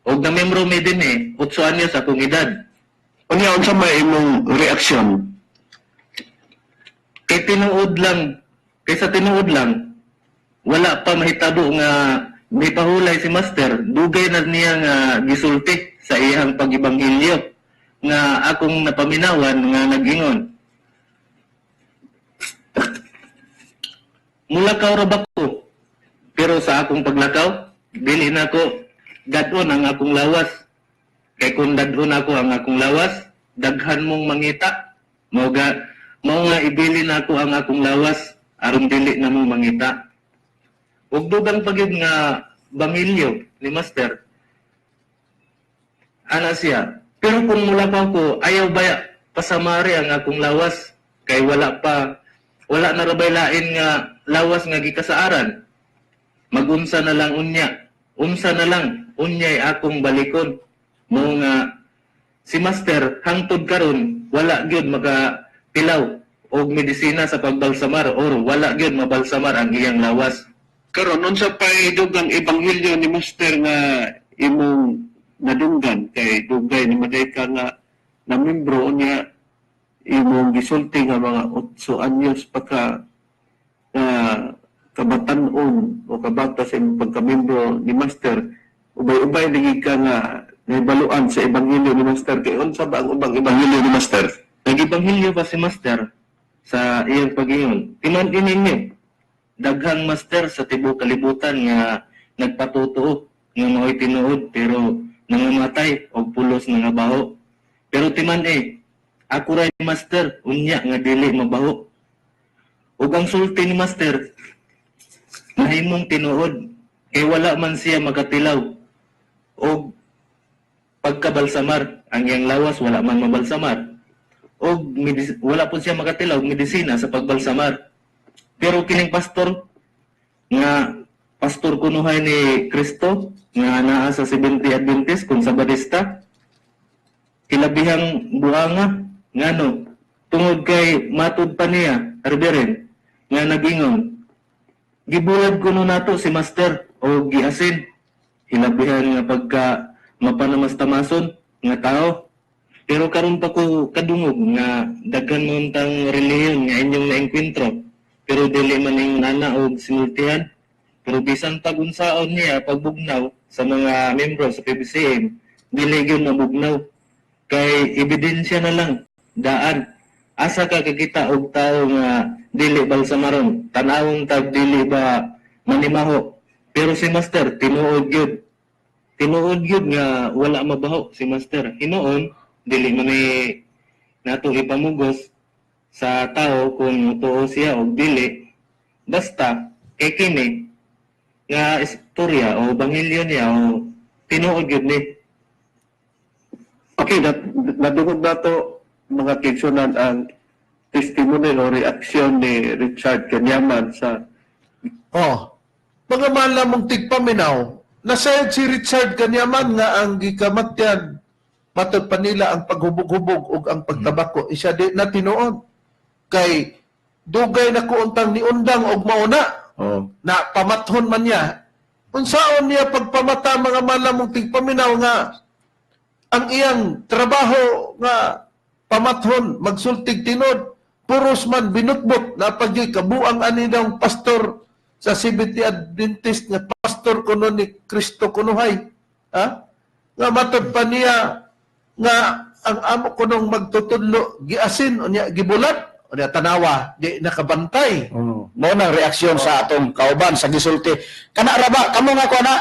Og na membro mi din eh, 8 anyos akong edad.
Unya, unsa may imong reaksyon?
Kay tinuod lang, kaysa tinuod lang, wala pa mahitabo nga may pahulay si Master, dugay na niya nga gisulti sa iyang pag-ebanghelyo nga akong napaminawan nga nag-ingon. Mulakaw ra ba ko? Pero sa akong paglakaw, dili na ko dadon ang akong lawas. Kay kung dadon ako ang akong lawas, daghan mong mangita. Mao nga ibili na ako ang akong lawas aron dili na mo mangita. Ug dugang pagyud nga bangilyo ni Master. Ana siya. Pero kung mulakaw ko, ayaw baya pasamari ang akong lawas kay wala na rabay lain nga lawas nga gikasaaran. Magunsa na lang unya. Unsa na lang unyay akong balikon. Mo nga si Master hangtod karon wala gyud makapilaw og medisina sa pagbalsamar or wala gyud mabalsamar ang iyang lawas.
Karon unsa pay dugang ebanghelyo ni Master nga imong nadunggan kay dugay ni maday ka nga na membro, unya imong gisulti nga mga 8 anyos pa ka kabatan-on o kabata sa imong pagkamembro ni Master, ubay-ubay lagi ka nga nahibaluan sa ebanghelyo ni Master. Kay unsa ba ang ubang ebanghelyo ni Master?
Nag-ebanghelyo pa si Master sa iyang pag-ingon. Timan-i ninyo, daghang master sa tibuok kalibutan nga nagpatotoo nga mao'y tinuod pero nangamatay og pulos nga baho. Pero timan-i, ako ray master unya nga dili mabaho. Ug ang sulti ni Master nahimong tinuod kay wala man siya makatilaw og pagkabalsamar, ang iyang lawas wala man mabalsamar og wala po siya makatilaw og medisina sa pagbalsamar. Pero kining pastor nga pastor kunuhay ni Kristo nga naa sa Seventh-day Adventist kung Sabadista, kilabihang buanga ngano tungod kay matud pa niya Reverend nga nagingon gibulad kuno nato si Master o giasin hilabihan nga pagka mapanamastamason nga tao. Pero karon pa ko kadungog nga daghan man tang relihiyon nga inyong naengkwentro pero dili man ing nana og sinultihan. Pero bisan pag unsaon niya pagbugnaw sa mga membro sa PBCM, dili gyud mabugnaw kay ebidensya na lang daan. Asa ka kakita og tawo nga dili balsamaron, tan-awon tag dili ba manimaho. Pero si Master tinuod gyud. Tinuod gyud nga wala mabaho si Master. Hinuon dili man ni nato ipamugos sa tao kung tuo siya o dili. Basta kay kini nga istorya o ebanghelyo niya o tinuod gyud ni.
Okay, nadungog nato mga kaigsunan ang testimony o reaksyon ni Richard Kanyaman sa mga mahal namong tigpaminaw. Nasayod si Richard Kanyaman nga ang gikamatyan Matod pa nila ang paghubog-hubog ug ang pagtabako isa di na tinuod. Kay dugay na kuuntang niundang og mauna na pamathon man niya. Unsaon niya pagpamata, mga malamong tigpaminaw, nga ang iyang trabaho nga pamathon, magsultig tinod, puros man binutbot na pagyoy kabuang ani daw pastor sa Seventh Adventist nga pastor kuno ni Kristo kunuhay, ha, nga matod pa niya nga ang amo kunong magtutudlo giasin, unya gibulat, unya tanawa di nakabantay.
Oh. Mao nang reaksyon sa atong kauban sa gisulti. Kana ra ba kamo nga ko na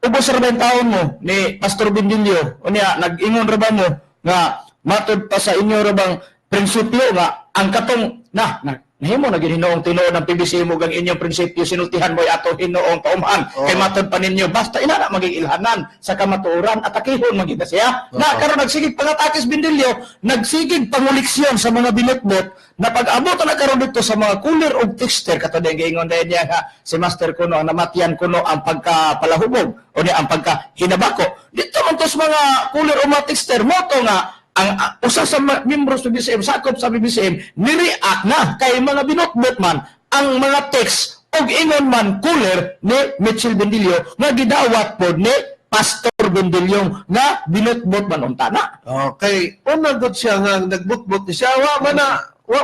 ubos ra ba yung taon mo ni Pastor Bindilio? Unya nag-ingon ra ba mo nga matod pa sa inyo ra bang prinsipyo nga ang katong na, na nahimo na gyud hinuong tinuod ng PBC mo gang inyong prinsipyo, sinultihan mo ato hinuong kaumhan kay matod pa ninyo basta ina na maging ilhanan sa kamatuoran, atakihon man gyud na siya na karon nagsigig pangatakis Bindilio, nagsigig panguliksyon sa mga binutbot na pag-abot na karon dito sa mga cooler og texter, kato din giingon dahil niya nga si Master kuno ang namatian kuno ang pagkapalahubog o niya ang pagkahinabako dito man to sa mga cooler o mga texter moto nga ang usa sa membros sa BBCM, sakop sa BBCM, nireact na kay mga binutbot man ang mga text og ingon man cooler ni Mitchell Bendilio nga gidawat pod ni Pastor Bendilio nga binutbot man unta na.
Okay, una gud siya nga nagbutbot ni siya, wa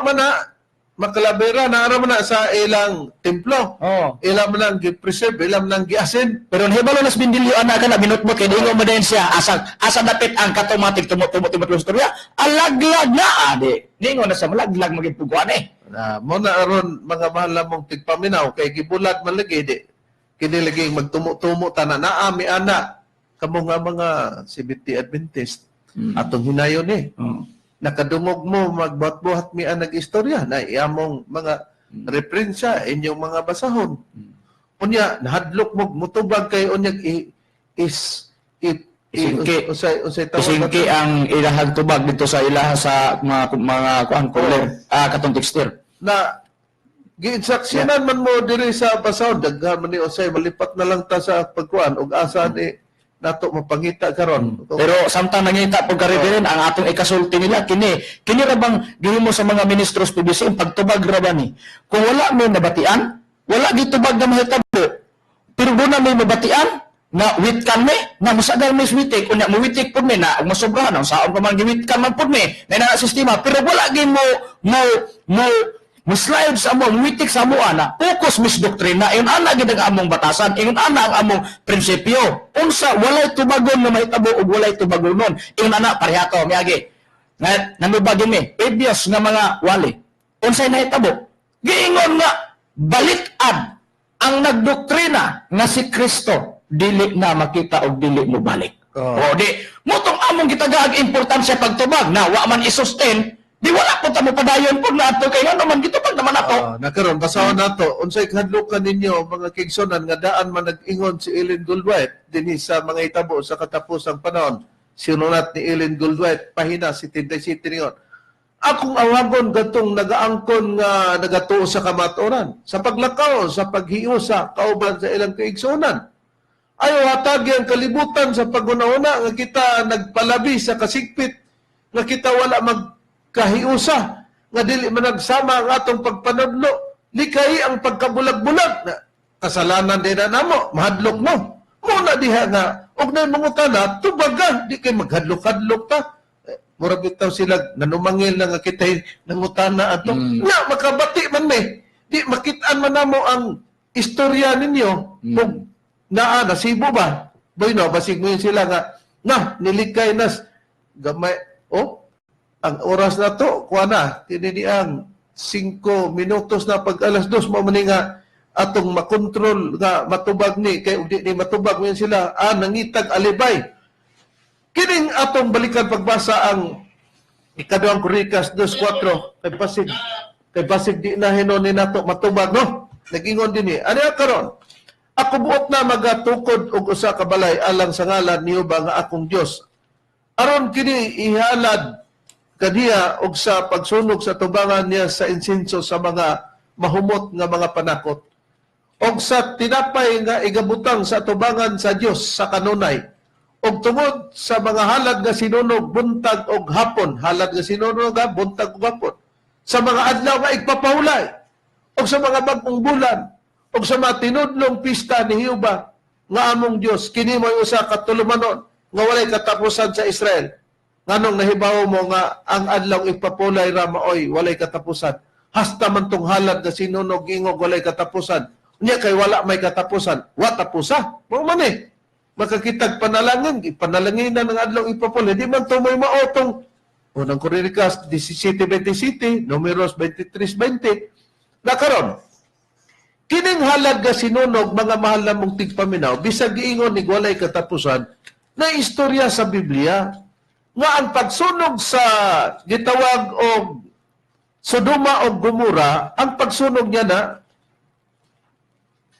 man na makalabera na ara man na sa ilang templo. Ilang man ang gi-preserve, ilang man ang giasin.
Pero nahibalo nas Bindilyo ana ka na binutbot kay dingo mo din siya asa asa dapit ang katomatik tumo-tumo tumo istorya alaglag na adi. Ningon na sa malaglag magid puguan eh.
Na mo na aron, mga mahal namong tigpaminaw, kay gibulat man lagi di kini lagi magtumo-tumo ta na naa mi ana kamo nga mga Seventh Adventist atong hinayon eh. Nakadungog mo magbuhat-buhat mi ang nag-istorya na iyamong mga referensya inyong mga basahon. Unya nahadlok mo mutubag kay unya i, is i,
Isingki.
Unsay tawag
Isingki ang ilahag tubag dito sa ilaha sa mga kuan cooler katong texter.
Na giinstructionan man mo diri sa basahon, daghan man ni unsay malipat na lang ta sa pagkuan ug asa ni nato mapangita karon.
Pero samtang nangita po ka ang atong ikasulti nila kini kini ra bang gihimo sa mga ministros PBC pagtubag ra ba ni? Kung wala may nabatian, wala gitubag na mahitabo. Pero doon na may mabatian na witkan me na musagal mi witik, unya mo witik pud mi na ug masobrahan ang saon pa man giwitkan man pud mi na na sistema, pero wala gyud mo mo mo mo slide sa amo witik sa amo ana focus mis doktrina. Ingon ana gid ang among batasan, ingon ana ang among prinsipyo, unsa walay tubagon nga mahitabo ug walay tubagonon. Ingon ana pareha to miagi nga nanubagin mi previous nga mga wali, unsay nahitabo, giingon nga balik-ad ang nagdoktrina nga si Kristo dili na makita og dili mo balik. O di motong among gitagaag importansya pagtubag na wa man i-sustain, di wala po ta mo padayon pud na ato kay ngano man gitubag naman ato.
Na karon basahon nato unsay kahadlukan ninyo, mga kigsonan, nga daan man nag-ingon si Ellen Goldwhite dinhi sa mga itabo sa katapusang panahon. Sinulat ni Ellen Goldwhite pahina 77 ningon. Akong awagon gatong nagaangkon nga nagatuo sa kamatuoran sa paglakaw sa paghiusa kauban sa ilang kaigsuonan. Ayaw hatagi ang kalibutan sa paghuna-huna nga kita nagpalabi sa kasigpit, nga kita wala magkahiusa, nga dili man nagsama ang atong pagpanudlo, likay ang pagkabulag-bulag na kasalanan din na namo, mahadlok mo. Muna diha nga og nay mangutana, tubaga, di kay maghadlok-hadlok ta. Mura bitaw sila nanumangil na nga kita nangutana ato. Nga makabati man me, di makitaan man namo ang istorya ninyo. Kung naa nasibo ba? Boy no, basig mo yun sila nga na nilikay nas gamay oh ang oras na to kuha na kini ang 5 minutos na pag alas 2 mo man nga atong makontrol nga matubag ni kay ug di ni matubag mo yun sila nangitag alibay. Kining atong balikan pagbasa ang Ikaduhang Kronikas 2:4 kay basig di na hinon ni nato matubag, no. Nagingon din ni ano karon, ako buot na magatukod og usa ka balay alang sa ngalan ni Jehova nga akong Dios, aron kini ihalad kaniya og sa pagsunog sa tubangan niya sa insenso sa mga mahumot nga mga panakot og sa tinapay nga igabutang sa tubangan sa Dios sa kanunay. Og tungod sa mga halad nga sinunog buntag og hapon, halad nga sinunog ha, buntag og hapon, sa mga adlaw nga igpapahulay, og sa mga bag-ong bulan, og sa mga tinudlong pista ni Jehova nga among Dios, kini mo'y usa ka tulumanon nga walay katapusan sa Israel. Nganong nahibaw mo nga ang adlaw igpapulay ra maoy walay katapusan? Hasta man tong halad nga sinunog ingog walay katapusan. Unya kay wala may katapusan, wa tapusa. Mao man eh. Makakitag panalangin, ipanalanginan ng adlaw ipapulay. Di man tumoy maotong Unang Kronikas 17:27, Numeros 23:20. Nakaron, kining halad nga sinunog, mga mahal na mong tigpaminaw, bisag giingon ni walay katapusan, na istorya sa Biblia nga ang pagsunog sa gitawag og Sodoma og Gomora, ang pagsunog niya na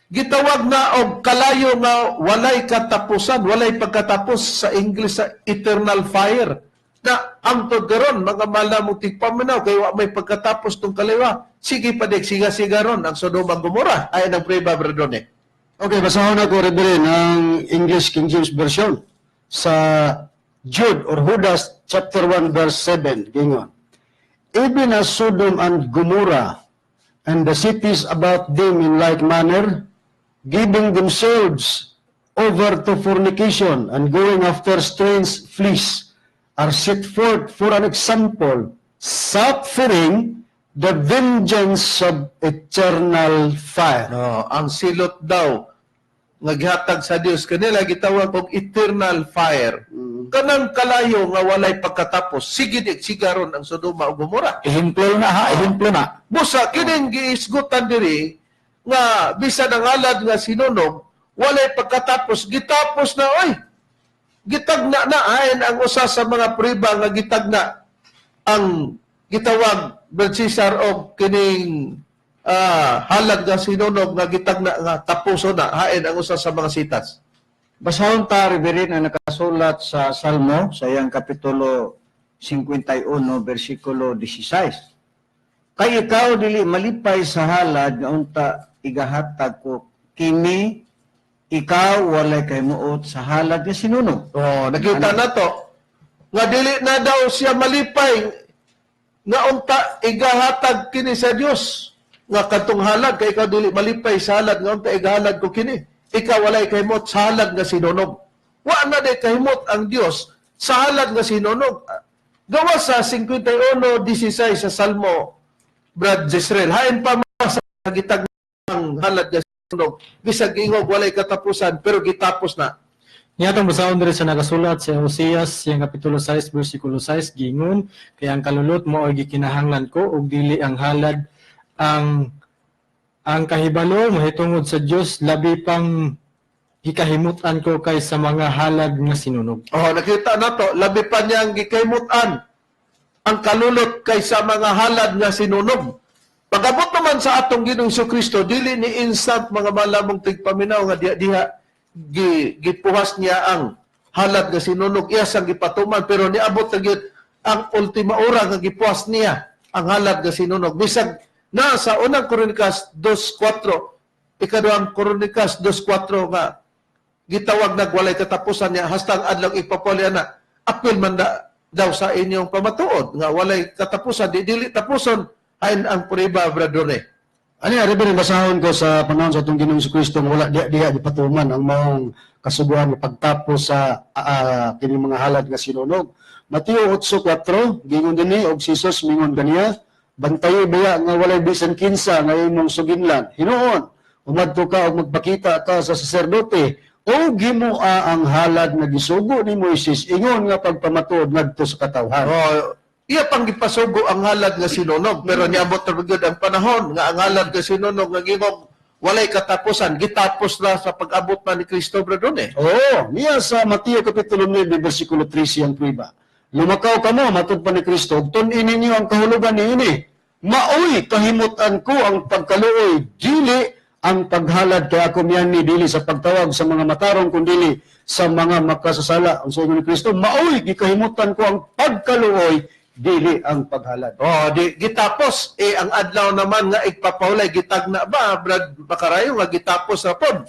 gitawag na og kalayo nga walay katapusan, walay pagkatapos, sa English sa eternal fire. Na ang karon, mga mahal na mong tigpaminaw, kay wa may pagkatapos tong kaliwa. Sige pa dik siga-siga ron ang Sodoma ug Gomora. Ay ang prueba, Bradone.
Okay, basahon ako, Reverend, ang English King James Version sa Jude or Judas chapter 1 verse 7, gingon: "Even as Sodom and Gomorrah and the cities about them in like manner, giving themselves over to fornication and going after strange flesh, are set forth for an example, suffering the vengeance of eternal fire."
No, ang silot daw nga gihatag sa Dios kanila gitawag og eternal fire. Kanang kalayo nga walay pagkatapos, sige dik sigaron ang Sodoma ug Gomora.
Ehemplo na ha, ehemplo na.
Busa kining giisgutan diri nga bisan ang halad nga sinunog walay pagkatapos, gitapos na oy. Gitagna na, ayon ang usa sa mga prueba nga gitagna ang gitawag, Brad Cesar, og kining halad nga sinunog nga gitagna nga tapuso na, hain ang usa sa mga sitas.
Basahon ta, Reverend, ang nakasulat sa Salmo sa iyang kapitulo 51 versikulo 16. "Kay ikaw dili malipay sa halad nga unta igahatag ko kini, ikaw walay kahimuot sa halad nga sinunog."
Oh, nakita na to nga dili na daw siya malipay nga unta igahatag kini sa Dios nga kadtong halad, kay ikaw dili malipay sa halad nga unta igahalad ko kini. Ikaw walay kahimot sa halad nga sinunog. Wa na day kahimot ang Dios sa halad nga sinunog. Gawa sa 51:16 sa Salmo, Brad Jezreel, hain pa sa gitag ang halad nga sinunog, bisag ingog walay katapusan, pero gitapos na.
Niya atong basahon diri sa nakasulat sa Oseas siyang kapitulo 6 bersikulo 6, gingon, "Kay ang kalulot mao gikinahanglan ko ug dili ang halad, ang kahibalo mahitungod sa Dios labi pang gikahimutan ko kaysa mga halad nga sinunog."
Oh, nakita na to, labi pa niyang gikahimutan ang kalulot kaysa mga halad nga sinunog. Pag-abot naman sa atong Ginoong Kristo, dili ni instant, mga malamong tigpaminaw, nga diha diha gipuhas niya ang halad nga sinunog, iya sang gipatuman, pero niabot na gyud ang ultima ora nga gipuhas niya ang halad nga sinunog. Bisag na sa Unang Kronikas 2:4, Ikaduhang Kronikas 2:4 nga gitawag nag walay katapusan niya hasta ang adlaw ipapuli na apil man daw sa inyong pamatuod nga walay katapusan, di dili tapuson, ayon ang prueba, Bradone.
Ano ya, Reverend, basahon ko sa panahon sa atong Ginoong Kristo nga wala diha diha gipatuman ang maong kasuguan nga pagtapos sa kining mga halad nga sinunog. Mateo 8:4, gingon dinhi, "Og si Jesus mingon kaniya, 'Bantayi baya nga walay bisan kinsa nga imong suginlan. Hinuon, umadto ka og magpakita ka sa saserdote o gimoa ang halad nga gisugo ni Moises ingon nga pagpamatuod ngadto sa katawhan.'"
Oh, iya pang gipasugo ang halad nga sinunog, pero niabot na gyud ang panahon nga ang halad nga sinunog nga gingog walay katapusan gitapos na sa pag-abot na ni Kristo, Bradone.
Oo, niya sa Mateo kapitulo 9 versikulo 13 ang prueba. "Lumakaw kamo," matud pa ni Kristo, "ug tun-i ninyo ang kahulugan niini. Maoy kahimutan ko ang pagkaluoy, dili ang paghalad, kay ako miani dili sa pagtawag sa mga matarong kundili sa mga makasasala." Ang ingon ni Kristo, "Maoy gikahimutan ko ang pagkaluoy, dili ang paghalad."
Oh, di gitapos eh ang adlaw naman nga igpapahulay, gitagna ba, Brad Bakarayo, nga gitapos ra pod?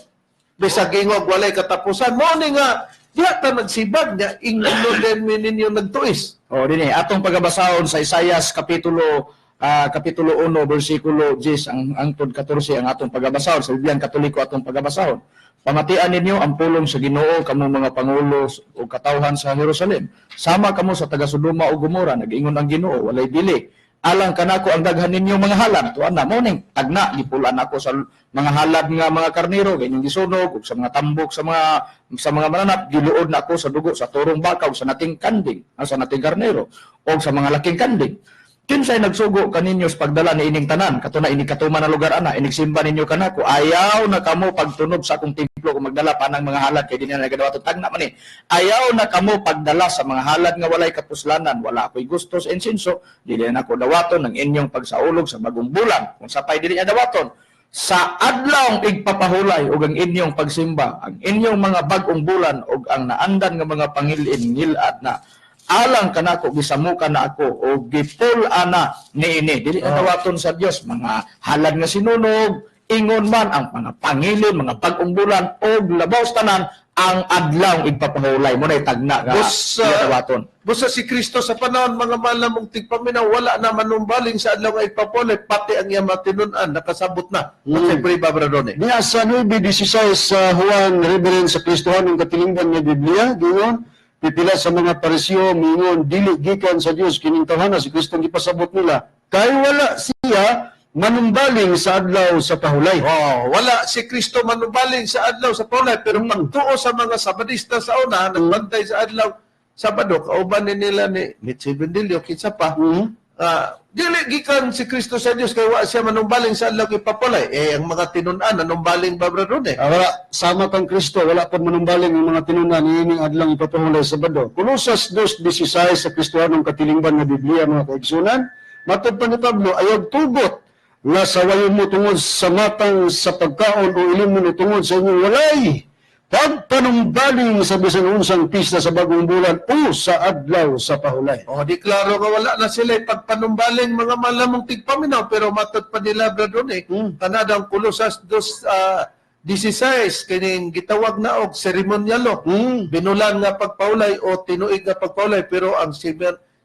Bisag ingog walay katapusan mo ni nga Diha ta nagsibag niya ingno din mi ninyo nagtuis.
O dinhi atong pagabasahon sa Isayas kapitulo 1 bersikulo 10 ang hangtod 14 ang atong pagabasahon sa Bibliang Katoliko atong pagabasahon. Pamatian ninyo ang pulong sa Ginoo, kamo mga pangulo ug katawhan sa Jerusalem. Sama kamo sa taga Sodoma ug Gomora, nag-ingon ang Ginoo, walay dili. Alang kanako ang daghan ninyo mga halad. Tuan na mo ning tagna gipulan ako sa mga halad nga mga karnero ganyang gisunog ug sa mga tambok sa mga mananap, giluod na ako sa dugo sa turong baka ug sa nating kanding, sa nating karnero o sa mga laking kanding. Kinsay nagsugo kaninyo sa pagdala ni ining tanan, kato na inig katuman na lugar ana, inig simba ninyo kanako, ayaw na kamo pagtunob sa akong templo kung magdala pa ng mga halad kay di na nagadawaton, tagna man ni. Ayaw na kamo pagdala sa mga halad nga walay kapuslanan, wala ako'y gusto sa insinso, dili na ako dawaton ng inyong pagsaulog sa bagong bulan. Kung sapay dili niya dawaton, sa adlawng igpapahulay ug ang inyong pagsimba, ang inyong mga bag-ong bulan ug ang naandan nga mga pangilin ngilad na alang kanako, gisamukan na ako o gipul ana niini. Dili na dawaton sa Dios mga halad nga sinunog, ingon man ang mga pangilin, mga bag-ong bulan og labaw sa tanan ang adlawng igpapahulay mo na tagna nga
Busa,
dawaton.
Busa si Kristo sa panahon, mga malamong tigpaminaw, wala na manumbaling sa adlaw nga igpapahulay, pati ang iyang matinunan nakasabot na. Siyempre ba, Bradone?
Niya sa 9:16 sa Juan, Reverend, sa Kristohanong katilingban nga Biblia, giingon, pipila sa mga Pariseo miingon, dili gikan sa Dios kining tawhana, si Kristo ang gipasabot nila. Kay wala siya manumbaling sa adlaw sa pahulay.
Oh, wala si Kristo manumbaling sa adlaw sa pahulay, pero pagtuo sa mga Sabadista sa una, nagbantay sa adlaw Sabado, kauban ni nila ni Mitzi Bendilio, kinsa pa. Dili gikan si Kristo sa Dios kay wa siya manumbaling sa adlaw ipapulay. Eh ang mga tinun-an nanumbaling ba, Brother?
Wala, sama kang Kristo, wala pa manumbaling ang mga tinunan niining adlang ipapahulay sa Sabado. Kolosas 2:16 sa Kristohanong katilingban nga Biblia, mga kaigsunan, matod pa ni Pablo, ayaw tugot nga sawayon mo tungod sa matang sa pagkaon o ilimon mo tungod sa inyong walay pagpanumbaling sa bisan unsang pista sa bagong bulan o sa adlaw sa pahulay.
Oh, di klaro nga wala na sila pagpanumbaling, mga malamong tigpaminaw, pero matod pa nila, Brother, kanadang Kolosas 2:16 kining gitawag na og seremonyalo. Binulan nga pagpaulay o tinuig nga pagpaulay, pero ang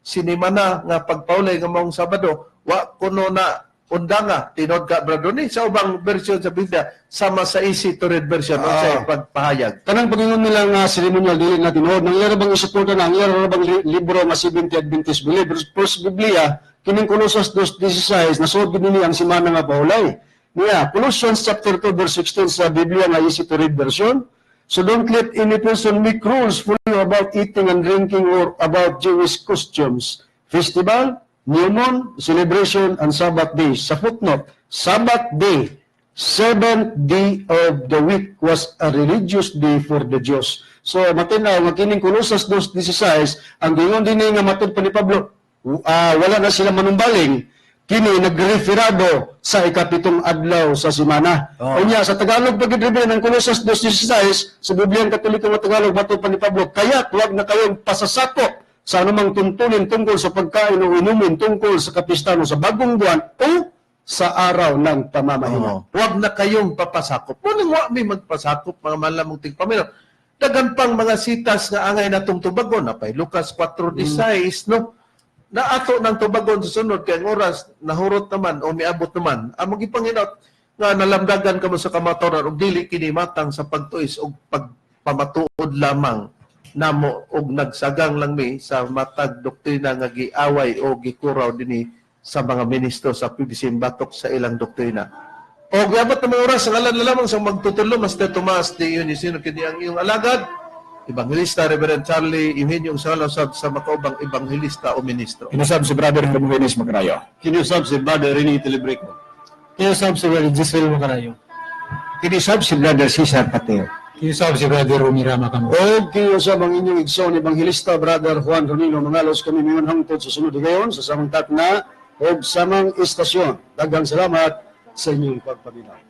sinimana nga pagpaulay nga maong Sabado wa kuno na undanga tinod ka, Brother, sa ubang version sa Biblia sama sa easy to read version unsay pagpahayag.
Tanang pagingon nila nga seremonyal dili na tinuod. Nang iyara bang isuporta na ang iyara bang libro nga 70 Adventist Believers First Biblia kining Colossus 2:16 nasuod gid nini ang simana nga pahulay. Niya Colossians chapter 2 verse 16 sa Biblia nga easy to read version. So don't let any person make rules for you about eating and drinking or about Jewish costumes, festival, new moon, celebration, and Sabbath days. Sa footnote, Sabbath day, seventh day of the week, was a religious day for the Jews. So matinaw nga kining Colossus 2:16 ang giingon dinhi nga matod pa ni Pablo, wala na sila manumbaling, kini nagreferado sa ikapitong adlaw sa simana. Unya sa Tagalog pag ng Colossus 2:16 sa Bibliang Katoliko nga Tagalog, matod pa ni Pablo, kaya huwag na kayong pasasakop sa anumang tuntunin tungkol sa pagkain o inumin, tungkol sa kapistahan o sa bagong buwan o sa araw ng pamamahinga.
Oo. Huwag na kayong papasakop. Muning wa mi magpasakop, mga malamong tigpaminaw. Dagan pang mga sitas nga angay natong tubagon napay Lucas 4:16, no? Na ato ng tubagon sa sunod kay ang oras nahurot naman o miabot naman. Ang magipanginaw nga nalamdagan kamo sa kamatuoran og dili kini matang sa pagtuis og pagpamatuod lamang namo og nagsagang lang mi sa matag doktrina nga giaway o gikuraw dinhi sa mga ministro sa PBC batok sa ilang doktrina. O giabot na mga oras, ang ngalan na lamang sa magtutulo, Master Tomas de Unisino, kini ang iyong alagad, Evangelista Reverend Charlie Eugenio Sala sa makaubang evangelista o ministro.
Kinusab si Brother Hermogenes Macarayo.
Kinusab si Brother Rene Telebrico.
Kinusab si Brother Giselle Macarayo.
Kinisab si Brother Cesar Pateo.
Kinusab si Brother Romira Macamo.
O kiyosab ang inyong igsoon evangelista Brother Juan Ronilo Mangalos, kami mingon hangtod sa sunod higayon sa samang takna o samang istasyon. Daghang salamat sa inyong pagpaminaw.